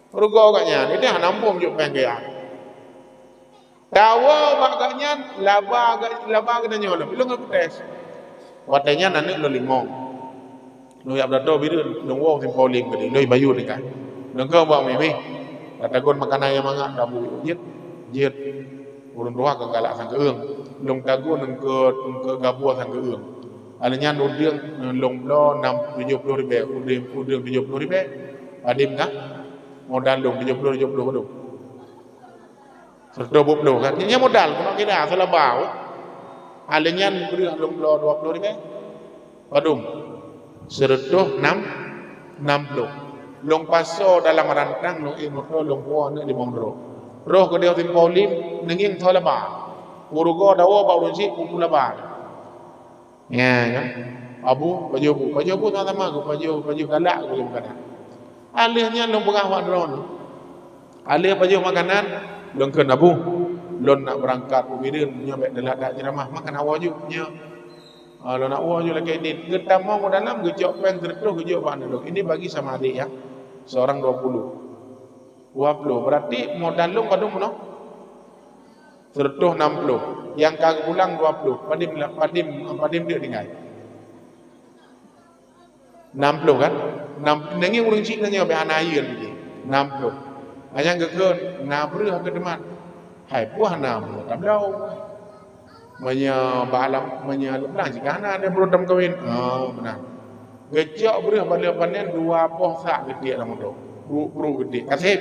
Peurugoe geuh nyan, itu hana muphom jok péng geuh. Tawoe bak gobnyan, laba, laba geutanyoe lom. Ilôn geupeutes. Watée nyan aneuëk lôn limong. Lôn jak beudatoe Bireuen, lôn woe Simpang Ulim keudeh, lôn bayeue tinggai. Lôn kheun bak miet, "Tatagun makanan nyang mangat, tabu jeuet, jeuet." Ureuëng tuha ka galak sang keueung. Lôn tagun eungkôt, eungkôt gabua sang keueung. Alèh nyan udeueng lôn bloe nam tujoh ploh ribèe, udeueng, udeueng tujoh ploh ribèe. Padum kah? Modal lôn tujoh ploh, tujoh ploh padum? Seureutôh dua ploh kan? Nyan modal, keunoe kira, seulaba. Alèh nyan breueh lôn bloe dua ploh ribèe. Padum? Seureutôh nam, nam ploh. Lôn pasoe dalam rantang, lôn ék moto, lôn puwoe aneuëk limong droe. Roh keudeh Simpang Ulim, neungieng tho laba. Peurugoe dawoe bak ureuëng chik, peupu laba. Nyan kan? Abu, pajoh bu, pajoh bu sama-sama, ku pajoh, pajoh galak, ku pajoh makanan. Alèh nyan lôn peugah bak droeneuh. Alèh pajoh makanan, lôn kheun, "Abu, lôn nak beurangkat u Bireuen, nyoe bèk teulat that ceuramah, meukanan woe ju nyoe." Ah, lôn nak woe ju lakèe nit. Geutamong u dalam, geucok péng seureutôh, geujok bak aneuk lôn. "Ini bagi sama adik ya, seorang dua puluh." Dua ploh, berarti modal lôn padum bunoe? Seureutôh nam ploh. Nyang ka geupulang dua ploh. Padum, padum, padum teuk tinggai? Nam ploh kan? Nam, neungieng ureuëng chik nyoe bèk hana ayeuen biji. Nam ploh. Hanya geukheun, na breueh keu teuma. Hai, puih na breueh tabloe. Meunyoe bak alam, meunyoe alam blang cit ka hana, ada breueh tameukawen. Ah, meunan. Geucok breueh bak lheueh panen dua boh sak geutiek lam moto. Bruk-bruk geutiek. Kaseb.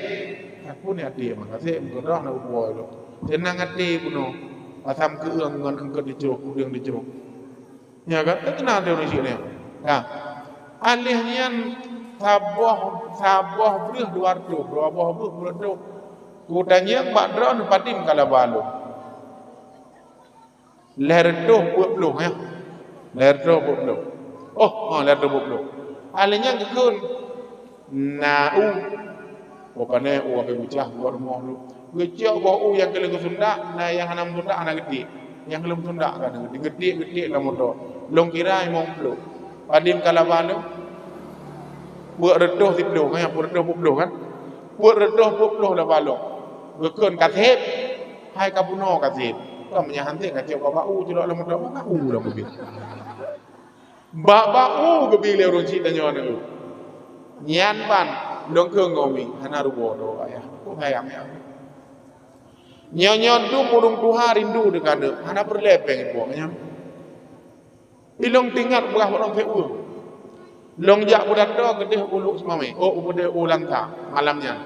Aku ni até mah kaseb, meukeurah na upo lom. Seunang até bunoe. Asam keueung ngon eungkôt dicrok, udeueng dicrok. Nya kan? Teukeunal lé ureuëng syiek nyan. Nah, alèh nyan saboh, saboh breueh dua reutôh, dua boh breueh dua reutôh. Kutanyong bak droeneuh padum ka laba lôn. Lhèe reutôh peuet ploh, ya. Lhèe reutôh peuet ploh. Oh, ha, lhèe reutôh peuet ploh. Alèh nyan geukheun, na u. Rupane u abéh bucah buet rumoh tu. Geucok boh u nyang keu lheueh geusundak, na nyang hana meusundak hana geutiek. Nyang keu lheueh meusundak ka na geutiek. Geutiek, geutiek lam moto. Lôn kira limong ploh. Padum ka laba lôn? Peuet reutôh siplôh, kan? Peuet reutôh peuet ploh, kan? Peuet reutôh peuet ploh laba lôn. Geukheun kaseb. Hai ka bunoe kaseb. Ka meunyo han seb ka cok bak u, culok lam moto, bak u lam mobil. Bak, bak u geubi lé ureuëng syiek tanyoe nyoe. Nyan ban, lôn kheun ngon umi, hana rugoe droe ayah. Kok sayang ya. Nyoe, nyoe dum ureuëng tuha rindu teuka aneuk, hana peureulée péng ibuet nyan. Ilôn teuingat peugah bak lôn siuroe. Lôn jak beudatoe keudeh u Lhokseumawe, oh, keudeh u Langsa, malam nyan.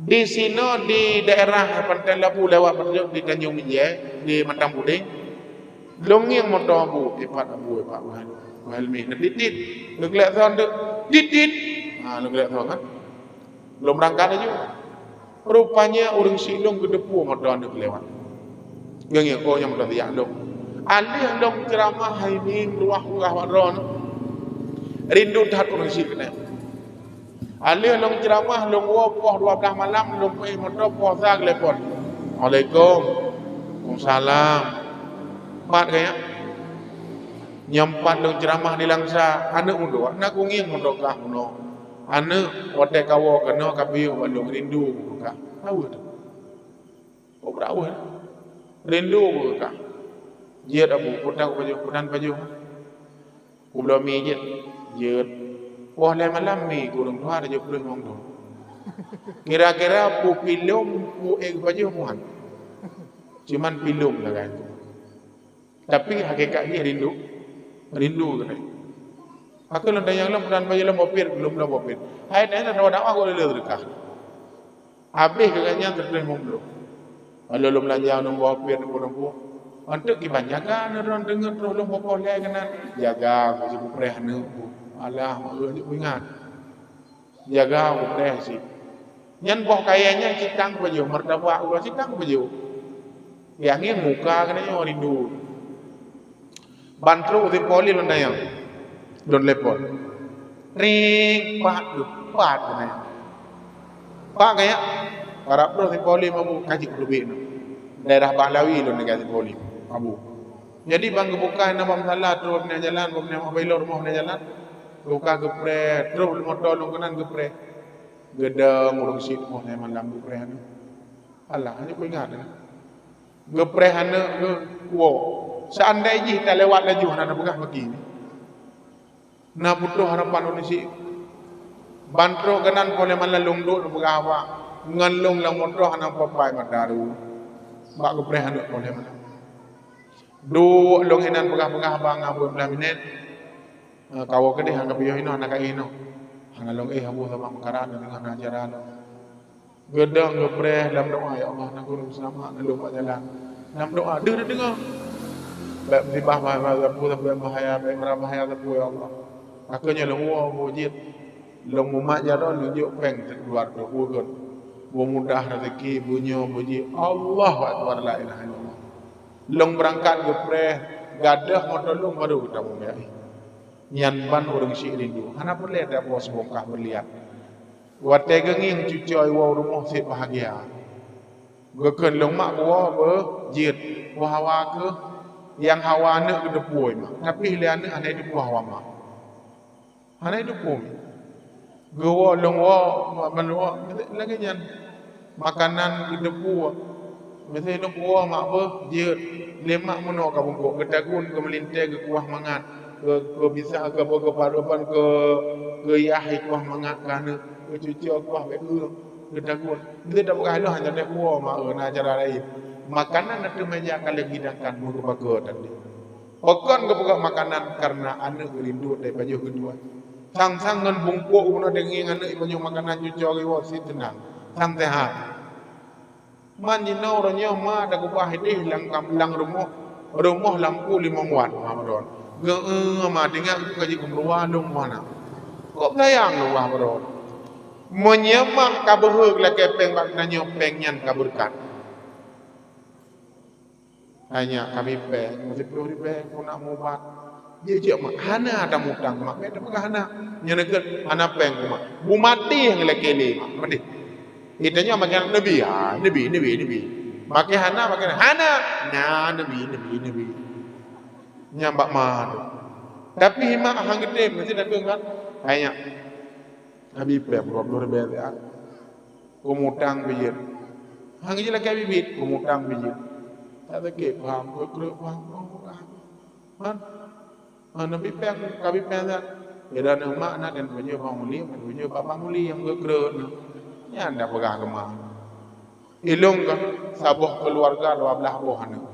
Di sinoe, di daerah Pantai Labu lewat, maksud di Tanjong Minjai, di Matang Puding. Lôn ngieng moto Abu, ipat Abu, ipat Wahel-, Wahelmi. Nah, titit. Lôn glek soe tu, titit. Ha, lôn glek soe kan. Lôn beurangkat laju. Rupanya ureuëng syiek lôn geuteupeue moto aneuk lewat. Geungieng, oh, nyan moto siyak lôn. Alheuh lôn ceuramah hai mieng luwah peugah bak droeneuh. Rindu that ureuëng syiek keunoe. Alheuh lôn ceuramah, lôn woe poh dua blaih malam, lôn peuéh moto poh sa geulepon. "Assalamualaikum." "Waalaikumsalam." Pat keu nyan? Nyoe pat lôn ceuramah di Langsa, aneuk muda, na kungieng moto kah bunoe. Aneuk, watée kawoe keunoe ka piôh bak lôn, rindu keu kah. Tahu tu. Oh, beurauh, eh? Rindu keu kah. Jeuet Abu, peue tan pajoh, peue tan pajoh. Kubloe mi jeuet, jeuet. Poh lhée malam mi keu ureuëng tuha tujoh ploh limong thon. Kira-kira peue pi lom, peue ék pajoh, peue han. Cuman pi lom sagai. Tapi hakikat jih rindu, rindu keunoe. Pakon lôn tanyong lom, peue tan pajoh lom, bopet, lom lom bopet. Hai nyan, dakwah-dakwah kok lé seudeukah. Habéh keu gobnyan seureutôh limong ploh. Lalu lôn beulanja ngon bopet, ngon peue. Enteuk kiban jaga, nyoe droe deungon troh lôn poh lhée keunan. Jaga, kok si kupreh aneuk ku. Alah, mak ulôn jeuet kuingat. Jaga, kupreh si. Nyan boh kayée nyan cit tan pajoh, martabak ulôn cit tan pajoh. Nyang ngieng muka keunoe nyoe rindu. Ban trok u Simpang Ulim lôn tanyong. Lôn telepon. Ring, pat, pat, keunoe. Pat keu nyak, karab troh Simpang Ulim Abu, ka jeuet keudubit nyoe. Daerah Pahlawi lôn tinggai Simpang Ulim, Abu. Jadi ban geubuka na bak musala, troh bak jalan, bak jalan, bak ilong rumoh bak jalan. Buka geupreh, troh moto lôn keunan geupreh. Geudong ureuëng syiek poh lhée malam geupreh nyoe. Alah, hana kuingat nyoe. Geupreh aneuk geuh woe. Seandai jih talewat laju hana tapeugah bagi. Na putôh harapan ureueng syiek. Ban trok keunan poh lhèe malam lôn duek lôn peugah haba. Ngon lôn lam moto hana papai mata ru. Bak geupreh aneuk poh lhèe malam. Duek lôn inan peugah-peugah haba ngon buet blah minèt. Eh, kawoe keudeh han kapiôh inoe, hana ka inoe. Hana lôn éh Abu, sabab meukarat, deungon na ajaran lôn. Geudong geupreh lam doa, "Ya Allah, na gurèe seulamat, na lôn bak jalan." Lam doa, deuh na deungoe. Bèk musibah bahaya, bèk bahaya, bèk mara bahaya sapeue, ya Allah. Ka keuh nyoe lôn woe, woe jeuet. Lôn mumat jaroe, lôn jok péng teukeluar dua ploh ribèe. Beumudah rezeki, beunyoe, beujeuet. Allahu Akbar, la ilaha illallah. Lôn beurangkat geupreh, gadôh moto lôn baru geutamong meuaéh. Nyan ban ureueng syiek rindu. Hana peureulèe taboh sibongkah beulian. Watèe geungieng cucoe woe rumoh cit bahagia. Geukheun lôn mak geuwoe beu jeuet, peue hawa keuh nyang hawa aneuk geuteupeue mak, tapi lé aneuk hana jiteupeue hawa mak. Hana jiteupeue. Geuwoe lôn woe mak ban woe lagèe nyan. Makanan geuteupeue. Miseue lôn woe mak beuh jeuet, lé mak meunoe ka bungkôk, geutagun, geumeulintèe, geukuah mangat, geu-, geubisa, geu-, geu-, geu-, geu-, geuyah kuah mangat keu aneuk, geucuco kuah bèk ureueng, geutagun. Miseue tapeugah lôn hana teuwoe mak, na cara laén. Makanan ateueh mèja ka lheueh geuhidangkan, meugeubakeu tadi. Pakon geupeugah makanan? Kareuna aneuk geurindu, teupajoh geutuan. Sang-sang ngon bungkôk bunoe dengeng aneuk ipajoh makanan cuco geuwoe sit teunang. Sang seuhat. Man jinoe uroe nyoe ma takeubah idéh lam kam-, lam rumoh, rumoh lampu limong watt ma meuron. Geu-, ma tinggai ka jikeumeuluwa lôn ma na. Kok sayang lôn ma meuron. Meunyoe mak ka beuhe lakèe péng bak tanyoe, péng nyan ka beureukat. Hai nyak, kami péng, meusiploh ribèe, keuneuk mubat. Jih cit mak, hana tamutang mak, bèk tapeugah hana. Nyan keuh hana péng mak. Beumaté nyang lakèe lé mak, maté. Geutanyoe makai neubi, ha, neubi, neubi, neubi. Makai hana, makai hana. Na neubi, neubi, neubi. Nyan bak ma tu. Tapi mak han geutem, meusti takheun kan. Hai nyak. Kami péng dua ploh ribèe siat. Kumutang bijéh. Hang jih lakèe biet, kumutang bijéh. Tak sakét paham, kreuek-kreuek paham. Oh, paham. Man? Ah, neubi péng, kabi péng that. Beda neu mak na dan punya Bang Muli, punya Bang Muli nyang kreuek-kreuek neu. Nyan dah peugah keu mak. Ilôn ka saboh keuluwarga dua blaih boh aneuk.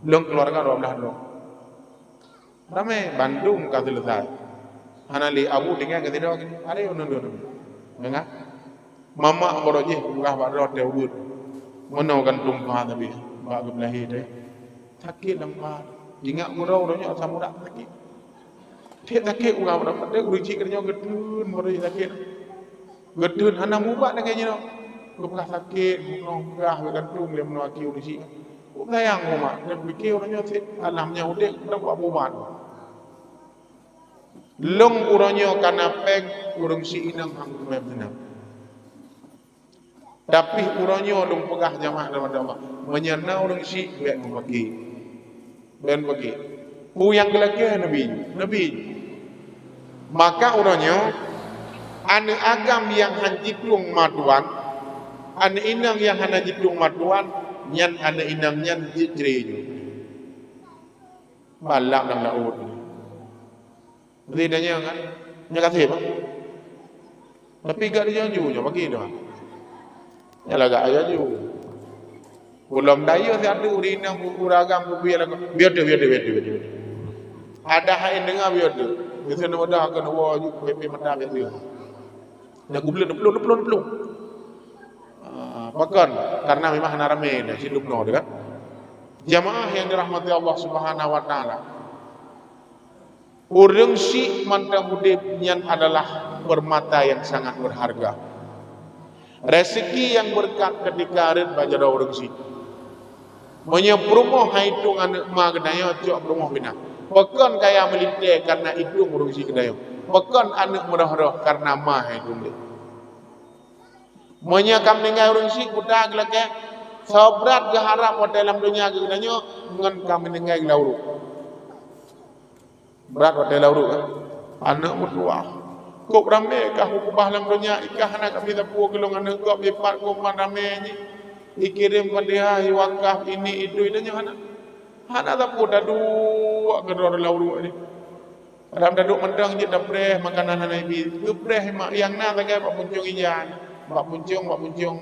Lôn keuluwarga dua blaih droe. Ramé, bandum ka seuleusai. Hana lé abu tinggai keu sidroe, aré uneun-uneun. Deungoe. Mamak baroe jih peugah bak droe teuh ubeut. Meunoe gantung tuha sabe bak geubeulahi teuh. Sakét lam pat. Ingat uroe-uroe nyoe asam urat sakét. Cit sakét ureueng, ureueng maté ureueng cit keudroe nyoe geuteun baroe jih sakét. Geuteun hana mubat lagèe jinoe. Geupeugah sakét, bunoe peugah, geugantung lé meunoe aki ureueng syiek. Sayang umat, dan pikir ureueng nyoe cit alam nyang udép, ureueng buat mubat. Lôn uroe nyoe kana péng, ureueng syiek inong han kupeugah meunan. Tapi uroe nyoe lôn peugah jamaah dalam agama, meunyoe na ureueng syiek, bèk mubagi. Bèk mubagi. Peue nyang geulakèe Nabi, Nabi. Maka uroe nyoe, aneuk agam nyang han jitueng ma tuan, aneuk inong nyang hana jitueng ma tuan, nyan aneuk inong nyan jeuet cre jih. Balap lam laôt. Jadi tanya kan, nya kasih apa? Tapi gak dijaju je bagi dah. Nya lagak jaju. Ulom dayeuh si adu ureueng inong ureueng agam bubia lagu. Biar tu, biar tu, biar tu, biar tu. Ada hai dengar biar tu. Biasa nama dah kena wajib pipi mata biasa. Dah gublen depelung, depelung, depelung. Ah, pakon? Karena memang hana ramé dah, si lubno tu kan. Jamaah yang dirahmati Allah Subhanahu wa taala. Ureueng syiek mantong udép nyan adalah permata yang sangat berharga. Rezeki yang berkat ketika rhët bak jaroe ureueng syiek. Meunyoe peurumoh hai tueng aneuk ma geutanyoe cok peurumoh pinah. Pakon kaya meulintèe karena itueng ureueng syiek geutanyoe. Pakon aneuk meuroh-roh karena ma hai tueng lé. Meunyoe ka meuninggai ureueng syiek buta geulakèe, soe brat geuharap watèe lam donya geutanyoe ngon ka meuninggai geulaurôk. Brat watèe laurôk, eh. Aneuk meutuwah. Kok ramé kah meukeubah lam donya, ikah hana ka bisa puwoe geulong aneuk gob, ipat gob man ramé jih. Ikirém Fatihah, iwakaf, ini, itu, itu nyoe hana. Hana sapeue, taduek keudroe lam uruek nyoe. Padahai taduek mantong jeuet tapreh makanan hana ibi. Geupreh mak nyang na sagai bak puncong ija, bak puncong, bak puncong,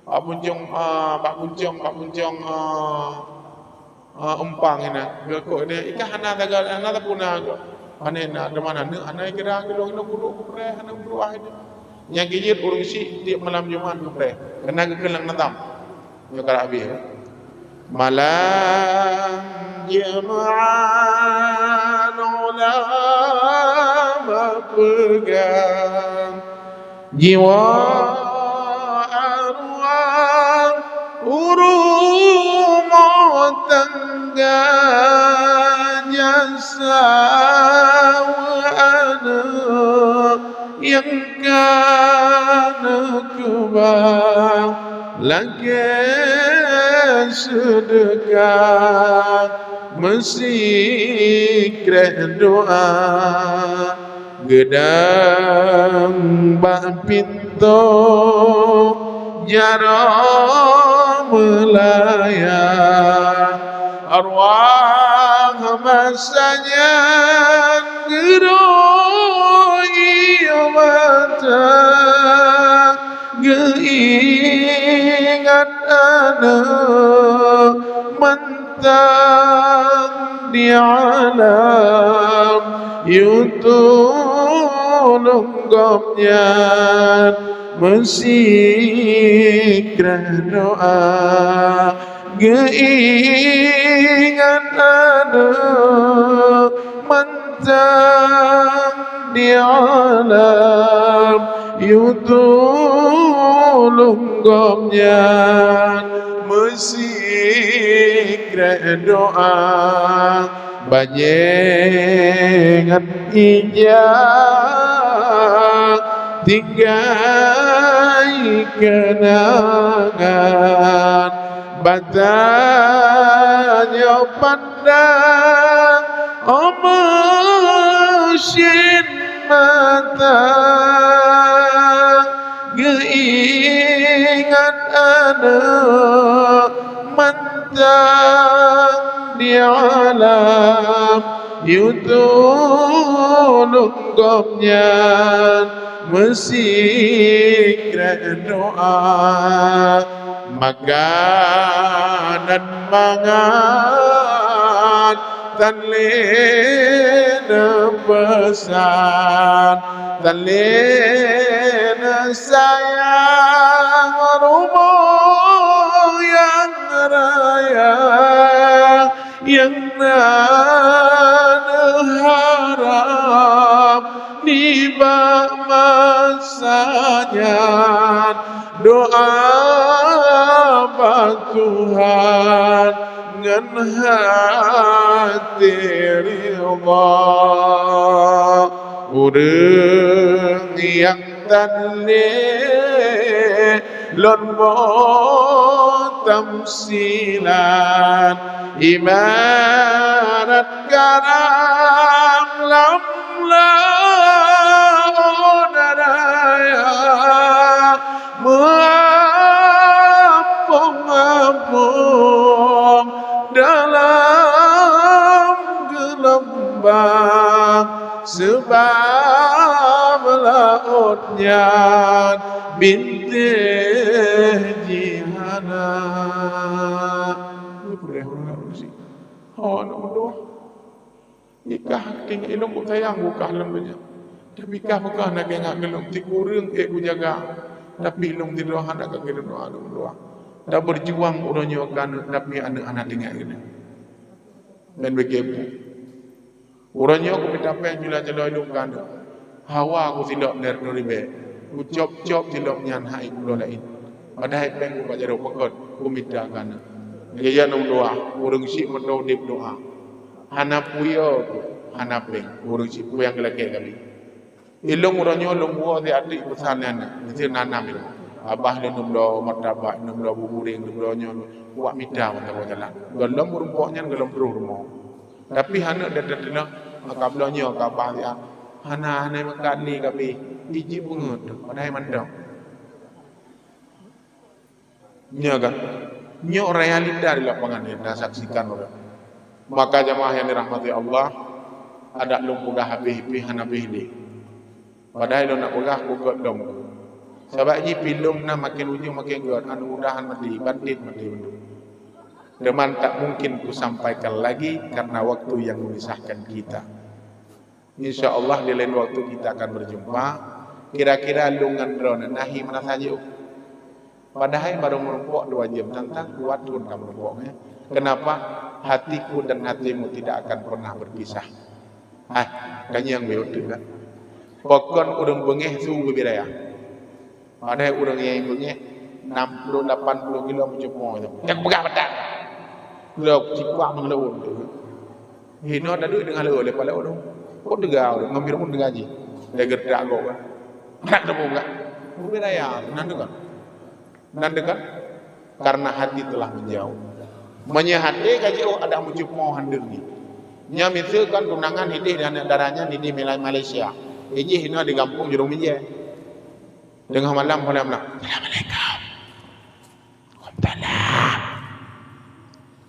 bak puncong, ah, bak puncong, bak puncong, ah, ah, umpang inan. Geuko nyan, ikah hana sagai, hana sapeue na kok. Pane na, teuma na, hana kira kilo-kilo kudu kupreh, hana kupreh itu. Nyang geujeuet ureuëng syiek tiep malam Jumat geupreh, keunan geukheun lam nazam. Nyoe ka habéh. Malam Jumat ulama peugah, jiwoe arwah u rumoh tangga, jasa aneuëk nyang ka neukeubah, lakée seudeukah, meusikrek doá. Geudong bak pintoe jaroe meulayang, arwah masa nyan geurôi ié mata, geuingat aneuëk mantong di alam, yue tulông gobnyan meusikrek doá. Geuingat aneuëk mantong di alam, yue tulông gobnyan meusikrek doá. Bajée ngon ija tinggai keunangan, bak tanyoe pandang, oh meucit mata, geuingat aneuëk mantong di alam, yue tulông gobnyan meusikrek doá. Makanan mangat tan lé neupeusan, tan lé neusayang, rumoh nyang raya nyang na neuharab nibak masa nyan. Doá bak Tuhan ngon hati ridha. Ureuëng nyang tan lé lôn boh tamsilan, ibarat karang lam laôt raya, meuapong-apong dalam geulumbang, seubab laôt nyan bintéh jih hana. Peureulee ureuëng Arusi. Ho, aneuk meutuah. Ikah tinggai ilong kok sayang bukah lom donya. Tapi kah peugah na keuingat keu lôn, tikureueng ék kujaga. Tapi ilong sidroe hana ka keuneuk doa lôn dua. Tabeujuang uroe nyoe keu aneuk, tapi aneuk hana teuingat keuneuk. Ngon beuke bu. Uroe nyoe kumita péng jula jaloe lôn keu aneuk. Hawa kusilop lhèe reutôh ribèe. Kucop-cop silop nyan hai kuloe laén. Padahai péng kuba jaroe pokot kumita keu aneuk. Lagèe nyan lôn doa, ureueng syiek meudoa udép doa. Hana puyoe, hana péng, ureueng syiek peue nyang geulakèe kami. Ilong uroe nyoe lôn woe di ateueh peusan nyan, di sinan nam ilong. Abah lôn neubloe martabak, neubloe buburieng, neubloe nyoe, kuwak mita mantong jalan. Gohlom meurumpok nyan gohlom troh rumoh. Tapi hana dat-dat teunoh, maka bloe nyoe ka abah siat. Hana, hana meukat ni kami, ijih peungeut, padahai mantong. Nyoe kan? Nyoe realita di lapangan nyang tasaksikan ulôn. Maka jamaah nyang dirahmati Allah, adak lôn peugah habéh pih hana habéh lé. Padahai lôn nak peugah kukot lom. Sabab jih pih lom na makin ujong makin gèt, aneuk muda han maté, bandét maté bandum. Teuma tak mungkin kusampaikan lagi karena waktu yang memisahkan kita. Insya Allah di lain waktu kita akan berjumpa. Kira-kira lôn ngon droeneuh na hi meurasa jiôh. Padahai barô meurumpok dua jam, tantang dua thôn ka meurumpok, ya. Kenapa? Hatiku dan hatimu tidak akan pernah berpisah. Hai, ka ngieng miyueb teuk kan. Pakon ureueng beungéh su geubiraya. Padahai ureueng nyang beungéh enam puluh, lapan puluh kilo meucupo nyoe. Nyang peugah batat. Kilo cipak meungeulon tu. Hino taduek deungon leueh lé pala ureueng. Kok teuga ureueng ngon biru pun teuga jih. Dia gerak gok kan. Anak tepung kan. Geubiraya, nan tu kan. Nan dekat, karena hati telah menjauh. Meunyoe até ka jiôh, adak meucupo han deungi. Nyan miseue kan tunangan idéh dan aneuk dara nyan idéh Mala-, Malaysia. Ijih inoe di gampông Jurông Minjai. Teungoh malam, malam lah. Assalamualaikum. Waalaikumsalam.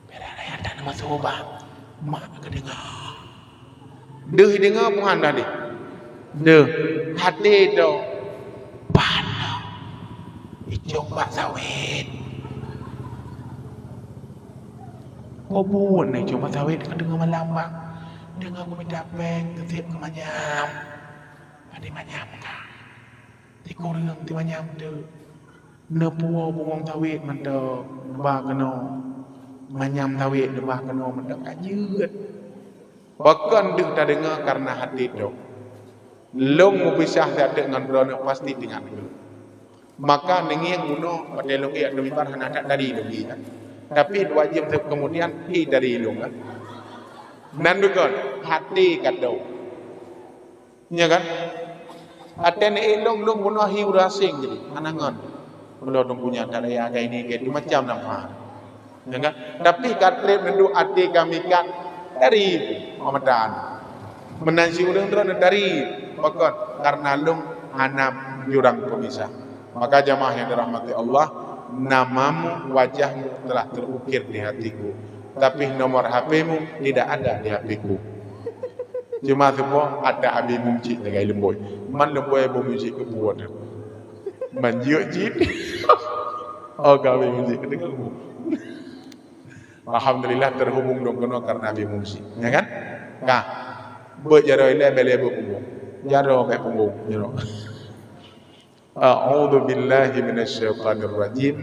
Beda raya tak nama suruh bah. Mak ka deungoe. Deuh deungoe pun hana deh. Deuh. Até tu. Paneuk. Icong bak sawét. Kok buet ni icong bak sawét ka deungoe malam bang. Deungoe ku mita péng, teutiep keu manyam. Padé manyam ka. Sikureueng teuk manyam teuk. Neupuwoe bungöng sawét mantong neuba keunoe. Manyam sawét neuba keunoe mantong ka jeuet. Pakon deuh tadeungoe kareuna até droe. Lôn meupisah sateuk ngon droeneuh pasti teuingat lôn. Maka neungieng bunoe watèe lôn ék ateueh mimbar hana that tari lôn ék, kan? Tapi dua jeuem keumudian, hi tari lôn, kan? Nan dukon, até ka tho. Nya kan? Até neuék lôn, lôn bunoe hi ureueng aséng jadi, hana ngon. Ulôn punya tak raya, kayak ini, kayak itu, macam nama. Nya kan? Tapi ka trép neuduek até kami kan dari pemedaan. Meunan si ureueng droeneuh dari pakon, karena lôn hana jurang pemisah. Maka jamaah yang dirahmati Allah, namamu, wajahmu telah terukir di hatiku. Tapi nomor H P-mu tidak ada di H P-ku. Cuma seupôt ada Abi Mumcik lagèe leumbôi. Man leumbôi Abi Mumcik keu buet. Man jeuet cit. Oh, ka Abi Mumcik keu buet. Alhamdulillah terhubung dong keunoe karena Abi Mumcik. Ya kan? Ka. Buet jaroe ilèe bèk lé buet punggong. Jaroe bèk punggong. Jaroe. A'udzubillahi minasyaitonirrajim.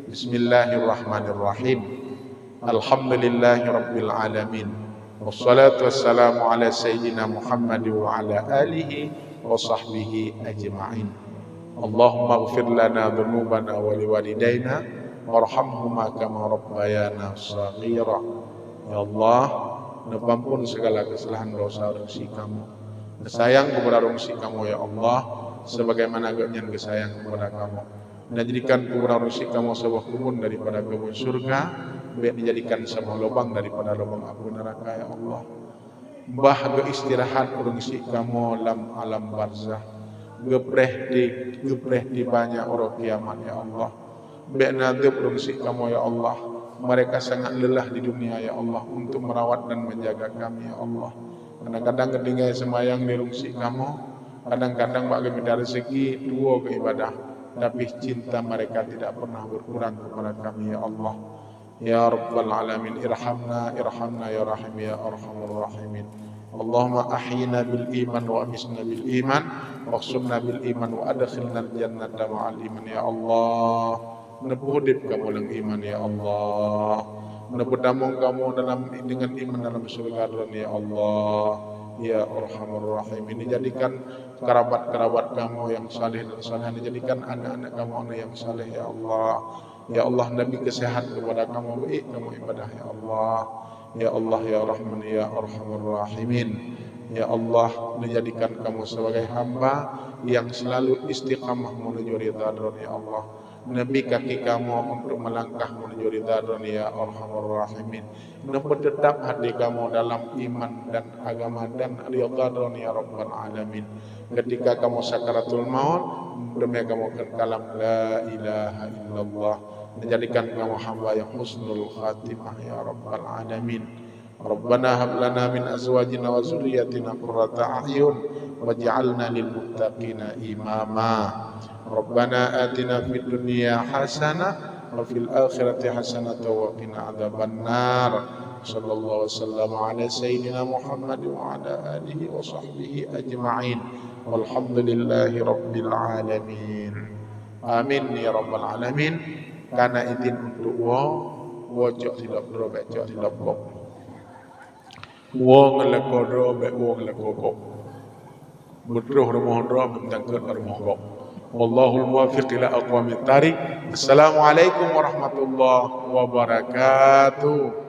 Bismillahirrahmanirrahim. Alhamdulillahirabbil alamin. Wassalatu wassalamu ala sayyidina Muhammad wa ala alihi wa sahbihi ajma'in. Allahummaghfir lana dzunubana wa liwalidaina warhamhuma kama rabbayana shaghira. Ya Allah, neupeuampon segala kesalahan dosa ureueng syiek kamoe. Neusayang keupada ureueng syiek kamoe, ya Allah, sebagaimana gobnyan geusayang keupada kamoe. Neujadikan kuburan ureueng syiek kamoe saboh keubon daripada keubon syurga, bèk neujadikan saboh lubang daripada lubang apui neuraka, ya Allah. Bah geuistirahat ureueng syiek kamoe lam alam barzakh. Geupreh di, geupreh di banyak uroe kiamat, ya Allah. Bèk neuadeueb ureueng syiek kamoe, ya Allah. Mereka sangat lelah di dunia, ya Allah, untuk merawat dan menjaga kami, ya Allah. Kadang-kadang geutinggai seumayang di ureueng syiek kamoe, kadang-kadang bak geumita rezeki tuwoe keu ibadah, tapi cinta mereka tidak pernah berkurang kepada kami, ya Allah. Ya Rabbal Alamin, irhamna, irhamna ya Rahim, ya Arhamar Rahimin. Allahumma ahyina bil iman wa amitna bil iman, wahsyurna bil iman, wa adkhilnal jannata ma'al iman. Ya Allah, neupeuudép kamoe lam iman, ya Allah. Neupeutamong kamoe dalam, dengan iman dalam syurga Droeneuh, ya Allah. Ya Arhamar Rahimin, jadikan kerabat-kerabat kamoe nyang saleh dan salehah, jadikan aneuk-aneuk kamoe aneuk nyang saleh, ya Allah. Ya Allah, neubri kesehatan kepada kamoe, beuék kamoe ibadah, ya Allah. Ya Allah, ya Rahman, ya Arhamar Rahimin. Ya Allah, neujadikan kamoe sebagai hamba nyang selalu istiqamah menuju ridha Droeneuh, ya Allah. Neubri kaki kamoe untuk melangkah menuju ridha Droeneuh, ya Arhamar Rahimin. Neupeuteutap hati kamoe dalam iman dan agama dan ridha Droeneuh, ya Rabbal Alamin. Ketika kamoe sakaratul maut, teumé kamoe kheun kalam, "La ilaha illallah." Jadikan kamoe hamba nyang husnul khatimah, ya rabbal alamin. Rabbana hab lana min azwajina wa dzurriyyatina qurrata a'yun waj'alna lil muttaqina imama. Rabbana atina fid dunya hasanah wa fil akhirati hasanatan wa qina adzabannar. Sallallahu wasallam ala sayyidina Muhammad wa ala alihi wa sahbihi ajma'in. Walhamdulillahi rabbil alamin. Amin ya rabbal alamin. Kana idin untuk woe, woe cok silop droe, bèk cok silop gob. Woe ngon lakoe droe, bèk woe ngon lakoe gob. Beutroh rumoh droe, bèk meutangkot rumoh gob. Wallahul muwaffiq ila aqwamit thariq. Assalamualaikum warahmatullahi wabarakatuh.